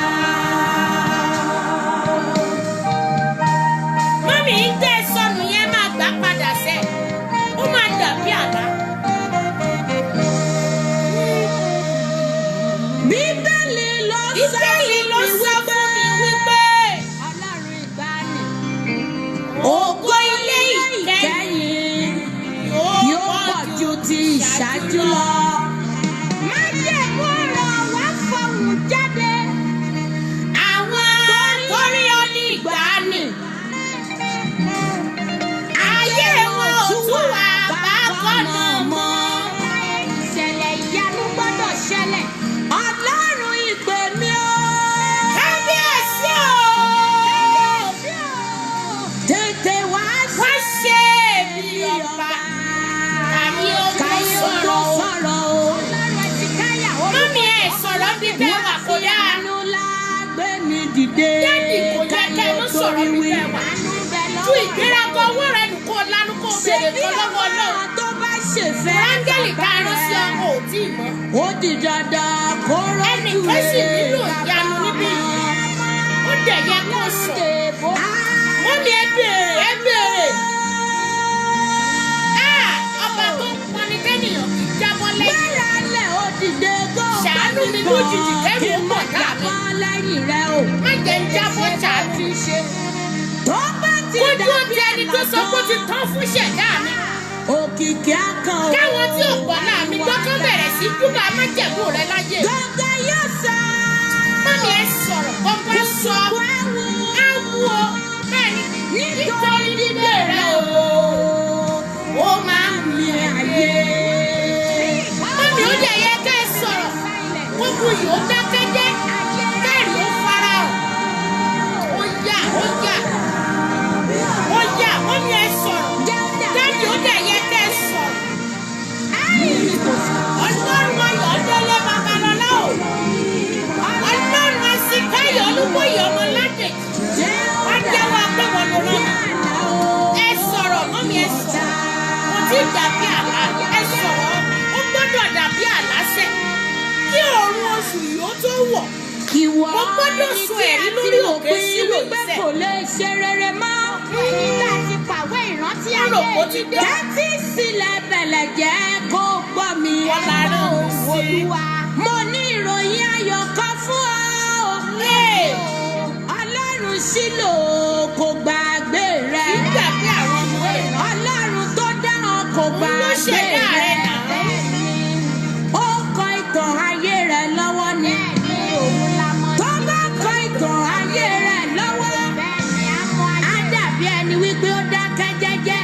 Speaker 4: Mọ́mì ń tẹ́ sọnù yẹn máa gbà padà sẹ́. Ó máa dàbí àlá.
Speaker 1: Bíbélì ló sọ
Speaker 4: Bíbélì ló
Speaker 1: fún mi
Speaker 4: sọ fún mi wípé
Speaker 1: Ọlọ́run ìgbàanì.
Speaker 4: ògo ilé ìkẹyìn
Speaker 1: Ìkẹyìn yóò pọ̀ ju ti ìṣáájú lọ. Májẹ̀mú ọ̀rọ̀ wá fọhùn jáde.
Speaker 4: Àwọn torí ó ní ìgbàanì. Ayé wọn ò tún wà bákan náà mọ́.
Speaker 1: Ìṣẹ̀lẹ̀ ìyanu gbọ́dọ̀ ṣẹlẹ̀. Ọlọ́run ìpè mi o.
Speaker 4: Kábíyèsí o!
Speaker 1: Tètè wá
Speaker 4: Wá ṣe bí ọba. Kàyé ó tó
Speaker 1: Káyé ó tó
Speaker 4: sọ̀rọ̀ o.
Speaker 1: sọ̀rọ̀ o.
Speaker 4: Mọ́mí ẹ̀ sọ̀rọ̀ bí tẹ́ wà kò dáa.
Speaker 1: Àánú la gbé mi dìde.
Speaker 4: Dádì kò yẹ kẹ́ ẹ mọ́ sọ̀rọ̀ bí tẹ́ wà. Ju ìgbéraga ọwọ́ rẹ nù kó o lánú kó o béèrè
Speaker 1: Ṣebí
Speaker 4: kan lọ́wọ́
Speaker 1: àwọn
Speaker 4: Ọlọ́run.
Speaker 1: tó bá ṣèfẹ́
Speaker 4: Áńgẹ́lì tá a rán sí ọmọ ò tí ì mọ̀.
Speaker 1: Ó di dandan kó rọ́jú
Speaker 4: Ẹnìkan sì nílò ìyanu níbí yìí. Ó dẹ̀ yẹ kó o sọ. Mọ́mí ẹ béèrè ẹ béèrè. Ah! Ọba tó ń pọnni kẹ́nìyàn kì í jábọ́ lẹ́yìn.
Speaker 1: Gbéra lẹ̀ ó dìde kó o bá
Speaker 4: Ṣàánú mi
Speaker 1: kàn
Speaker 4: lójijì kẹ́rù
Speaker 1: kí
Speaker 4: ó
Speaker 1: n
Speaker 4: pọ̀
Speaker 1: má
Speaker 4: tá mi.
Speaker 1: jábọ́ lẹ́yìn rẹ o.
Speaker 4: Má jẹ́ ń jábọ́ ṣàánú.
Speaker 1: Tó bá ti
Speaker 4: Kójú ó
Speaker 1: dàbí
Speaker 4: ti ẹni tó sọ pé ó ti tán fún ṣẹ̀dá mi.
Speaker 1: Òkìkí akàn o.
Speaker 4: Káwọn tí ò gbọ́ náà mi gbọ́ kán bẹ̀rẹ̀ sí júbà májẹ̀mú rẹ láyé.
Speaker 1: Gbọ̀ngàn yóò sọ.
Speaker 4: Mọ́mí ẹ sọ̀rọ̀ gbọ́ngàn sọ.
Speaker 1: Kó ẹ̀wù.
Speaker 4: Á wú o. Bẹ́ẹ̀ni nítorí dídé rẹ o. Ó máa ń
Speaker 1: Mi ayé.
Speaker 4: Mọ́mí ó dẹ̀ yẹ kẹ́ ẹ sọ̀rọ̀. Gbogbo yìí ó dákẹ́jẹ́. Kẹ́rì ó farahàn. Ó yá ó yá. Ó yá mọ́mí ẹ sọ̀rọ̀. Dádì ó dẹ̀ yẹ kẹ́ ẹ sọ̀rọ̀. Ọlọ́run Ayọ̀délé Babalọ́lá o. Ọlọ́run Asíkáyọ̀ Olúbóyè ọmọ Ládèjì. Wá jẹ́wọ́ pé wọ́n ló rán mi. Ẹ sọ̀rọ̀ mọ́mí ẹ sọ̀rọ̀. Kò tí ì dàbí àlá. Ẹ sọ̀rọ̀. Ó gbọ́dọ̀ dàbí àlá sẹ̀. Kí òórùn oṣù yìí ó tó wọ̀.
Speaker 1: Ìwọ
Speaker 4: Mo gbọ́dọ̀
Speaker 1: ẹni
Speaker 4: sọ
Speaker 1: tí
Speaker 4: ẹ̀rí
Speaker 1: a ti
Speaker 4: lórí
Speaker 1: rò
Speaker 4: òkè
Speaker 1: pé
Speaker 4: Ṣílò
Speaker 1: wípé
Speaker 4: yìí sẹ̀.
Speaker 1: kò lè ṣe rere mọ́. Nígbà tí pàwé ìrántí
Speaker 4: Mo rò
Speaker 1: ayé
Speaker 4: pé ó ti dé.
Speaker 1: Tẹ́tí sílẹ̀ bẹ̀lẹ̀ jẹ́ kó gbọ́ mi.
Speaker 4: Wọ́n la rán òun sí.
Speaker 1: Olúwa. Mo ní ìròyìn ayọ̀ kan fún ọ.
Speaker 4: Ee!
Speaker 1: Ọlọ́run Ṣílò kò gbàgbé rẹ.
Speaker 4: Kì í gbàgbé àwọn ọmọ rẹ̀.
Speaker 1: Ọlọ́run tó dá ọ kò
Speaker 4: Òun ló
Speaker 1: gbàgbé
Speaker 4: ṣẹ̀dá
Speaker 1: rẹ.
Speaker 4: rẹ̀ nà.
Speaker 1: Ó kọ ìtàn ayé rẹ lọ́wọ́ ni. Tó bá kọ ìtàn ayé rẹ lọ́wọ́, á dàbí ẹni wípé ó dákẹ́ jẹ́jẹ́.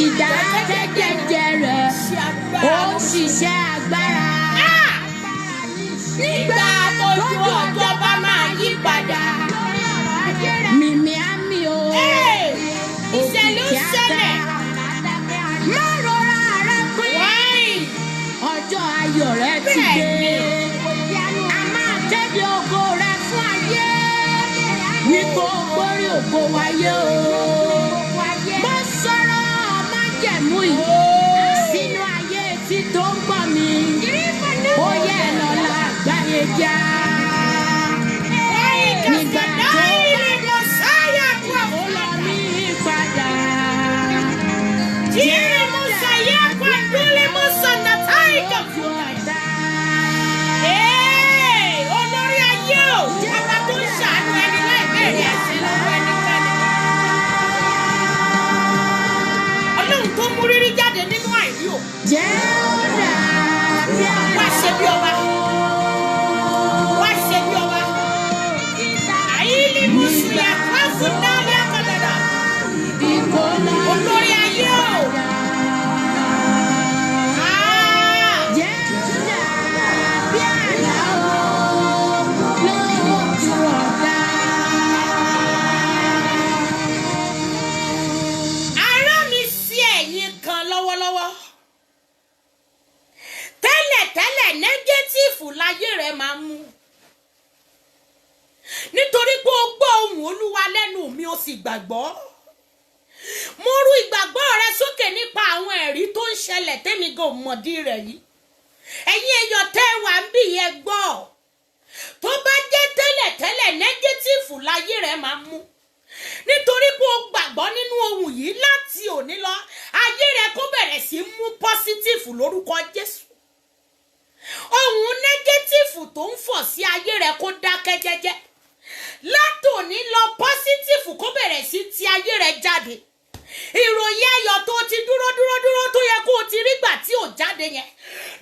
Speaker 1: Ìdákẹ́ jẹ́jẹ́ rẹ̀
Speaker 4: Ṣé
Speaker 1: ó
Speaker 4: agbára
Speaker 1: ń ṣiṣẹ́ agbára.
Speaker 4: Ah!
Speaker 1: Nígbà
Speaker 4: Tójú ọjọ́ bá máa yí padà.
Speaker 1: Mìmí á mi o.
Speaker 4: Ee! Ìṣẹ̀lẹ̀ ó
Speaker 1: Òkìkí á
Speaker 4: ṣẹlẹ̀.
Speaker 1: ta. Má rọra rẹ pín.
Speaker 4: Wáì!
Speaker 1: Ọjọ́ ayọ̀ rẹ ti
Speaker 4: Bẹ́ẹ̀
Speaker 1: dé.
Speaker 4: ni.
Speaker 1: A máa kéde ògo rẹ fún ayé. Wípé o gbórí ògo wáyé o. Mo sọ̀rọ̀ májẹ̀mú yìí sínú ayé etí tó ń gbọ́ mi. Ó yẹ lọ́la àgbáyé já.
Speaker 4: Wáì
Speaker 1: Nígbà
Speaker 4: kàṣà
Speaker 1: tó
Speaker 4: dáìrì lọ sáyà kú
Speaker 1: ó
Speaker 4: àfúlà.
Speaker 1: lọ mí padà.
Speaker 4: Jírí Musa yẹ kó àdúlé Musa nàtáì kàfúlà. Ee! Olórí ayé o! Ọba tó ń ṣàánú ẹni láì béèrè ẹ̀sìn lọ́wọ́ ẹnikẹ́ni. Ọlọ́run tó mú rírí jáde nínú àìrí o.
Speaker 1: Jẹ́ ó dàbí
Speaker 4: Wá ṣe bí ọba. Tẹ́lẹ̀tẹ́lẹ̀, negative láyé rẹ̀ máa mú, nítorí pé o gbọ́ ohùn Olúwa lẹ́nu mi, o sì gbàgbọ́. Mo rú ìgbàgbọ́ rẹ sókè nípa àwọn ẹ̀rí tó ń ṣẹlẹ̀ tẹ́mi gan mọ̀dí rẹ̀ yìí. Ẹ̀yin èèyàn tẹ́ wà ń bì yẹn, gbọ́. Tó bá jẹ́ tẹ́lẹ̀tẹ́lẹ̀, negative láyé rẹ̀ máa mú, nítorí pé o gbàgbọ́ nínú ohun yìí, láti òní lọ, ayé rẹ kó bẹ̀rẹ̀ sí mú positive lórúkọ Jésù. Ohun negative tó ń fọ̀ sí ayé rẹ, kó dákẹ́ jẹ́jẹ́. Látòní lọ, positive kó bẹ̀rẹ̀ sí ti ayé rẹ jáde. Ìròyìn ayọ̀ tó ti dúró dúró dúró, tó yẹ kó o ti rí gbà tí ò jáde yẹn,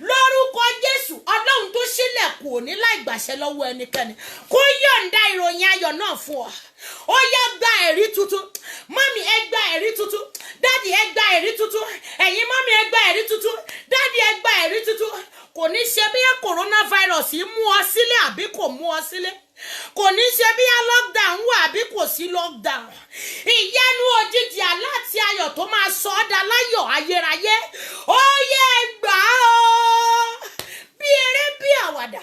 Speaker 4: lórúkọ Jésù, Ọlọ́run tó ṣílẹ̀kùn òní láì gbàṣẹ lọ́wọ́ ẹnikẹ́ni, kó yọ̀ǹda ìròyìn ayọ̀ náà fún ọ. Ó yá, gba ẹ̀rí tuntun. Mummy, ẹ gba ẹ̀rí tuntun. Daddy, ẹ gba ẹ̀rí tuntun. Ẹ̀yin mummy, ẹ gba ẹ̀rí tuntun. Daddy, ẹ gba ẹ̀rí tuntun. Kò ní ṣe bí coronavirus mú ọ sílé àbí kò mú ọ sílé, kò ní ṣe bí lockdown wà àbí kò sí lockdown. Ìyanu òjijì aláti ayọ̀ tó máa sọ ọ́ da láyọ̀ ayérayé, ó yẹ gbà á bí eré bí àwàdà.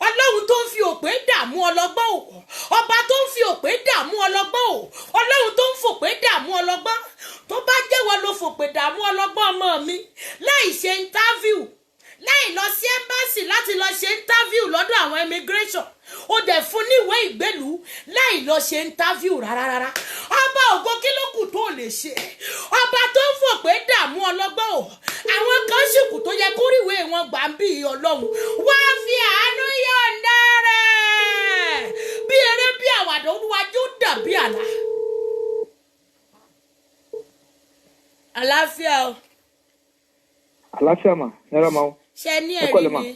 Speaker 4: Ọlọ́run tó ń fi òpè dààmú ọlọ́gbọ́n o, ọba tó ń fi òpè dààmú ọlọ́gbọ́n o, Ọlọ́run tó ń fòpè dààmú ọlọ́gbọ́n. Tó bá jẹ́wọ́ ló fòpè dààmú ọlọ́gbọ́n, ọmọ mi, láì ṣe interview, láì lọ sí embassy láti lọ ṣe interview lọ́dọ̀ àwọn immigration, ó dẹ̀ fún níwèé ìgbélùú láì lọ ṣe interview rárá rárá. Ọba ògo, kí ló kù tó lè ṣe? Ọba tó ń fòpè dààmú ọlọ́gbọ́n o. Àwọn kan sì kù tó yẹ kó ríwèé wọn gbà ń bí. Ọlọ́run wá fi àánú yọ̀ǹda rẹ̀ bí eré bí àwàdà. Olúwa yóò dàbí àlá. Àlàáfíà o.
Speaker 3: Àlàáfíà mà, ẹ rà máa o.
Speaker 4: Ṣe ní
Speaker 3: Ẹ kọ́lẹ̀
Speaker 4: ẹ̀rí
Speaker 3: mà.
Speaker 4: ni.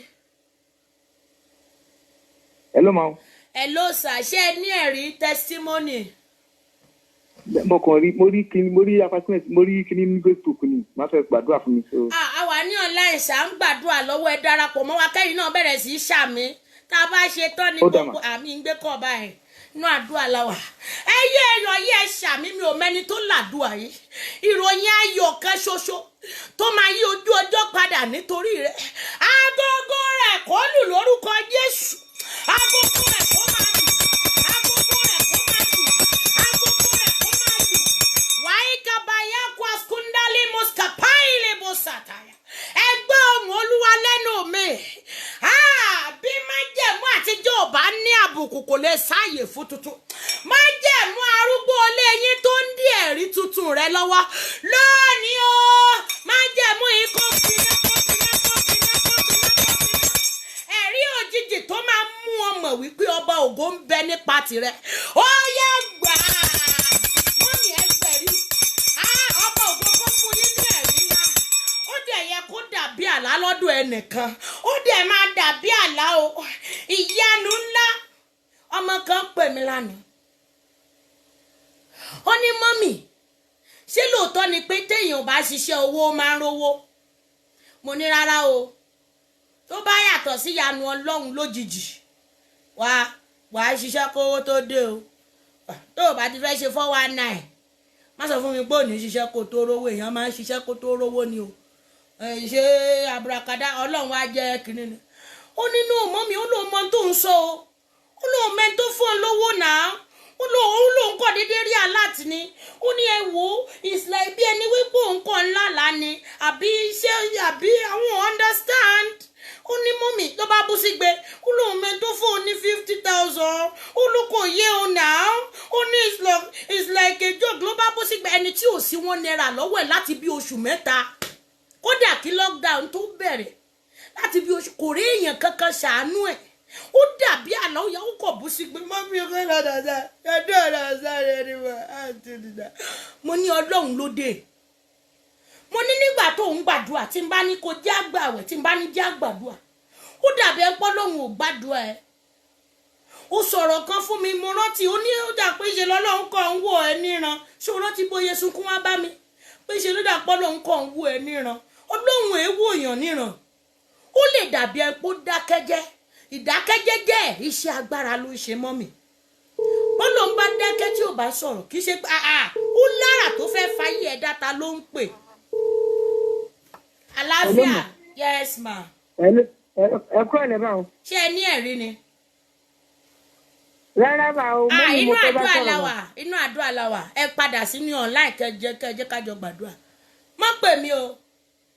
Speaker 3: Ẹ ló máa o.
Speaker 4: Ẹ ló sà, ṣe ní ẹ̀rí, testimony?
Speaker 3: Mo kàn rí, mo rí kíní, mo rí apartment, mo rí kíní ní Facebook ni màá fẹ́ gbàdúrà fún mi. So
Speaker 4: Ah, a wà ní online, ṣá ń gbàdúrà lọ́wọ́. Ẹ darapọ̀ mọ́ wa, kẹ́yìn náà bẹ̀rẹ̀ sí í ṣàmì. Tá a bá ṣe tán ní
Speaker 3: Ó dà mà.
Speaker 4: gbogbo àmì ń gbé kọ́ báyìí, inú àdúrà la wà. Ẹ yé èèyàn yé, ẹ ṣàmì. Mi ò mẹ́ni tó làdúrà yìí. Ìròyìn ayọ̀ kan ṣoṣo tó máa yí ojú ọjọ́ padà nítorí rẹ̀, agogo rẹ̀ kó lù lórúkọ Jésù. Agogo rẹ̀ kó máa lù, agogo rẹ̀ kó máa lù, agogo rẹ̀ kó máa lù. Wàíkàbáyà kwaskundali muskapaile bosataya. Ẹgbẹ́ ohùn Olúwa lẹ́nu mi. Ah, bí májẹ̀mú àtijọ́ ò bá ní àbùkù, kò lè sáàyè fún tuntun. Májẹ̀mú arúgbó ilé yín tó ń dí ẹ̀rí tuntun rẹ lọ́wọ́ lónìí o, májẹ̀mú yìí kó finá, kó finá, kó finá, kó finá, kó finá. Ẹ̀rí òjijì tó máa mú ọ mọ̀ wípé ọba ògo ń bẹ nípa tirẹ̀, ó yẹ gbà á. Mummy, ẹ gbẹ̀rí. Ah, ọba ògo kó fún yín ní ẹ̀rí ńlá. Ó dẹ̀ yẹ kó dàbí àlá lọ́dọ̀ ẹnìkan, ó dẹ̀ máa dàbí àlá o. Ìyanu ńlá. Ọmọ kan pè mí lánàá, ó ní, "Mummy, ṣé lóòótọ́ ni pé téèyàn ò bá ṣiṣẹ́, owó máa ń rówó?" Mo ní rárá o. Tó bá yàtọ̀ sí ìyanu Ọlọ́run lójijì, wá wàá ṣiṣẹ́ kówó tó dé o. Tó o bá ti fẹ́ ṣe 419, má sọ fún mi pé ò ní ṣiṣẹ́ kó tó rówó. Èèyàn máa ń ṣiṣẹ́ kó tó rówó ni o. Ṣé aburakada Ọlọ́run á jẹ́ kínní ni? Ó nínú mummy, ó lóun mọ tó ń sọ o. Ó lóun mẹ́ni tó fún ọ lówó náà. Ó lóun kọ̀ déédéé rí alert ni. Ó ní, "Ẹ wò ó, it's like bí ẹni wípé òun kọ̀ ńlá là ni, àbí ṣé àbí àwọn understand." Ó ní, "Mummy," ló bá bú sí gbé. Ó lóun mẹ́ni tó fún òun ní 50,000. Ó ló kò yé òun náà. Ó ní it's like a joke. Ló bá bú sí gbé. Ẹni tí ò sí ₦1 lọ́wọ́ ẹ̀ láti bí oṣù 3, kódà kí lockdown tó bẹ̀rẹ̀, láti bí oṣù, kò rí èèyàn kankan ṣàánú ẹ̀. Ó dàbí àlọ́ yẹ. Ó kọ̀ bú sí gbé. "Mummy, ọkọ lọ́dọ̀ ẹ̀dọ́ ọ̀dọ̀ rẹ̀ ni mo àti dídá." Mo ní Ọlọ́run ló dé. Mo ní nígbà tó ń gbàdúrà, tí n bá ní kó jẹ́ àgbàwẹ̀, tí n bá ní jẹ́ àgbàdúrà, ó dàbí ẹ pọ́ lóhùn ò gbàdúrà ẹ. Ó sọ̀rọ̀ kan fún mi, mo rántí. Ó ní ó dà pé ṣe lọ́lọ́run kàn ń wò ẹ́ níran. Ṣé o rántí bóyá sunkún wá bá mi pé ṣe ló dà pọ́ lóhùn kàn ń wò ẹ́ níran? Ọlọ́run èé wò èèyàn níran. Ó lè dàbí ẹ pé ó dákẹ́jẹ́. Ìdákẹ́jẹ́jẹ́, iṣẹ́ agbára ló ń ṣe mọ́ mi. Bọ́lọ̀ ń bá dákẹ́ tí ò bá sọ̀rọ̀, kì í ṣe pé ó lára tó fẹ́ fayé ẹ̀ dáta ló ń pè. Àlàáfíà. Yes, ma.
Speaker 3: Hello.
Speaker 6: Ẹ kúrò lẹ́ bá o.
Speaker 4: Ṣé ẹ ní ẹ̀rí ni?
Speaker 6: Rárá bá o,
Speaker 4: Ah,
Speaker 6: mọ́mí
Speaker 4: inú
Speaker 6: mo fẹ́ bá
Speaker 4: àdúrà la
Speaker 6: sọ̀rọ̀
Speaker 4: wà,
Speaker 6: mà.
Speaker 4: inú àdúrà la wà. Ẹ padà sínú online kẹjẹ kájọ gbàdúrà. Má pè mí o,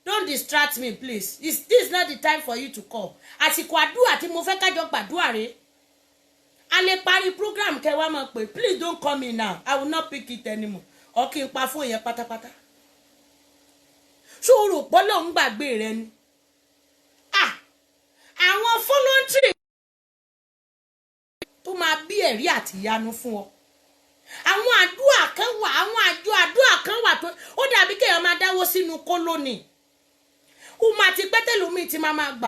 Speaker 4: don't distract me, please. This is not the time for you to call. Àsìkò àdúrà tí mo fẹ́ kájọ gbàdúrà rèé. A lè parí program kẹ wá máa pè. Please don't call me now, I will not pick it anymore, or kí n pa fóònù yẹn pátápátá. Ṣòro pọ́lọ́ ń gbàgbé rẹ ni. Ah, àwọn voluntary tó máa bí ẹ̀rí àti ìyanu fún ọ, àwọn àdúrà kan wà, àwọn àjọ àdúrà kan wà tó ó dàbí kéèyàn máa dáwó sínú kólónì. Ó máa ti pẹ́tẹ́lómi ti máa gbà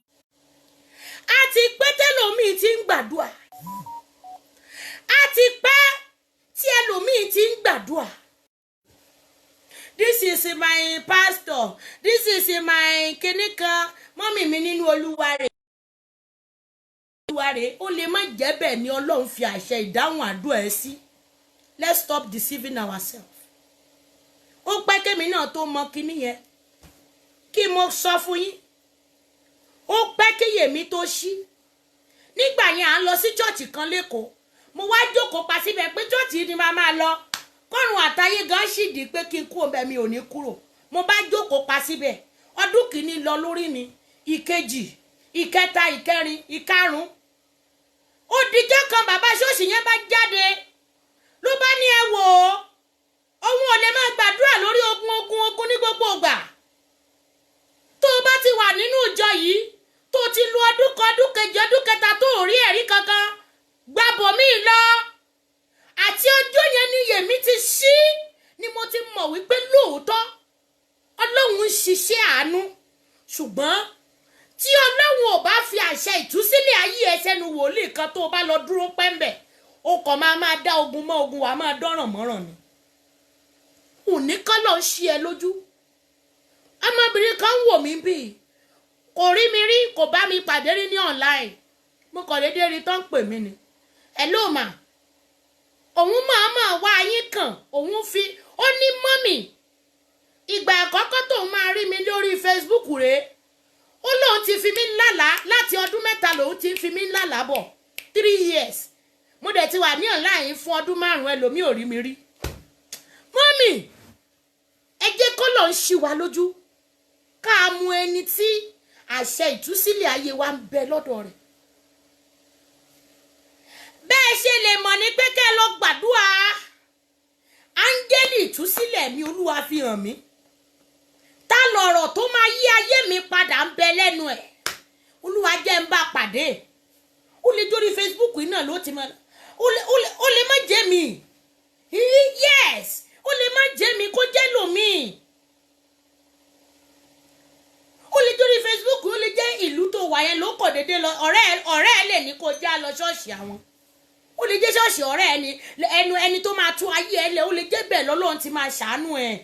Speaker 4: á ti pẹ́tẹ́lómi ti ń gbàdúrà, á ti pẹ́ tí ẹlòmíì ti ń gbàdúrà. This is my pastor, this is my kìnnìkan. Mọ́mì mi nínú Olúwa rẹ̀, Olúwa rẹ̀, ó lè má jẹ́ bẹ́ẹ̀ ni Ọlọ́run fi àṣẹ ìdáhùn àdúrà ẹ sí. Let's stop deceiving ourselves. Ó pẹ́ kémi náà tó mọ kinní yẹn. Kí mo sọ fún yín, ó pẹ́ kéyèmí tó ṣí. Nígbà yẹn, à ń lọ sí chọ́ọ̀chì kan lẹ́kọ̀ọ́. Mo wá jókòó pa síbẹ̀ pé chọ́ọ̀chì yìí ni màá máa lọ, kọ́run àtayé gan sì di pé kí n kúrò bẹ́ẹ̀, mi ò ní kúrò. Mo bá jókòó pa síbẹ̀. Ọdún kìíní lọ lórí mi, ìkejì, ìkẹta, ìkẹrin, ìkarùn. Ó dijọ́ kan, bàbá ṣọ́ọ̀ṣì yẹn bá jáde, ló bá ní, "Ẹ wò ó, òun ò lè máa gbàdúrà lórí ogun, ogun, ogun ní gbogbo ìgbà. Tó o bá ti wà nínú ìjọ yìí, tó o ti lu ọdún kan, ọdún kejì, ọdún kẹta, tó ò rí ẹ̀rí kankan, gbàbọ̀ míì lọ." Àti ọjọ́ yẹn ni yèmí ti ṣí, ni mo ti mọ̀ wípé lóòótọ́ Ọlọ́run ń ṣiṣẹ́ àánú. Ṣùgbọ́n tí Ọlọ́run ò bá fi àṣẹ ìtúsílẹ̀ ayé ẹ sẹ́nu wòlíì kan, tó o bá lọ dúró pẹ́ńbẹ̀, o kàn máa máa dá ogun mọ́ ogun, wàá máa dọ́ràn mọ́ràn ni. Òní kọ́ ló ń ṣí ẹ lójú. Ọmọbìnrin kan ń wò mí bíi kò rí mi rí, kò bá mi pàdé rí ní online. Mo kàn déédéé rí tó ń pè mí ni, "Hello ma." Òun máa máa wá yín kàn. Òun fi ó ní, "Mọ́mì, ìgbà àkọ́kọ́ tóun máa rí mi lórí Facebook rèé." Ó lóun ti fi mí lálàá láti ọdún 3, lòun ti ń fi mí lálàá bọ̀, 3 years. Mo dẹ̀ ti wà ní online fún ọdún 5, ẹlòmíì ò rí mi rí. Mọ́mì, ẹ jẹ́ kó lọ́n ṣí wa lójú, ká mú ẹni tí àṣẹ ìtúsílẹ̀ ayé wa ń bẹ lọ́dọ̀ rẹ̀. Bẹ́ẹ̀ ṣe lè mọ̀ ní pé kẹ́ ẹ lọ gbàdúrà. Áńgẹ́lì ìtúsílẹ̀ mi, Olúwa fi hàn mí. Ta lọ̀rọ̀ tó máa yí ayé mi padà ń bẹ lẹ́nu ẹ̀? Olúwa jẹ́ ń bá pàdé. Ó lè jórí Facebook yìí náà ló ti máa, ó lè má jẹ́ mi. Yes, ó lè má jẹ́ mi, kó jẹ́ lòmíì. Ó lè jórí Facebook, ó lè jẹ́ ìlú tó wà yẹn ló kọ̀ déédéé lọ. Ọ̀rẹ́ ẹ lè ní kó já lọ ṣọ́ọ̀ṣì àwọn. Ó lè jẹ́ ṣọ́ọ̀ṣì ọ̀rẹ́ ẹni ẹnu ẹni tó máa tún ayé ẹ lẹ̀. Ó lè jẹ́ bẹ́ẹ̀ lọ́lọ́run ti máa ṣàánú ẹ̀.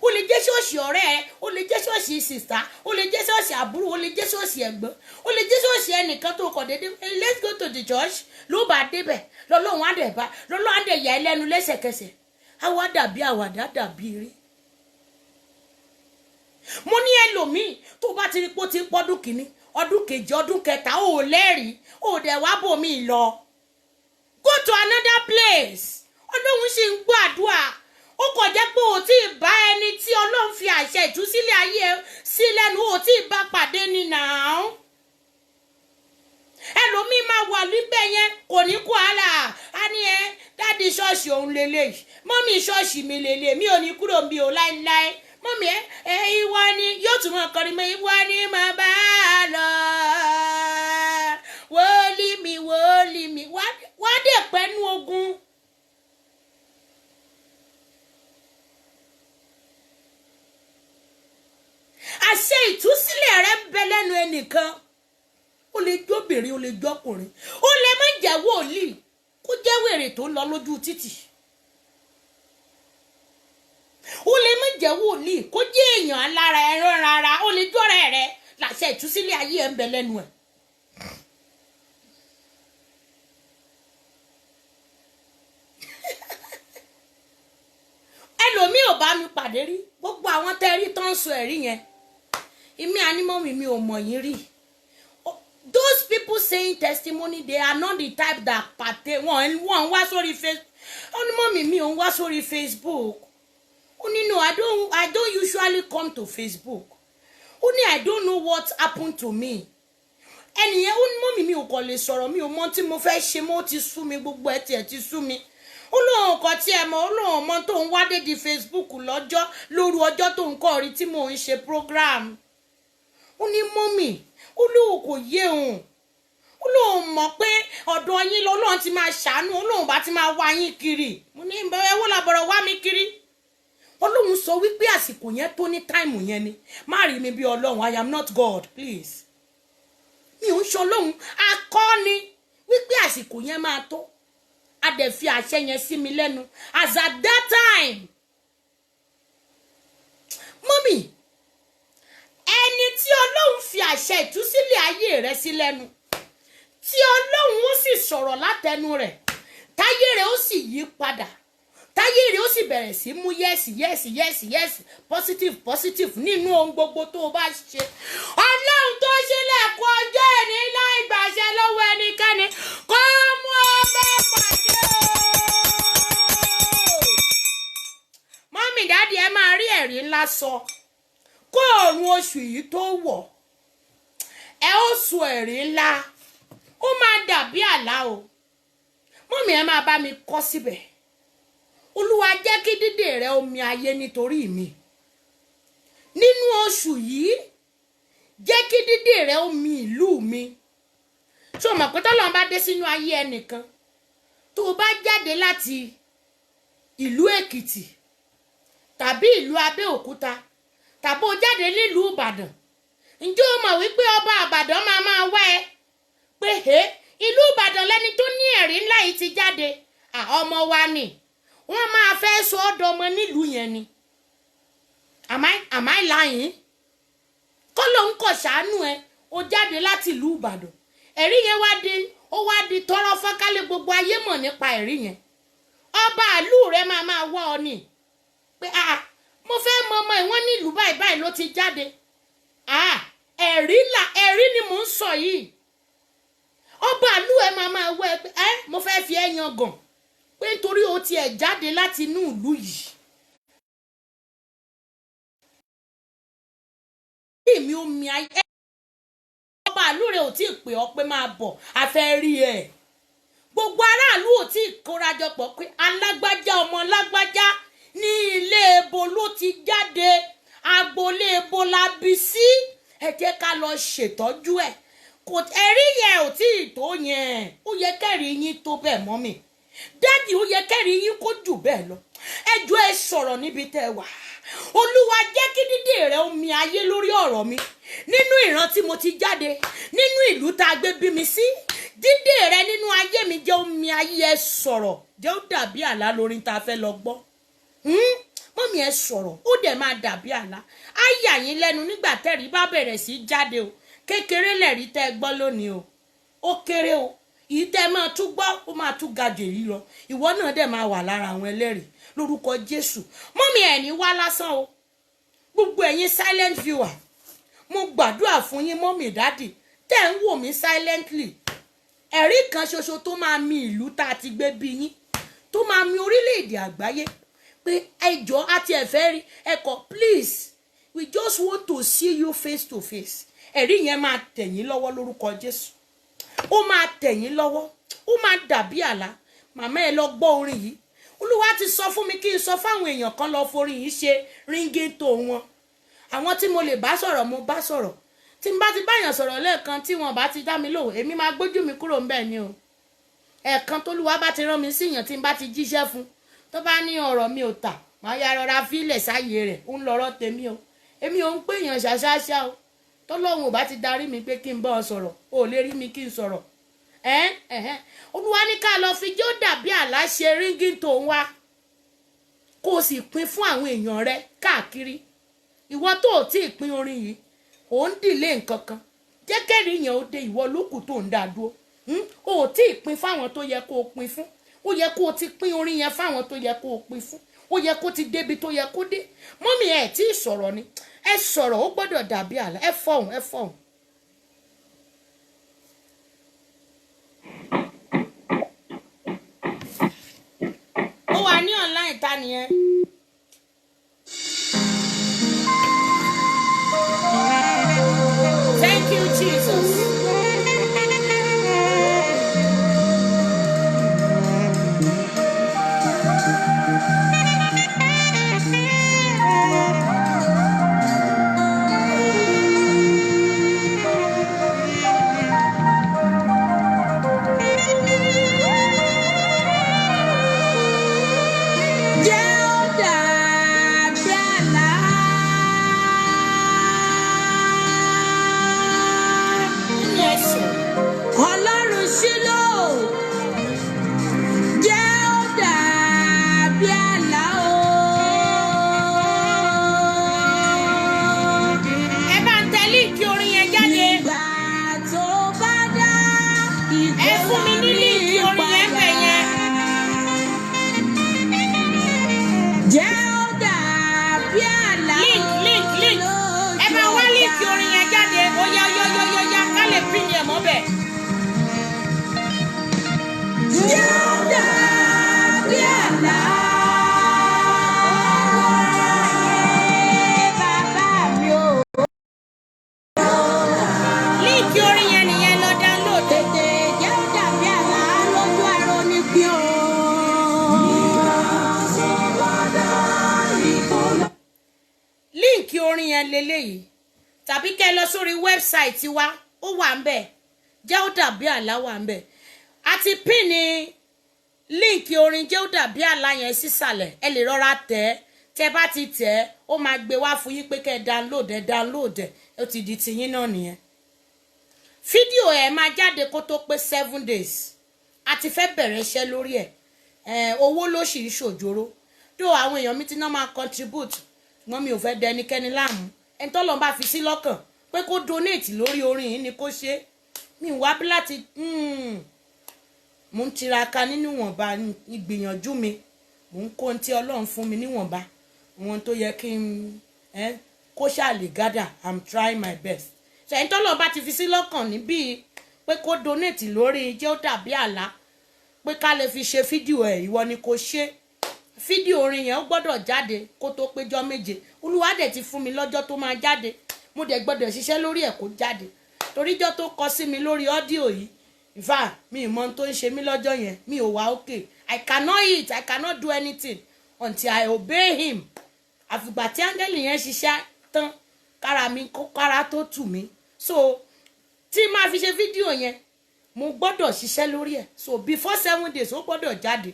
Speaker 4: Ó lè jẹ́ ṣọ́ọ̀ṣì ọ̀rẹ́ ẹ, ó lè jẹ́ ṣọ́ọ̀ṣì sister, ó lè jẹ́ ṣọ́ọ̀ṣì àbúrò, ó lè jẹ́ ṣọ́ọ̀ṣì ẹ̀gbọ́n, ó lè jẹ́ ṣọ́ọ̀ṣì ẹnìkan tó kọ̀ déédéé, "Let's go to the church." Ló bá débẹ̀, lọ́lọ́run á dẹ̀ bá, lọ́lọ́run á dẹ̀ yà ẹ́ lẹ́nu lẹ́sẹ̀kẹsẹ̀. Á wá dàbí àwàdà, dàbí eré. Mo ní ẹlòmíì tó bá ti rí pé ó ti ń pọ́dún kìíní, ọdún kejì, ọdún kẹta, ó lẹ́rìí, ó dẹ̀ wá bòmíì lọ. Go to another place. Ọlọ́run sì ń gbọ́ àdúrà. Ó kàn jẹ́ pé o tí ì bá ẹni tí Ọlọ́run fi àṣẹ ìtúsílẹ̀ ayé ẹ sí lẹ́nu, o tí ì bá pàdé ni nàá. Ẹlòmíì máa wà níbẹ̀ yẹn, kò ní kó àlà á ní ẹ, "Daddy, ṣọ́ọ̀ṣì òun lélẹ̀, mummy, ṣọ́ọ̀ṣì mi lélẹ̀, mi ò ní kúrò mi ò láéláé." Mummy ẹ ẹ, ìwọ ni yóò tún máa kọrin mọ́, "Ìwọ ni màá bá a lọ, wòlíì mi, wòlíì mi." Wá dẹ̀ pẹ́nu ogun. Àṣẹ ìtúsílẹ̀ rẹ ń bẹ lẹ́nu ẹnìkan. Ó lè jóbìnrin, ó lè jọkùnrin, ó lè má jẹ́ wòlíì, kó jẹ́ wèrè tó ń lọ lójú títì. Ó lè má jẹ́ wòlíì, kó jẹ́ èèyàn alára ẹran rárá. Ó lè jọ́rẹ̀ rẹ làṣẹ ìtúsílẹ̀ ayé ẹ̀ ń bẹ lẹ́nu ẹ̀. Ẹlòmíì ò bá mi pàdé rí. Gbogbo àwọn tẹ́ rí tó ń sọ ẹ̀rí yẹn, ìmí ànímọ́ mi, mi ò mọ̀ yín rí. people saying testimony, they are not the type that pàtẹ wọ́n wá sórí Facebook. Ó ní, "Mummy, mi ò ń wá sórí Facebook." Ó ní, "No, I don't usually come to Facebook." Ó ní, "I don't know what happened to me." Ẹnìyẹn, ó ní, "Mummy, mi ò kàn lè sọ̀rọ̀, mi ò mọ tí mo fẹ́ ṣe mọ́, ó ti sú mi, gbogbo ẹ̀ tiẹ̀ ti sú mi." Ó lóun kàn tí ẹ mọ̀, ó lóun mọ tó ń wá dé di Facebook lọ́jọ́ lóru ọjọ́ tó ń kọ́ rí tí mò ń ṣe program. Ó ní, "Mummy," ó lóun kò yé òun, ó lóun mọ̀ pé ọ̀dọ̀ yín lọ́lọ́run ti máa ṣàánú, ó lóun bá ti máa wá yín kiri. Mo ní, "Ẹ wó làbọ̀rọ̀ wá mi kiri." Ọlọ́run sọ wípé àsìkò yẹn tó ní time yẹn ni. Má rí mi bí Ọlọ́run. I am not God, please. Mi ò ń ṣe Ọlọ́run. Akọ́ni wípé àsìkò yẹn máa tó, a dẹ̀ fi àṣẹ yẹn sí mi lẹ́nu as at that time. Mummy, ẹni tí Ọlọ́run fi àṣẹ ìtúsílẹ̀ ayé rẹ̀ sí lẹ́nu, tí Ọlọ́run ó sì sọ̀rọ̀ látẹnu rẹ̀, táyé rẹ̀ ó sì yí padà, táyé rẹ̀ ó sì bẹ̀rẹ̀ sí mú yes, yes, yes, yes, positive, positive nínú ohun gbogbo tó o bá ṣe. Ọlọ́run tó ṣílẹ̀kùn ọjọ́ ìní láì gbàṣẹ lọ́wọ́ ẹnikẹ́ni, kó mú ọba pàdé o. Mummy, daddy, ẹ máa rí ẹ̀rí ńlá sọ kó òrùn oṣù yìí tó wọ̀. Ẹ ó sọ ẹ̀rí ńlá, ó máa dàbí àlá o. Mummy, ẹ máa bá mi kọ́ síbẹ̀: Olúwa, jẹ́ kí dídè rẹ omi ayé nítorí mi nínú oṣù yìí. Jẹ́ kí dídè rẹ omi ìlú mi. Ṣé o mọ̀ pé tọ́lọ́run bá dé sínú ayé ẹnìkan, tó o bá jáde láti ìlú Èkìtì tàbí ìlú Abẹ́òkúta tàbí o jáde nílùú Ìbàdàn, ǹjẹ́ o mọ̀ wípé ọba Ìbàdàn máa máa wá ẹ pé, "He, ìlú Ìbàdàn lẹni tó ní ẹ̀rí ńlá yìí ti jáde. Ọmọ wa ni." Wọ́n máa fẹ́ sọ ọ́ dọmọ nílùú yẹn ni. Am I lying? Kọ́ ló ń kọ̀ ṣàánú ẹ, o jáde láti ìlú Ìbàdàn, ẹ̀rí yẹn wá di, ó wá di tọ́rọ́ fọ́nkálẹ̀, gbogbo ayé mọ̀ nípa ẹ̀rí yẹn. Ọba ìlú rẹ máa máa wá ọ ní pé, "Ah, mo fẹ́ mọ ọmọ ìwọ́n nílùú báyìí báyìí ló ti jáde." Ah, ẹ̀rí là, ẹ̀rí ni mò ń sọ yìí. Ọba ìlú ẹ máa máa wá ẹ pé, "Ẹ mo fẹ́ fi ẹ yan gàn pé nítorí o tiẹ̀ jáde láti inú ìlú yìí." Mi ò mi ayé, ọba ìlú rẹ ò tí ì pè ọ́ pé máa bọ̀, a fẹ́ rí ẹ. Gbogbo aráàlú ò tí ì kórajọpọ̀ pé alágbájá, ọmọ lágbájá, ní ilé ebo ló ti jáde, agboolé ebo la bí sí, ẹ jẹ́ ká lọ ṣètọ́jú ẹ̀. Kò ẹ̀rí yẹn ò tí ì tó yẹn. Ó yẹ kẹ́rì yín tó bẹ́ẹ̀. Mummy, daddy, ó yẹ kẹ́rì yín kó jù bẹ́ẹ̀ lọ. Ẹ jọ̀ọ́, ẹ sọ̀rọ̀ níbi tẹ́ ẹ wà. Olúwa, jẹ́ kí dídè rẹ omi ayé lórí ọ̀rọ̀ mi, nínú ìran tí mo ti jáde, nínú ìlú tá a gbé bí mi sí. Dídè rẹ nínú ayé mi, jẹ́ omi ayé. Ẹ sọ̀rọ̀, jẹ́ ó dàbí àlá lórí tá a fẹ́ lọ gbọ́. Mummy, ẹ sọ̀rọ̀, ó dẹ̀ máa dàbí àlá. Á yà yín lẹ́nu nígbà tẹ́rí bá bẹ̀rẹ̀ sí í jáde o. Kékeré lẹ̀rí tẹ́ ẹ gbọ́ lónìí o, ó kéré o. Èyí tẹ́ ẹ máa tún gbọ́, ó máa tún ga jù èyí lọ. Ìwọ náà dẹ̀ máa wà lára àwọn ẹlẹ́rìí lórúkọ Jésù. Mummy, ẹ̀ ní wá lásán o. Gbogbo ẹ̀yin silent viewer, mo gbàdúrà fún yín. Mummy, daddy, tẹ́ ń wò mí silently, ẹ̀rí kan ṣoṣo tó máa mi ìlú tá a ti gbé bí yín, tó máa mi orílẹ̀-èdè àgbáyé pé, "Ẹjọ́ àti ẹ̀fẹ́ rí ẹ̀kọ́, please, we just want to see you face to face." Ẹ̀rí yẹn máa tẹ̀ yín lọ́wọ́ lórúkọ Jésù. Ó máa tẹ̀ yín lọ́wọ́, ó máa dàbí àlá. Màmá, ẹ lọ gbọ́ orin yìí. Olúwa ti sọ fún mi kí n sọ fáwọn èèyàn kan lọ forin yìí ṣe ringtone wọn. Àwọn tí mo lè bá sọ̀rọ̀, mo bá sọ̀rọ̀. Tí n bá ti báyàn sọ̀rọ̀ lẹ́ẹ̀kan, tí wọn bá ti dá mi lóhùn, èmi máa gbójú mi kúrò ńbẹ̀ ni o. Ẹ̀ẹ̀kan tólúwa bá ti rán mi síyàn, tí n bá ti jíṣẹ́ fún, tó bá ní ọ̀rọ̀ mi ò tà, màá ya rọra fílẹ̀ sáyé rẹ̀. Ń lọ́rọ̀ tèmi o. Èmi ò ń pèèyàn ṣàṣàṣà o. Tọ́lọ́hun ò bá ti darí mi pé kí n bá ọ sọ̀rọ̀, o ò lè rí mi kí n sọ̀rọ̀. Ẹ̀ ẹ̀hẹ́n, Olúwa ní ká lọ fi jó dàbí àlá ṣe ringtone wá, kó o sì pín fún àwọn èèyàn rẹ káàkiri. Ìwọ tó o tí ì pín orin yìí, ò ń dìlé nǹkan kan. Jẹ́ kẹ́rì yẹn ó dé. Ìwọ lókù tó ń dá dúró. O ò tí ì pín fáwọn tó yẹ kó o pín fún. Ó yẹ kó o ti pín orin yẹn fáwọn tó yẹ kó o pín fún. Ó yẹ kó ti débi tó yẹ kó dé. Mummy, ẹ̀ tí ì sọ̀rọ̀ ni. Ẹ sọ̀rọ̀, ó gbọ́dọ̀ dàbí àlá. Ẹ fọ̀hùn, ẹ fọ̀hùn. nìyẹn. Thank you, Jesus.
Speaker 1: Jẹ́ ó dàbí àlá.
Speaker 4: Yes, sir.
Speaker 1: Ọlọ́run Ṣílò, jẹ́ ó dàbí àlá o.
Speaker 4: Ẹ bá ń tẹ líǹkì orin yẹn jáde.
Speaker 1: Ìgbà tó bá dá
Speaker 4: Ẹ fún mi ní líǹkì orin yẹn bẹ̀ yẹn.
Speaker 1: Jẹ́ ó dàbí àlá
Speaker 4: Link, link, link. Ẹ máa wá líǹkì orin yẹn jáde. Ó yá, ó yá, ó yá, ó yá, ká lè pín yẹn mọ́bẹ̀.
Speaker 1: Jẹ́ ó dàbí àlá. Bàbá mi ò.
Speaker 4: Líǹkì orin yẹn nìyẹn, lọ download.
Speaker 1: Tètè jẹ́ ó dàbí àlá lójú àrò ní pí o.
Speaker 4: Líǹkì orin yẹn leléyìí, tàbí kẹ́ ẹ lọ sórí website wa, ó wà ń bẹ̀. Jẹ́ ó dàbí àlá wà ń bẹ̀. Àti pín ní líǹkì orin Jẹ́ ó dàbí àlá yẹn sísàlẹ̀. Ẹ lè rọra tẹ̀ ẹ́. Tẹ́ bá ti tẹ̀ ẹ́, ó máa gbé wá fún yín pé kẹ́ ẹ download ẹ. Download ẹ, ó ti di tiyín náà nìyẹn. Fídíò ẹ máa jáde kó tó pé 7 days. A ti fẹ́ bẹ̀rẹ̀ iṣẹ́ lórí ẹ̀. Ẹ̀ owó ló sì ń ṣòjóró tó. Àwọn èèyàn mi ti náà máa contribute, ṣùgbọ́n mi ò fẹ́ dẹ ẹnikẹ́ni láàmú. Ẹni tọ́lọ́run bá fi sí lọ́kàn pé kó donate lórí orin yìí ni kó ṣe é. Mi wá bí láti mò ń tiraka nínú ìwọ̀nba ìgbìyànjú mi. Mò ń kó ohun tí Ọlọ́run fún mi níwọ̀nba wọn tó yẹ kí n kó ṣáà lè gather. I'm trying my best. Ṣẹ̀yìn tọ́lọ́run bá ti fi sí lọ́kàn níbí pé kó donate lórí Jẹ́ ó dàbí àlá, pé ká lè fi ṣe fídíò ẹ̀, ìwọ ni kò ṣe. Fídíò orin yẹn, ó gbọ́dọ̀ jáde kó tó péjọ 7. Olúwa dẹ̀ ti fún mi lọ́jọ́ tó máa jáde. Mo dẹ̀ gbọ́dọ̀ ṣiṣẹ́ lórí ẹ̀ kó jáde, toríjọ́ tó kọ sí mi lórí audio yìí, in fact, mi ì mọ ohun tó ń ṣe mí lọ́jọ́ yẹn. Mi ò wá okay. I cannot eat, I cannot do anything until I obey him. Àfìgbà tí áńgẹ́lì yẹn ṣiṣẹ́ tán, kára mi kára tó tù mí. So tí máa fi ṣe fídíò yẹn, mo gbọ́dọ̀ ṣiṣẹ́ lórí ẹ̀. So before 7 days, ó gbọ́dọ̀ jáde,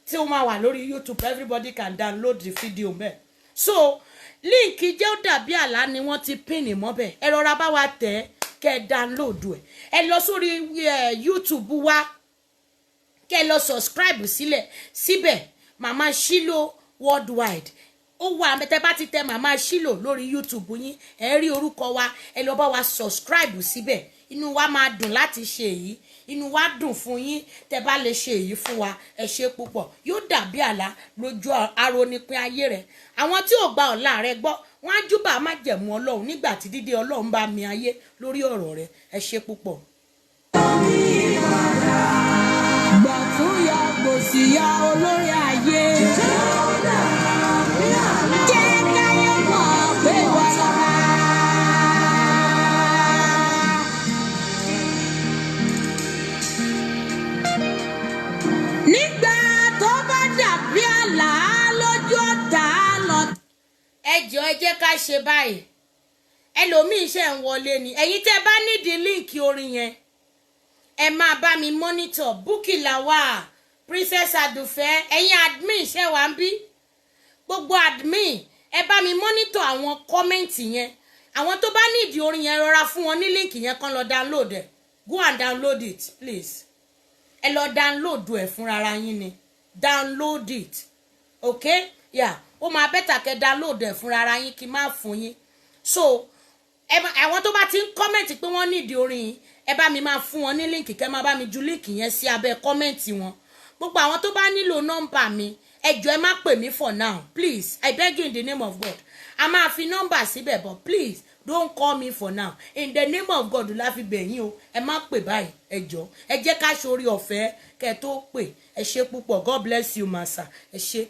Speaker 4: tí ó máa wà lórí YouTube. Everybody can download the video mẹ́. So líǹkì Jẹ́ ó dàbí àlá ni wọ́n ti pín ní mọ́bẹ̀. Ẹ rọra bá wa tẹ̀ ẹ́, kẹ́ ẹ download ẹ̀. Ẹ lọ sórí YouTube wa, kẹ́ ẹ lọ subscribe sílẹ̀ síbẹ̀, Màmá Shilo Worldwide. Ó wà. Tẹ́ bá ti tẹ Màmá Shilo lórí YouTube yín, ẹ rí orúkọ wa. Ẹ lọ bá wa subscribe síbẹ̀. Inú wa máa dùn láti ṣe èyí. Inú wa dùn fún yín tẹ́ bá lè ṣe èyí fún wa. Ẹ ṣe púpọ̀. Yóò dàbí àlá lójú arónípín ayé rẹ. Àwọn tí ò gba ọ̀la rẹ gbọ́, wọ́n á júbà májẹ̀mú Ọlọ́run nígbà tí dídé Ọlọ́run bá mi ayé lórí ọ̀rọ̀ rẹ. Ẹ ṣe púpọ̀.
Speaker 1: Gbọ̀tún yọ, gbòsì yọ, olórí ayé. Jẹ́ káyé mọ̀ pé wọ́n lọ́ba. Nígbà tó bá dàbí àlá lójú ọ̀tá lọ.
Speaker 4: Ẹ jọ̀ọ́, ẹ jẹ́ ká ṣe báyìí. Ẹlòmíín ṣe ń wọlé ni. Ẹ̀yin tẹ́ bá nídìí líǹkì orin yẹn, ẹ máa bá mi monitor. Bukky Lawal, Princess Adùfẹ́, ẹ̀yin admin ṣe wà ń bí, gbogbo admin, ẹ bá mi monitor àwọn comment yẹn. Àwọn tó bá nídìí orin yẹn, rọra fún wọn ní líǹkì yẹn kán lọ download ẹ. Go and download it, please. Ẹ lọ download ẹ fúnra yín ni. Download it, okay? Yeah, ó máa better kẹ́ download ẹ fúnra yín kí n má fún yín. So àwọn tó bá ti ń comment pé wọ́n nídìí orin yìí, ẹ bá mi máa fún wọn ní líǹkì, kẹ́ máa bá mi ju líǹkì yẹn sí abẹ́ comment wọn. Gbogbo àwọn tó bá nílò nọ́mbà mi, ẹ jọ̀ọ́, ẹ má pè mí for now. Please, I beg you in the name of God. A máa fi nọ́mbà síbẹ̀, but please Don't call me for now. In the name of God la fi bẹ̀ yín o, ẹ má pè báyìí. Ẹ jọ, ẹ jẹ́ ká ṣorí ọ̀fẹ́ kẹ́ ẹ tó pè. Ẹ ṣe púpọ̀. God bless you, massa. Ẹ ṣe.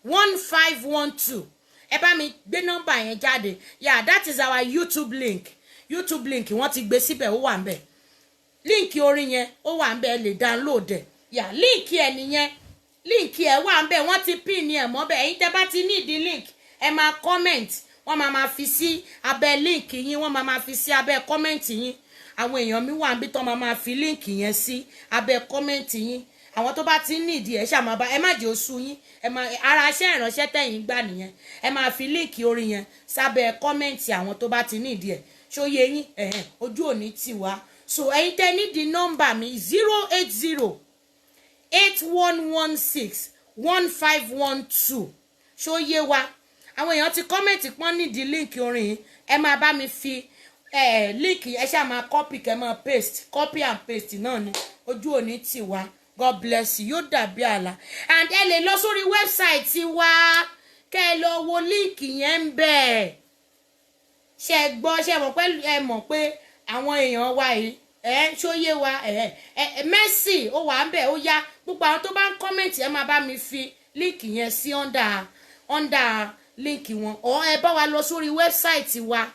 Speaker 4: 08081161512. Ẹ bá mi gbé nọ́mbà yẹn jáde. Yeah, that is our YouTube link. YouTube link, wọ́n ti gbé síbẹ̀, ó wà ń bẹ̀. Link orin yẹn, ó wà ń bẹ̀, ẹ lè download ẹ̀. Yeah, link ẹ̀ nìyẹn. Link ẹ̀ wà ń bẹ̀, wọ́n ti pin ẹ̀ mọ́ bẹ̀. Ẹ̀yin tẹ́ bá ti ní ìdí link, ẹ máa comment, wọ́n máa máa fi sí abẹ́ link yín, wọ́n máa máa fi sí abẹ́ comment yín. Àwọn èèyàn mi wà níbi tán máa máa fi link yẹn sí abẹ́ comment yín. Àwọn tó bá ti ní ìdí ẹ̀ ṣáà máa bá ẹ, má jẹ́ oṣù yín. Ẹ máa ara iṣẹ́ ìránṣẹ́ tẹ̀yìn gbà nìyẹn. Ẹ máa fi link orin yẹn sábẹ́ comment àwọn tó bá ti ní ìdí ẹ̀. Ṣóyè yín? Ẹ̀hẹ̀n, ojú òní tì wá. So ẹ̀yin tẹ́ nídìí nọ́mbà mi, 08081161512. Ṣóyè wa? Àwọn èèyàn ti comment pọ́n nídìí link orin yìí. Ẹ máa bá mi fi link, ẹ ṣáà máa copy, kẹ́ máa paste, copy and paste náà ni. Ojú òní tì wá. God bless you. Yóò dàbí àlá. And ẹ lè lọ sórí website wa, kẹ́ ẹ lọ wo link yẹn ń bẹ̀. Ṣe gbọ́? Ṣe mọ̀ pé ẹ mọ̀ pé àwọn èèyàn wa yìí, ẹ ṣóyé wa? Ẹ ẹ Mercy, ó wà ń bẹ̀, ó yá. Gbogbo àwọn tó bá ń comment, ẹ máa bá mi fi link yẹn sí under link wọn, ọ̀ ẹ bá wa lọ sórí website wa.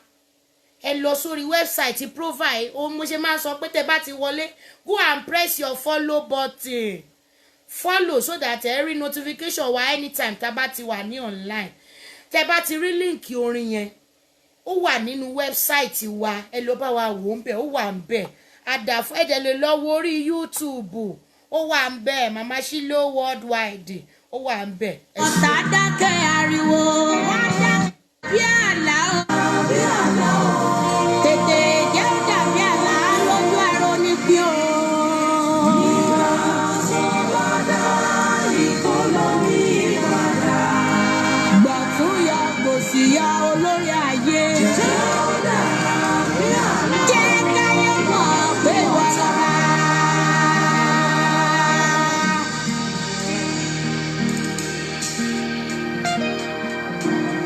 Speaker 4: Ẹ lọ sórí website profile ó. Mo ṣe máa ń sọ pé tẹ bá ti wọlé, go and press your follow button, follow, so that ẹ rí notification wa anytime tá a bá ti wà ní online. Tẹ bá ti rí link orin yẹn, ó wà nínú website wa. Ẹ lọ bá wa wò ń bẹ̀, ó wà ń bẹ̀. Àdàfún ẹ dẹ̀ lè lọ wo orí YouTube, ó wà ń bẹ̀. Mama Shilo Worldwide, ó wà ń bẹ̀. Ẹ ṣé.
Speaker 1: Ọ̀tá dákẹ́ ariwo. Wọ́n dákẹ́ bí àlá o. Tètè jẹ́ ó dàbí àlá lójú ẹ̀rọ ní pí o. Gbọ̀tún yọ, gbòsì yọ, olórí ayé. Jẹ́ káyé mọ̀ pé wọ́n lọ́ba.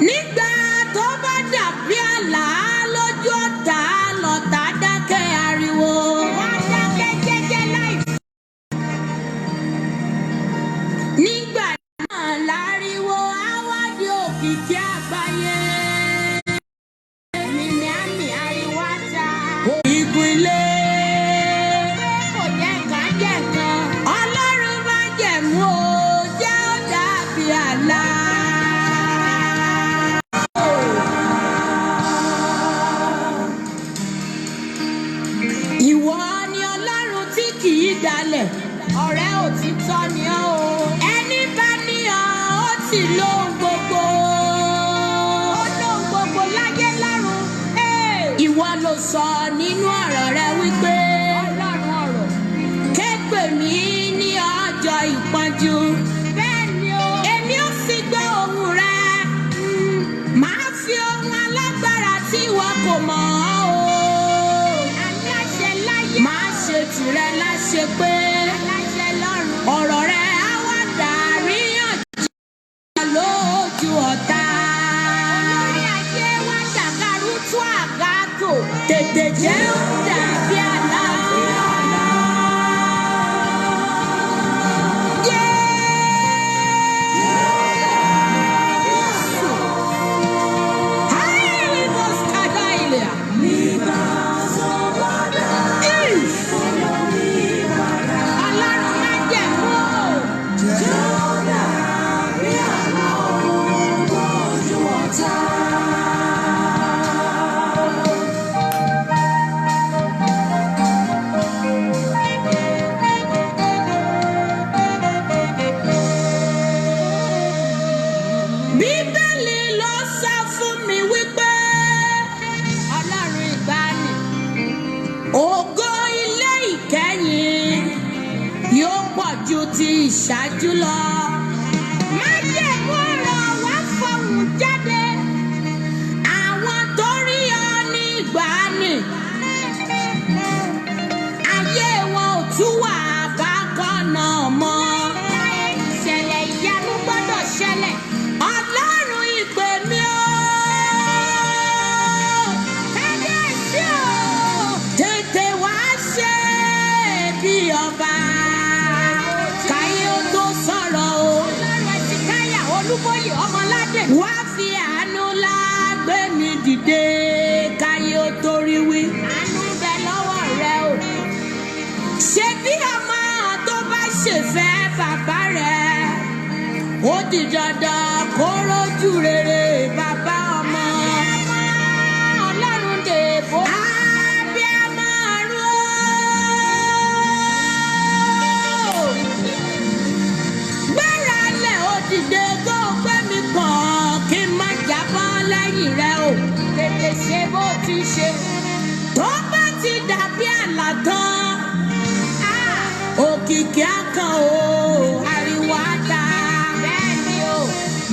Speaker 1: Nígbà tó bá dàbí àlá lójú ọ̀tá, lọ̀tá dákẹ́ ariwo. Wọ́n dákẹ́ jẹ́jẹ́ láì. Nígbà náà láriwo áwádìí òkìkí àgbáyé. Mímí àmì ariwo àtà. Igun ilé. Pé kò jẹ́ nǹkan jẹ́ nǹkan. Ọlọ́run máa jẹ̀mú o, jẹ́ ó dàbí àlá. Ìwọ ni Ọlọ́run tí kì í dalẹ̀, ọ̀rẹ́ òtítọ́ ni ọ́ o. Ẹni bá ní ọ, ó ti lóhun gbogbo. Ó lóhun gbogbo láyé lọ́run. Ìwọ ló sọ nínú ọ̀rọ̀ rẹ wípé, Ọlọ́run ọ̀rọ̀, ké pè mí ní ọjọ́ ìpọ́njú. Bẹ́ẹ̀ ni o. Èmi ó sì gbọ́ ohùn rẹ. Màá fi ohun alágbára tí ìwọ kò mọ̀ ọ́ o. Aláṣẹ láyé. Màá ṣe tìrẹ láṣẹ pé. Aláṣẹ lọ́run. Ọ̀rọ̀ rẹ á wá dàríyànjiyàn lójú ọ̀tá. Olórí ayé wá ṣàkárú tú àgátò. Tètè jẹ́ ó dàbí àlá. Jésù. Haile Moskadailia. If. Ọlọ́run má jẹ̀mú o. Bíbélì ló sọ fún mi wípé Ọlọ́run ìgbàanì, ògo ilé ìkẹyìn yóò pọ̀ ju ti ìṣáájú lọ. Májẹ̀mú ọ̀rọ̀ wá fọhùn jáde. Àwọn tó rí ọ ní ìgbàanì, ayé wọn ò tún wà bákan náà mọ́. Ìṣẹ̀lẹ̀ ìyanu gbọ́dọ̀ ṣẹlẹ̀. Ọlọ́run ìpè mi o. Dìde káyé ó torí wí. Àánú bẹ lọ́wọ́ rẹ o. Ṣé bí ọmọ tó bá ṣèfẹ́ bàbá rẹ̀, ó di dandan kó rójú rere bàbá ọmọ. Ọlọ́run dèbò. Abiyamọ ọ̀run o. Gbéra lẹ̀, ó dìde kó o gbé mi kàn kí n má jábọ́ lẹ́yìn rẹ o. Tètè ṣe bó ti ṣe. Tó bá ti dàbí àlá tán, òkìkí á kan o, ariwo á ta. Bẹ́ẹ̀ni o.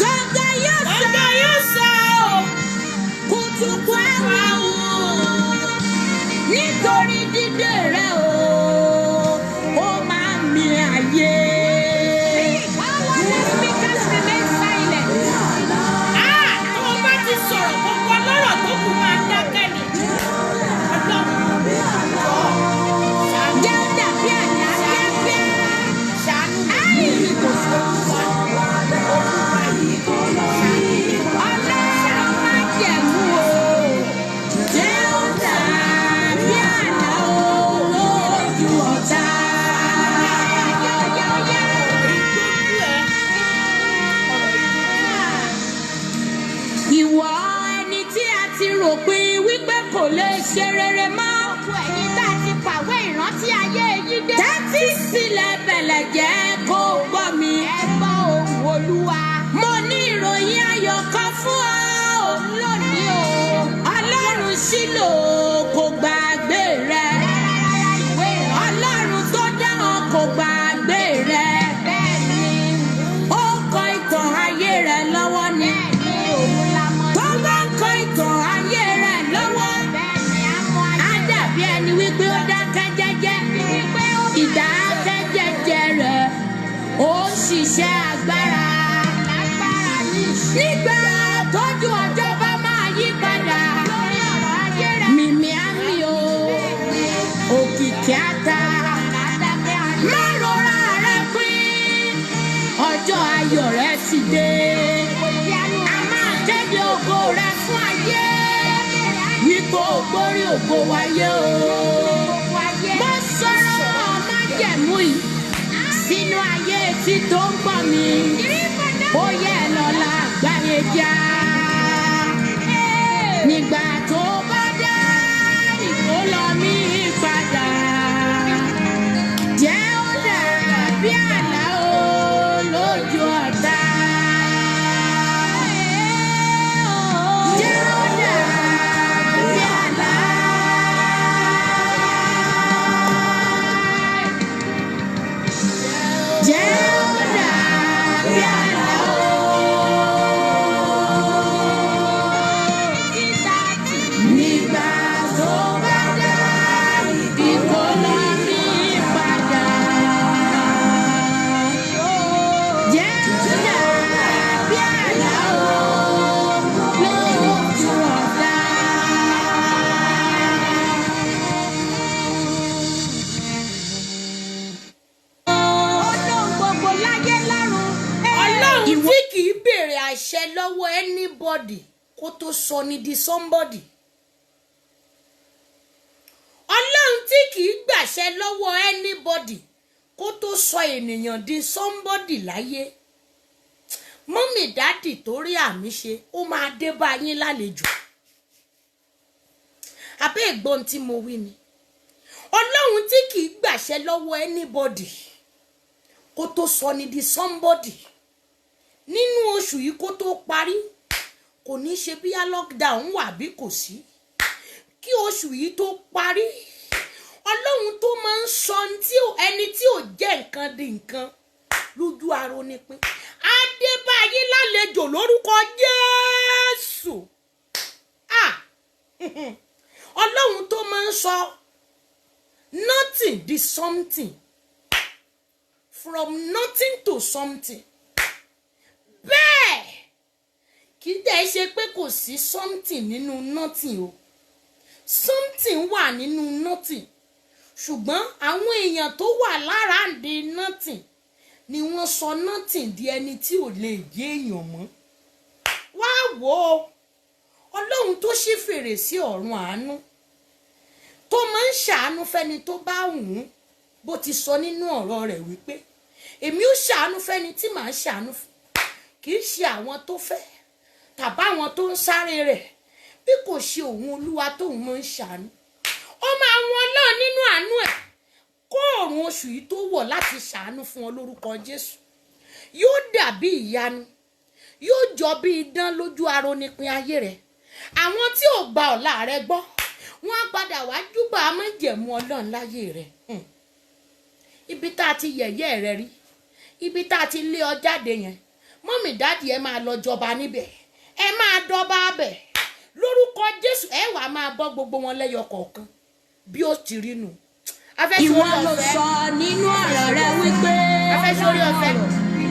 Speaker 1: Gángan yóò sọ.
Speaker 4: Gángan yóò sọ o.
Speaker 1: Kùtùkù ẹwà o. Nítorí dídé rẹ o, ó máa ń mi ayé.
Speaker 4: All other speakers remain silent. Ah, tó o bá ti sọ̀rọ̀, gbogbo ọlọ́rọ̀ tó kù máa dákẹ́ ni. Ọlọ́run, jọ̀ọ́, ṣàánú.
Speaker 1: Jẹ́ ó dàbí àlá kíákíá.
Speaker 4: Ṣàánú mi. Kò sí Olúwa. Olúwa, ṣàánú mi.
Speaker 1: Ọlọ́run májẹ̀mú o. Jẹ́ ó dàbí àlá o lójú ọ̀tá.
Speaker 4: Ìdójú ẹ.
Speaker 1: Ìwọ ẹni tí a ti rò pin wípé kò lè ṣe rere mọ́.
Speaker 4: Gbogbo ẹ̀yin tá a ti pàwé ìrántí ayé yín dé.
Speaker 1: Tẹ́tí sílẹ̀ bẹ̀lẹ̀ jẹ́ kó o gbọ́ mi.
Speaker 4: Ẹ gbọ́ ohùn Olúwa.
Speaker 1: Mo ní ìròyìn ayọ̀ kan fún ọ.
Speaker 4: Lónìí o.
Speaker 1: Ọlọ́run Ṣílò kò gbàgbé rẹ.
Speaker 4: Rárá, ìwé ìrántí.
Speaker 1: Ọlọ́run tó dá ọ kò gbàgbé rẹ.
Speaker 4: Bẹ́ẹ̀ni.
Speaker 1: Ó kọ ìtàn ayé rẹ lọ́wọ́ ni.
Speaker 4: Bẹ́ẹ̀ni, òun la mọ̀.
Speaker 1: Tó bá ń kọ ìtàn ayé rẹ lọ́wọ́,
Speaker 4: Bẹ́ẹ̀ni, a mọ
Speaker 1: á
Speaker 4: ayé.
Speaker 1: dàbí ẹni wípé ó dákẹ́ jẹ́jẹ́.
Speaker 4: Wípé ó máa
Speaker 1: Ìdákẹ́jẹ́jẹ́ rẹ̀ ó ń ṣiṣẹ́ agbára.
Speaker 4: lágbára ní ìṣe.
Speaker 1: Nígbà tójú ọjọ́ bá máa yí padà,
Speaker 4: Lórí ọ̀rọ̀ ayé rẹ̀.
Speaker 1: mìmí á mì o, òkìkí á ta.
Speaker 4: Adákẹ́ ayé.
Speaker 1: Má rora rẹ pín, ọjọ́ ayọ̀ rẹ ti dé. A máa kéde ògo rẹ fún ayé, wípé o gbórí ògo wáyé o. Mo sọ̀rọ̀ májẹ̀mú yìí sínú ayé etí tó ń gbọ́ mi. Ó yẹ lọ́la àgbáyé já. Nígbà tó bá dá ìkólọ mi padà. Jẹ́ ó dàbí àlá o lójú ọ̀tá. Jẹ́ ó dàbí àlá. Jẹ́ ó dàbí àlá o. Nígbà tó bá dá ìkólọ mi padà. Jẹ́ ó dàbí àlá o lójú ọ̀tá.
Speaker 4: Ọlọ́run gbogbo láyé lọ́run. Ọlọ́run tí kì í béèrè àṣẹ lọ́wọ́ anybody kó tó sọ ni di somebody. Ọlọ́run tí kì í gbàṣẹ lọ́wọ́ anybody kó tó sọ ènìyàn di somebody láyé. Mummy, daddy torí àmì ṣe, ó máa dé bá yín lálejò. Àbẹ́ ìgbọ́n tí mo wí ni. Ọlọ́run tí kì í gbàṣẹ lọ́wọ́ anybody kó tó sọ ni di somebody nínú oṣù yìí kó tó parí, kò ní ṣe bí á lockdown wà bí kò sí, kí oṣù yìí tó parí, Ọlọ́run tó máa ń sọ ẹni tí ò jẹ́ nǹkan di nǹkan lójú arónípín adébáyé lálejò lórúkọ Jésù. Ah! Ọlọ́run tó máa ń sọ nothing di something, from nothing to something. Bẹ́ẹ̀ kì í dẹ̀ ṣe pé kò sí something nínú nothing o. Something wà nínú nothing, ṣùgbọ́n àwọn èèyàn tó wà lára ń di nothing ni wọ́n sọ nothing di ẹni tí ò lè jẹ́ èèyàn mọ́. Wá wò ó, Ọlọ́run tó sì fèrèsé ọ̀run àánú, tó máa ń ṣàánú fẹ́ni tó bá wù ú, bó ti sọ nínú ọ̀rọ̀ rẹ̀ wípé èmi ó ṣàánú fẹ́ni tí màá ṣàánú fún, kì í ṣe àwọn tó fẹ́ tàbá àwọn tó ń sáré rẹ̀, bí kò ṣe òun Olúwa tóun máa ń ṣàánú. Ó máa wọn lọ́ọ̀ nínú àánú ẹ̀ kó òrùn oṣù yìí tó wọ̀ láti ṣàánú fún ọ lórúkọ Jésù. Yóò dàbí ìyanu, yóò jọ bí idán lójú aronipin ayé rẹ. Àwọn tí ò gba ọ̀la rẹ gbọ́, wọ́n á padà wá júbà májẹ̀mú Ọlọ́run láyé rẹ. Ibi tá a ti yẹ̀yẹ́ rẹ rí, ibi tá a ti lé ọ jáde yẹn, mummy, daddy, ẹ máa lọ jọba níbẹ̀, ẹ máa dọba bẹ̀ lórúkọ Jésù. Ẹ wàá máa bọ́ gbogbo wọn lẹ́yọ kọ̀ọ̀kan bí ó ti rí nù.
Speaker 1: Ìwọ ló sọ nínú ọ̀rọ̀ rẹ wípé.
Speaker 4: Afẹ́sórí ọ̀fẹ́,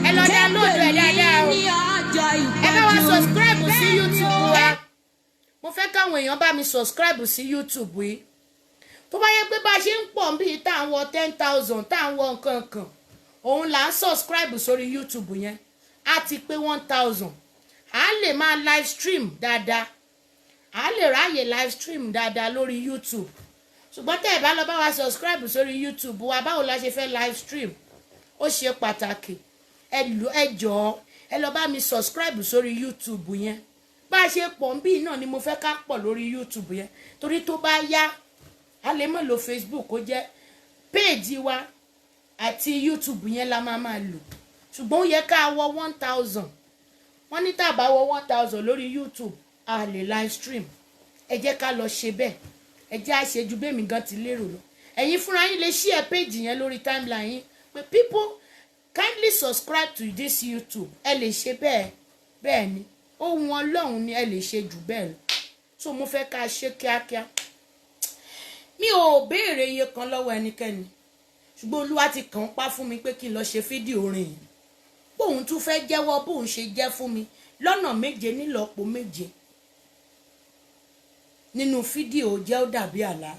Speaker 4: ẹ lọ download ẹ̀ dáadáa o.
Speaker 1: Ní ọjọ́
Speaker 4: Ẹ bá wa
Speaker 1: ìpọ́njú.
Speaker 4: subscribe sí YouTube wa. Mo fẹ́ káwọn èèyàn bá mi subscribe sí YouTube yìí. Tó bá yẹ pé bá a ṣe ń pọ̀ bíi tá à ń wọ 10,000, tá à ń wọ nǹkan kan, òun là ń subscribe sórí YouTube yẹn, á ti pé 1,000, à á lè máa live stream dáadáa, à á lè ráàyè live stream dáadáa lórí YouTube. Ṣùgbọ́n tẹ́ ẹ̀ bá lọ bá wa subscribe sórí YouTube wa, báwo la ṣe fẹ́ live stream? Ó ṣe pàtàkì. Ẹ lò, ẹ jọ̀ọ́, ẹ lọ bá mi subscribe sórí YouTube yẹn. Bá a ṣe pọ̀ ń bí náà ni mo fẹ́ ká pọ̀ lórí YouTube yẹn, torí tó bá yá, a lè má lo Facebook, kó jẹ́ péèjì wa àti YouTube yẹn la máa máa lò. Ṣùgbọ́n ó yẹ ká wọ 1,000. Wọ́n ní tá a bá wọ 1,000 lórí YouTube, a lè live stream. Ẹ jẹ́ ká lọ ṣe bẹ́ẹ̀. Ẹ jẹ́ á ṣe ju bẹ́ẹ̀ mi gan ti lérò lọ. Ẹ̀yin fúnra yín lè share page yẹn lórí timeline yín pé, "People, kindly subscribe to this YouTube." Ẹ lè ṣe bẹ́ẹ̀. Bẹ́ẹ̀ ni, ohun Ọlọ́run ni, ẹ lè ṣe jù bẹ́ẹ̀ lọ. So mo fẹ́ ká ṣe kíákíá. Mi ò béèrè iye kan lọ́wọ́ ẹnikẹ́ni, ṣùgbọ́n Olúwa ti kàn án pa fún mi pé kí n lọ ṣe fídíò orin yìí, bóun tún fẹ́ jẹ́wọ́ bóun ṣe jẹ́ fún mi lọ́nà méje nílọ́po méje nínú fídíò jẹ́ ó dàbí àlá.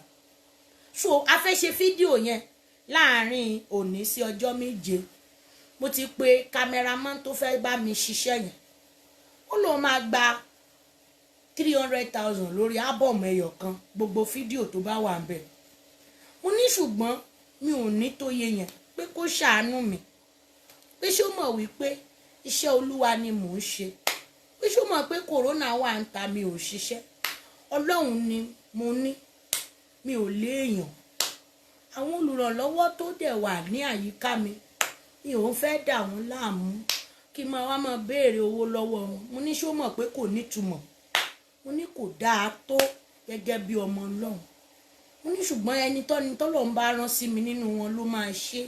Speaker 4: So a fẹ́ ṣe fídíò yẹn láàárín òní sí ọjọ́ 7. Mo ti pe cameraman tó fẹ́ bá mi ṣiṣẹ́ yẹn, ó lóun máa gba 300,000 lórí album ẹyọ kan, gbogbo fídíò tó bá wà ń bẹ̀. Mo ní ṣùgbọ́n mi ò ní tó yẹ yẹn, pé kó ṣàánú mi, pé ṣó mọ̀ wípé iṣẹ́ Olúwa ni mò ń ṣe, pé ṣó mọ̀ pé corona wà ń ta, mi ò ṣiṣẹ́, Ọlọ́run ni mo ní, mi ò léèyàn. Àwọn olùrànlọ́wọ́ tó dẹ̀ wà ní àyíká mi, mi ò ń fẹ́ dà wọ́n láàmú kí n máa wá máa béèrè owó lọ́wọ́ wọn. Mo ní ṣó mọ̀ pé kò nítumọ̀? Mo ní kò dáa tó gẹ́gẹ́ bí ọmọ Ọlọ́run. Mo ní ṣùgbọ́n ẹni tọ́ni tọ́lọ́run bá rán sí mi nínú wọn ló máa ṣe,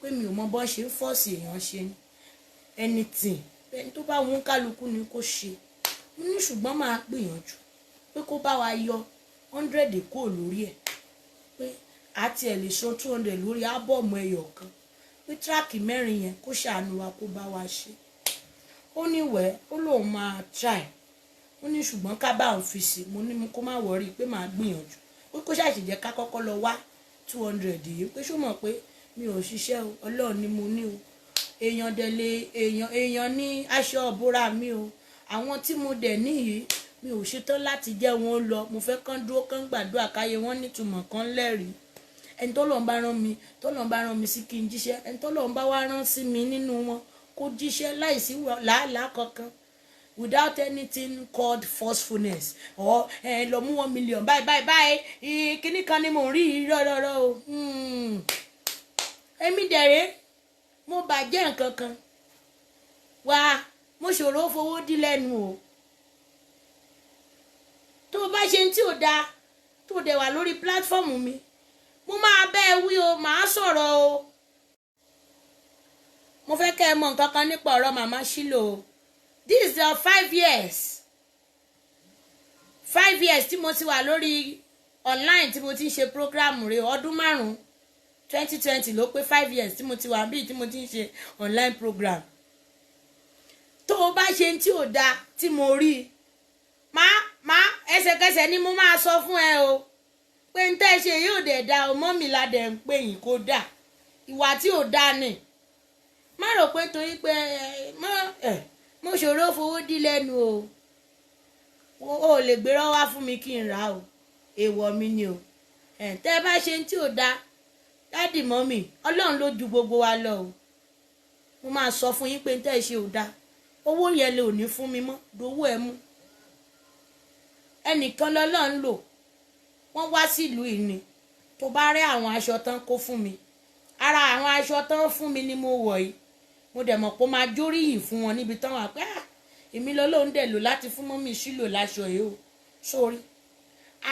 Speaker 4: pé mi ò mọ bọ́ ṣe ń force èèyàn ṣe anything, ẹni tó bá wọn kálukú ni kó ṣe. Mo ní ṣùgbọ́n máa gbìyànjú pé kó bá wa yọ 100 kúrò lórí ẹ̀, pé àti ẹ̀ lè san 200 lórí album ẹyọ kan, pé track mẹ́rin yẹn, kó ṣàánú wa, kó bá wa ṣe. Ó ní wẹ́, ó lóun máa try. Ó ní ṣùgbọ́n ká bá òun fi sí. Mo ní kó má worry, pé màá gbìyànjú, pé kó ṣàṣìjẹ́ ká kọ́kọ́ lọ wá 200 yìí, pé ṣó mọ̀ pé mi ò ṣiṣẹ́ o, Ọlọ́run ni mo ní o, èèyàn dẹ̀ lè èèyàn, èèyàn ní aṣọ ìbora mi o. Àwọn tí mo dẹ̀ níyìí, mi ò ṣetán láti jẹ́ wọn lọ. Mo fẹ́ kán dúró, kán gbàdúrà, káyé wọn nítumọ̀, kán lẹ́rìí. Ẹni tọ́lọ́run bá rán mi, tọ́lọ́run bá rán mi sí kí n jíṣẹ́, ẹni tọ́lọ́run bá wá rán sí mi nínú wọn, kó jíṣẹ́ láìsí làálàá kankan, without anything called forcefulness or ẹ lọ mú 1 million báyìí báyìí báyìí, kíní kan ni mò ń rí rọ́rọ́rọ́ o. Èmi dẹ̀rẹ́, mo bàjẹ́ nǹkan kan wá, mo ṣòro fowó dí lẹ́nu o. Tó o bá ṣe ní tí ò dáa, tó o dẹ̀ wà lórí platform mi, mo máa bẹ́ẹ̀ wí o, màá sọ̀rọ̀ o. Mo fẹ́ kẹ́ ẹ mọ nǹkan kan nípa ọ̀rọ̀ Màmá Ṣílò o. This is the 5 years, 5 years tí mo ti wà lórí online, tí mo ti ń ṣe program rẹ̀. Ọdún 5, 2020 ló pé 5 years tí mo ti wà bíi tí mo ti ń ṣe online program. Tó o bá ṣe tí ò dáa tí mo rí i, má ẹsẹ̀kẹsẹ̀ ni mo máa sọ fún ẹ o, pé n tẹ́ ṣe yóò dẹ̀ da o. Mummy la dẹ̀ ń pè yín, kó dà ìwà tí ò dáa ni. Má rò pé torí pé mo ṣòro fowó dí lẹ́nu o. O lè gbérọ́ wá fún mi kí n rà o, èèwọ̀ mi ni o. Ẹ̀ tẹ́ ẹ bá ṣe tí ò dáa, daddy, mummy, Ọlọ́run ló ju gbogbo wa lọ o. Mo máa sọ fún yín pé tẹ́ ẹ ṣe ò dáa. Owó yẹn lè ò ní fún mi mọ́, dowó ẹ mú. Ẹnìkan lọ́lọ́run lò, wọ́n wá sílùú yìí ni. Tó bá rẹ́ àwọn aṣọ tán kó fún mi, ara àwọn aṣọ tán fún mi ni mo wọ̀ yìí. Mo dẹ̀ mọ̀ pé ó máa jóríyìn fún wọn níbi tán wà pé, ah, èmi lọ́lọ́run dẹ̀ lò láti fún mummy sílò láṣọ yìí o. Sórí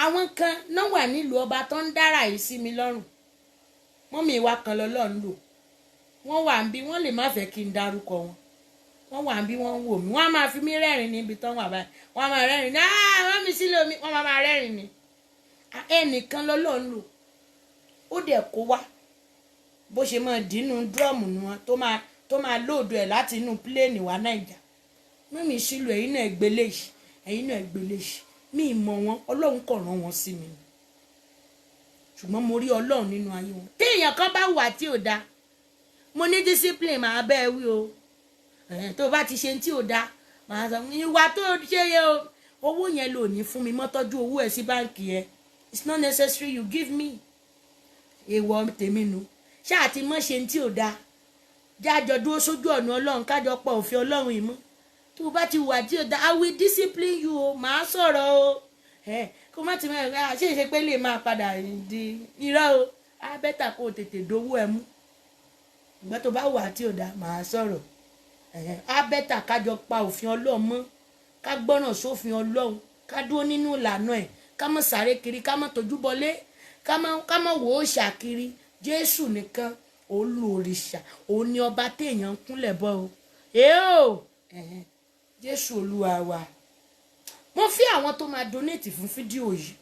Speaker 4: àwọn kan náà wà nílùú ọba tó ń dára yìí sí mi lọ́rùn. Mummy wa kan lọ́lọ́run lò, wọ́n wà ń bí, wọ́n lè má fẹ́ kí n dárúkọ wọn. Wọ́n wà ń bí, wọ́n ń wò mí, wọ́n á máa fi mí rẹ́rìn níbi tán wà báyìí. Wọ́n á máa rẹ́rìn ní, ah, mummy sílò mi, wọ́n máa rẹ́rìn ní. Ẹnìkan lọ́lọ́run lò, ó dẹ̀ kó wá bó ṣe máa dínú drum nu wọn tó máa load ẹ̀ láti inú plane wá Nàìjà. Mummy sílò, ẹ̀yin náà gbélé yìí, ẹ̀yin náà gbélé yìí. Mi ì mọ̀ wọn, Ọlọ́run kàn rán wọn sí mi ni, ṣùgbọ́n mo rí Ọlọ́run nínú ayé wọn. Téèyàn kan bá wà tí ò dáa, mo ní discipline, màá bẹ́ẹ̀ wí o. Tó bá ti ṣe tí ò dáa, màá sọ ìwà tó ṣe yẹ o. Owó yẹn lò ní fún mi mọ́, tọ́jú owó ẹ̀ sí báǹkì ẹ̀. It's not necessary you give me. Èèwọ̀ tèmi nu. Ṣáà ti mọ́ ṣe tí ò dáa, jájọ dúró sójú ọ̀nà Ọlọ́run, kájọ pọ̀ òfin Ọlọ́run yìí mọ́. Tó o bá ti wà tí ò dáa, I will discipline you o, màá sọ̀rọ̀ o. Kó má ti máa ẹ ṣe é ṣe pé lè máa padà di irọ́ o. Á better kó o tètè dówó ẹ mú. Ìgbà tó bá wà tí ò dáa, màá sọ̀rọ̀. Á better kájọ pa òfin Ọlọ́run mọ́, ká gbọ́ràn sófin Ọlọ́run, ká dúró nínú ìlànà ẹ̀, ká má sáré kiri, ká má tójú bọlé, ká má wò ó ṣàkiri. Jésù nìkan òun lu òrìṣà, òun ni ọba téèyàn ń kúnlẹ̀ bọ́ o. Èèó, Jésù Olúwa wa. Mo fi àwọn tó máa donate fún fídíò yìí,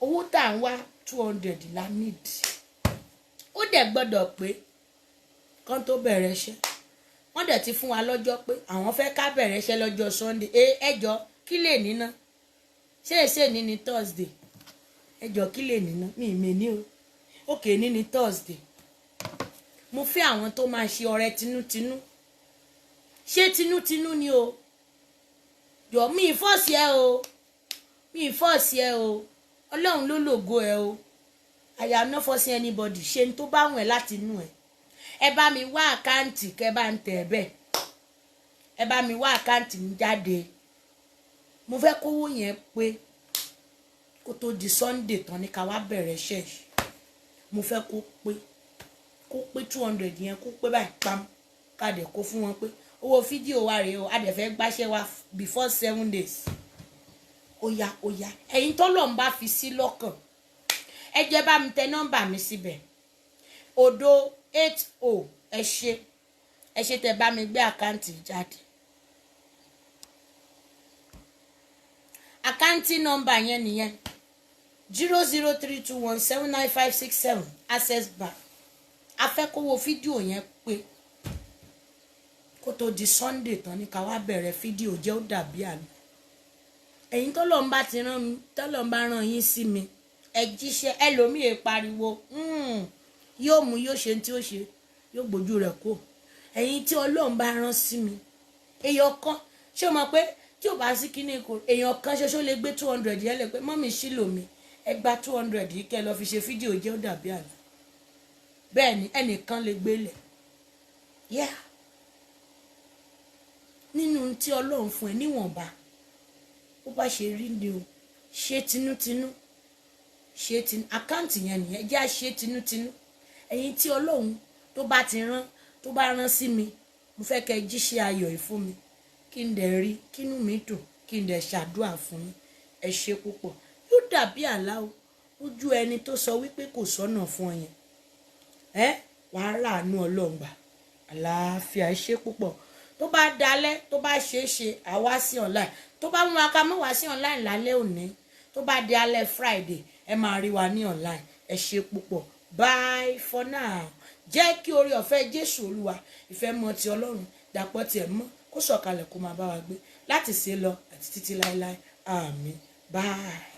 Speaker 4: owó tá à ń wá, 200 la need. Ó dẹ̀ gbọ́dọ̀ pé kán tó bẹ̀rẹ̀ iṣẹ́. Wọ́n dẹ̀ ti fún wa lọ́jọ́ pé àwọn fẹ́ ká bẹ̀rẹ̀ iṣẹ́ lọ́jọ́ Sunday. Ẹ ẹjọ́, kí lè níná? Ṣé èsè ní ní Thursday? Ẹjọ́, kí lè níná? Mi ì mè ní o. Òkè ní ní Thursday. Mo fẹ́ àwọn tó máa ṣe ọrẹ tinútinú. Ṣé tinútinú ni o? Jọ, mi ì force ẹ o, mi ì force ẹ o. Ọlọ́run ló lògo ẹ o. I am not forcing anybody. Ṣe n tó bá wùn ẹ́ láti inú ẹ. Ẹ bá mi wá account, kẹ bá ń tẹ̀ ẹ́ bẹ́ẹ̀. Ẹ bá mi wá account mi jáde. Mo fẹ́ kówó yẹn pé kó tó di Sunday tán ní ká wá bẹ̀rẹ̀ iṣẹ́ yìí. Mo fẹ́ kó pé 200 yẹn, kó pé báyìí pam, ká dẹ̀ kó fún wọn pé owó fídíò wa rèé o. A dẹ̀ fẹ́ gbáṣẹ́ wa before 7 days. Ó yá, ó yá, ẹ̀yin tọ́lọ̀ ń bá fi sí lọ́kàn, ẹ jẹ́ bá mi tẹ nọ́mbà mi síbẹ̀, 080. Ẹ ṣe, ẹ ṣe tẹ bá mi gbé account jáde. Account nọ́mbà yẹn nìyẹn, 0032179567, Access Bank. A fẹ́ kówó fídíò yẹn pé kó tó di Sunday tán ní ká wá bẹ̀rẹ̀ fídíò jẹ́ ó dàbí àná. Ẹ̀yin tọ́lọ̀ ń bá ti rán mi, tọ́lọ̀ ń bá rán yín sí mi, ẹ jíṣẹ́. Ẹlòmíì pariwo, yóò mú, yóò ṣe tí ó ṣe, yóò gbójú rẹ̀ kó. Ẹ̀yin tí Ọlọ́run bá rán sí mi, èèyàn kan, ṣé o mọ̀ pé tí ò bá sí kíní kò, èèyàn kan ṣoṣo lè gbé 200 yẹn lè pé, mummy sílò mi, ẹ gba 200 yìí, kẹ́ ẹ lọ fi ṣe fídíò jẹ́ ó dàbí àná. Bẹ́ẹ̀ ni, ẹnìkan lè gbé lẹ̀. Yeah, nínú tí Ọlọ́run fún ẹ níwọ̀nba, ó bá ṣe rí ni o. Ṣe tinútinú, ṣe tinú. Account yẹn nìyẹn, jẹ́ àṣe tinútinú. Ẹ̀yin tí Ọlọ́run tó bá ti rán, tó bá rán sí mi, mo fẹ́ kẹ́ ẹ jíṣẹ́ ayọ̀ yìí fún mi, kí n dẹ̀ rí kínú mi dùn, kí n dẹ̀ ṣàdúrà fún yín. Ẹ ṣe púpọ̀. Yóò dàbí àlá o. Ojú ẹni tó sọ wípé kò sọ́nà fún ọ yẹn, ẹ wàá ràánú Ọlọ́run gbà. Àlàáfíà. Ẹ ṣe púpọ̀. Tó bá dalẹ̀, tó bá ṣeé ṣe, àwa sí online. Tó bá mú wa ká mọ́ wá sí online lálẹ́ òní, tó bá di alẹ́ Friday, ẹ máa rí wa ní online. Ẹ ṣe púpọ̀. Bye for now. Jẹ́ kí oore ọ̀fẹ́ Jésù Olúwa, ìfẹ́ mọ́ ti Ọlọ́run, dàpọ̀ tiẹ̀ mọ́, kó sọ̀kalẹ̀, kó máa bá wa gbé láti ṣe lọ àti títí láéláé. Àmín. Bye.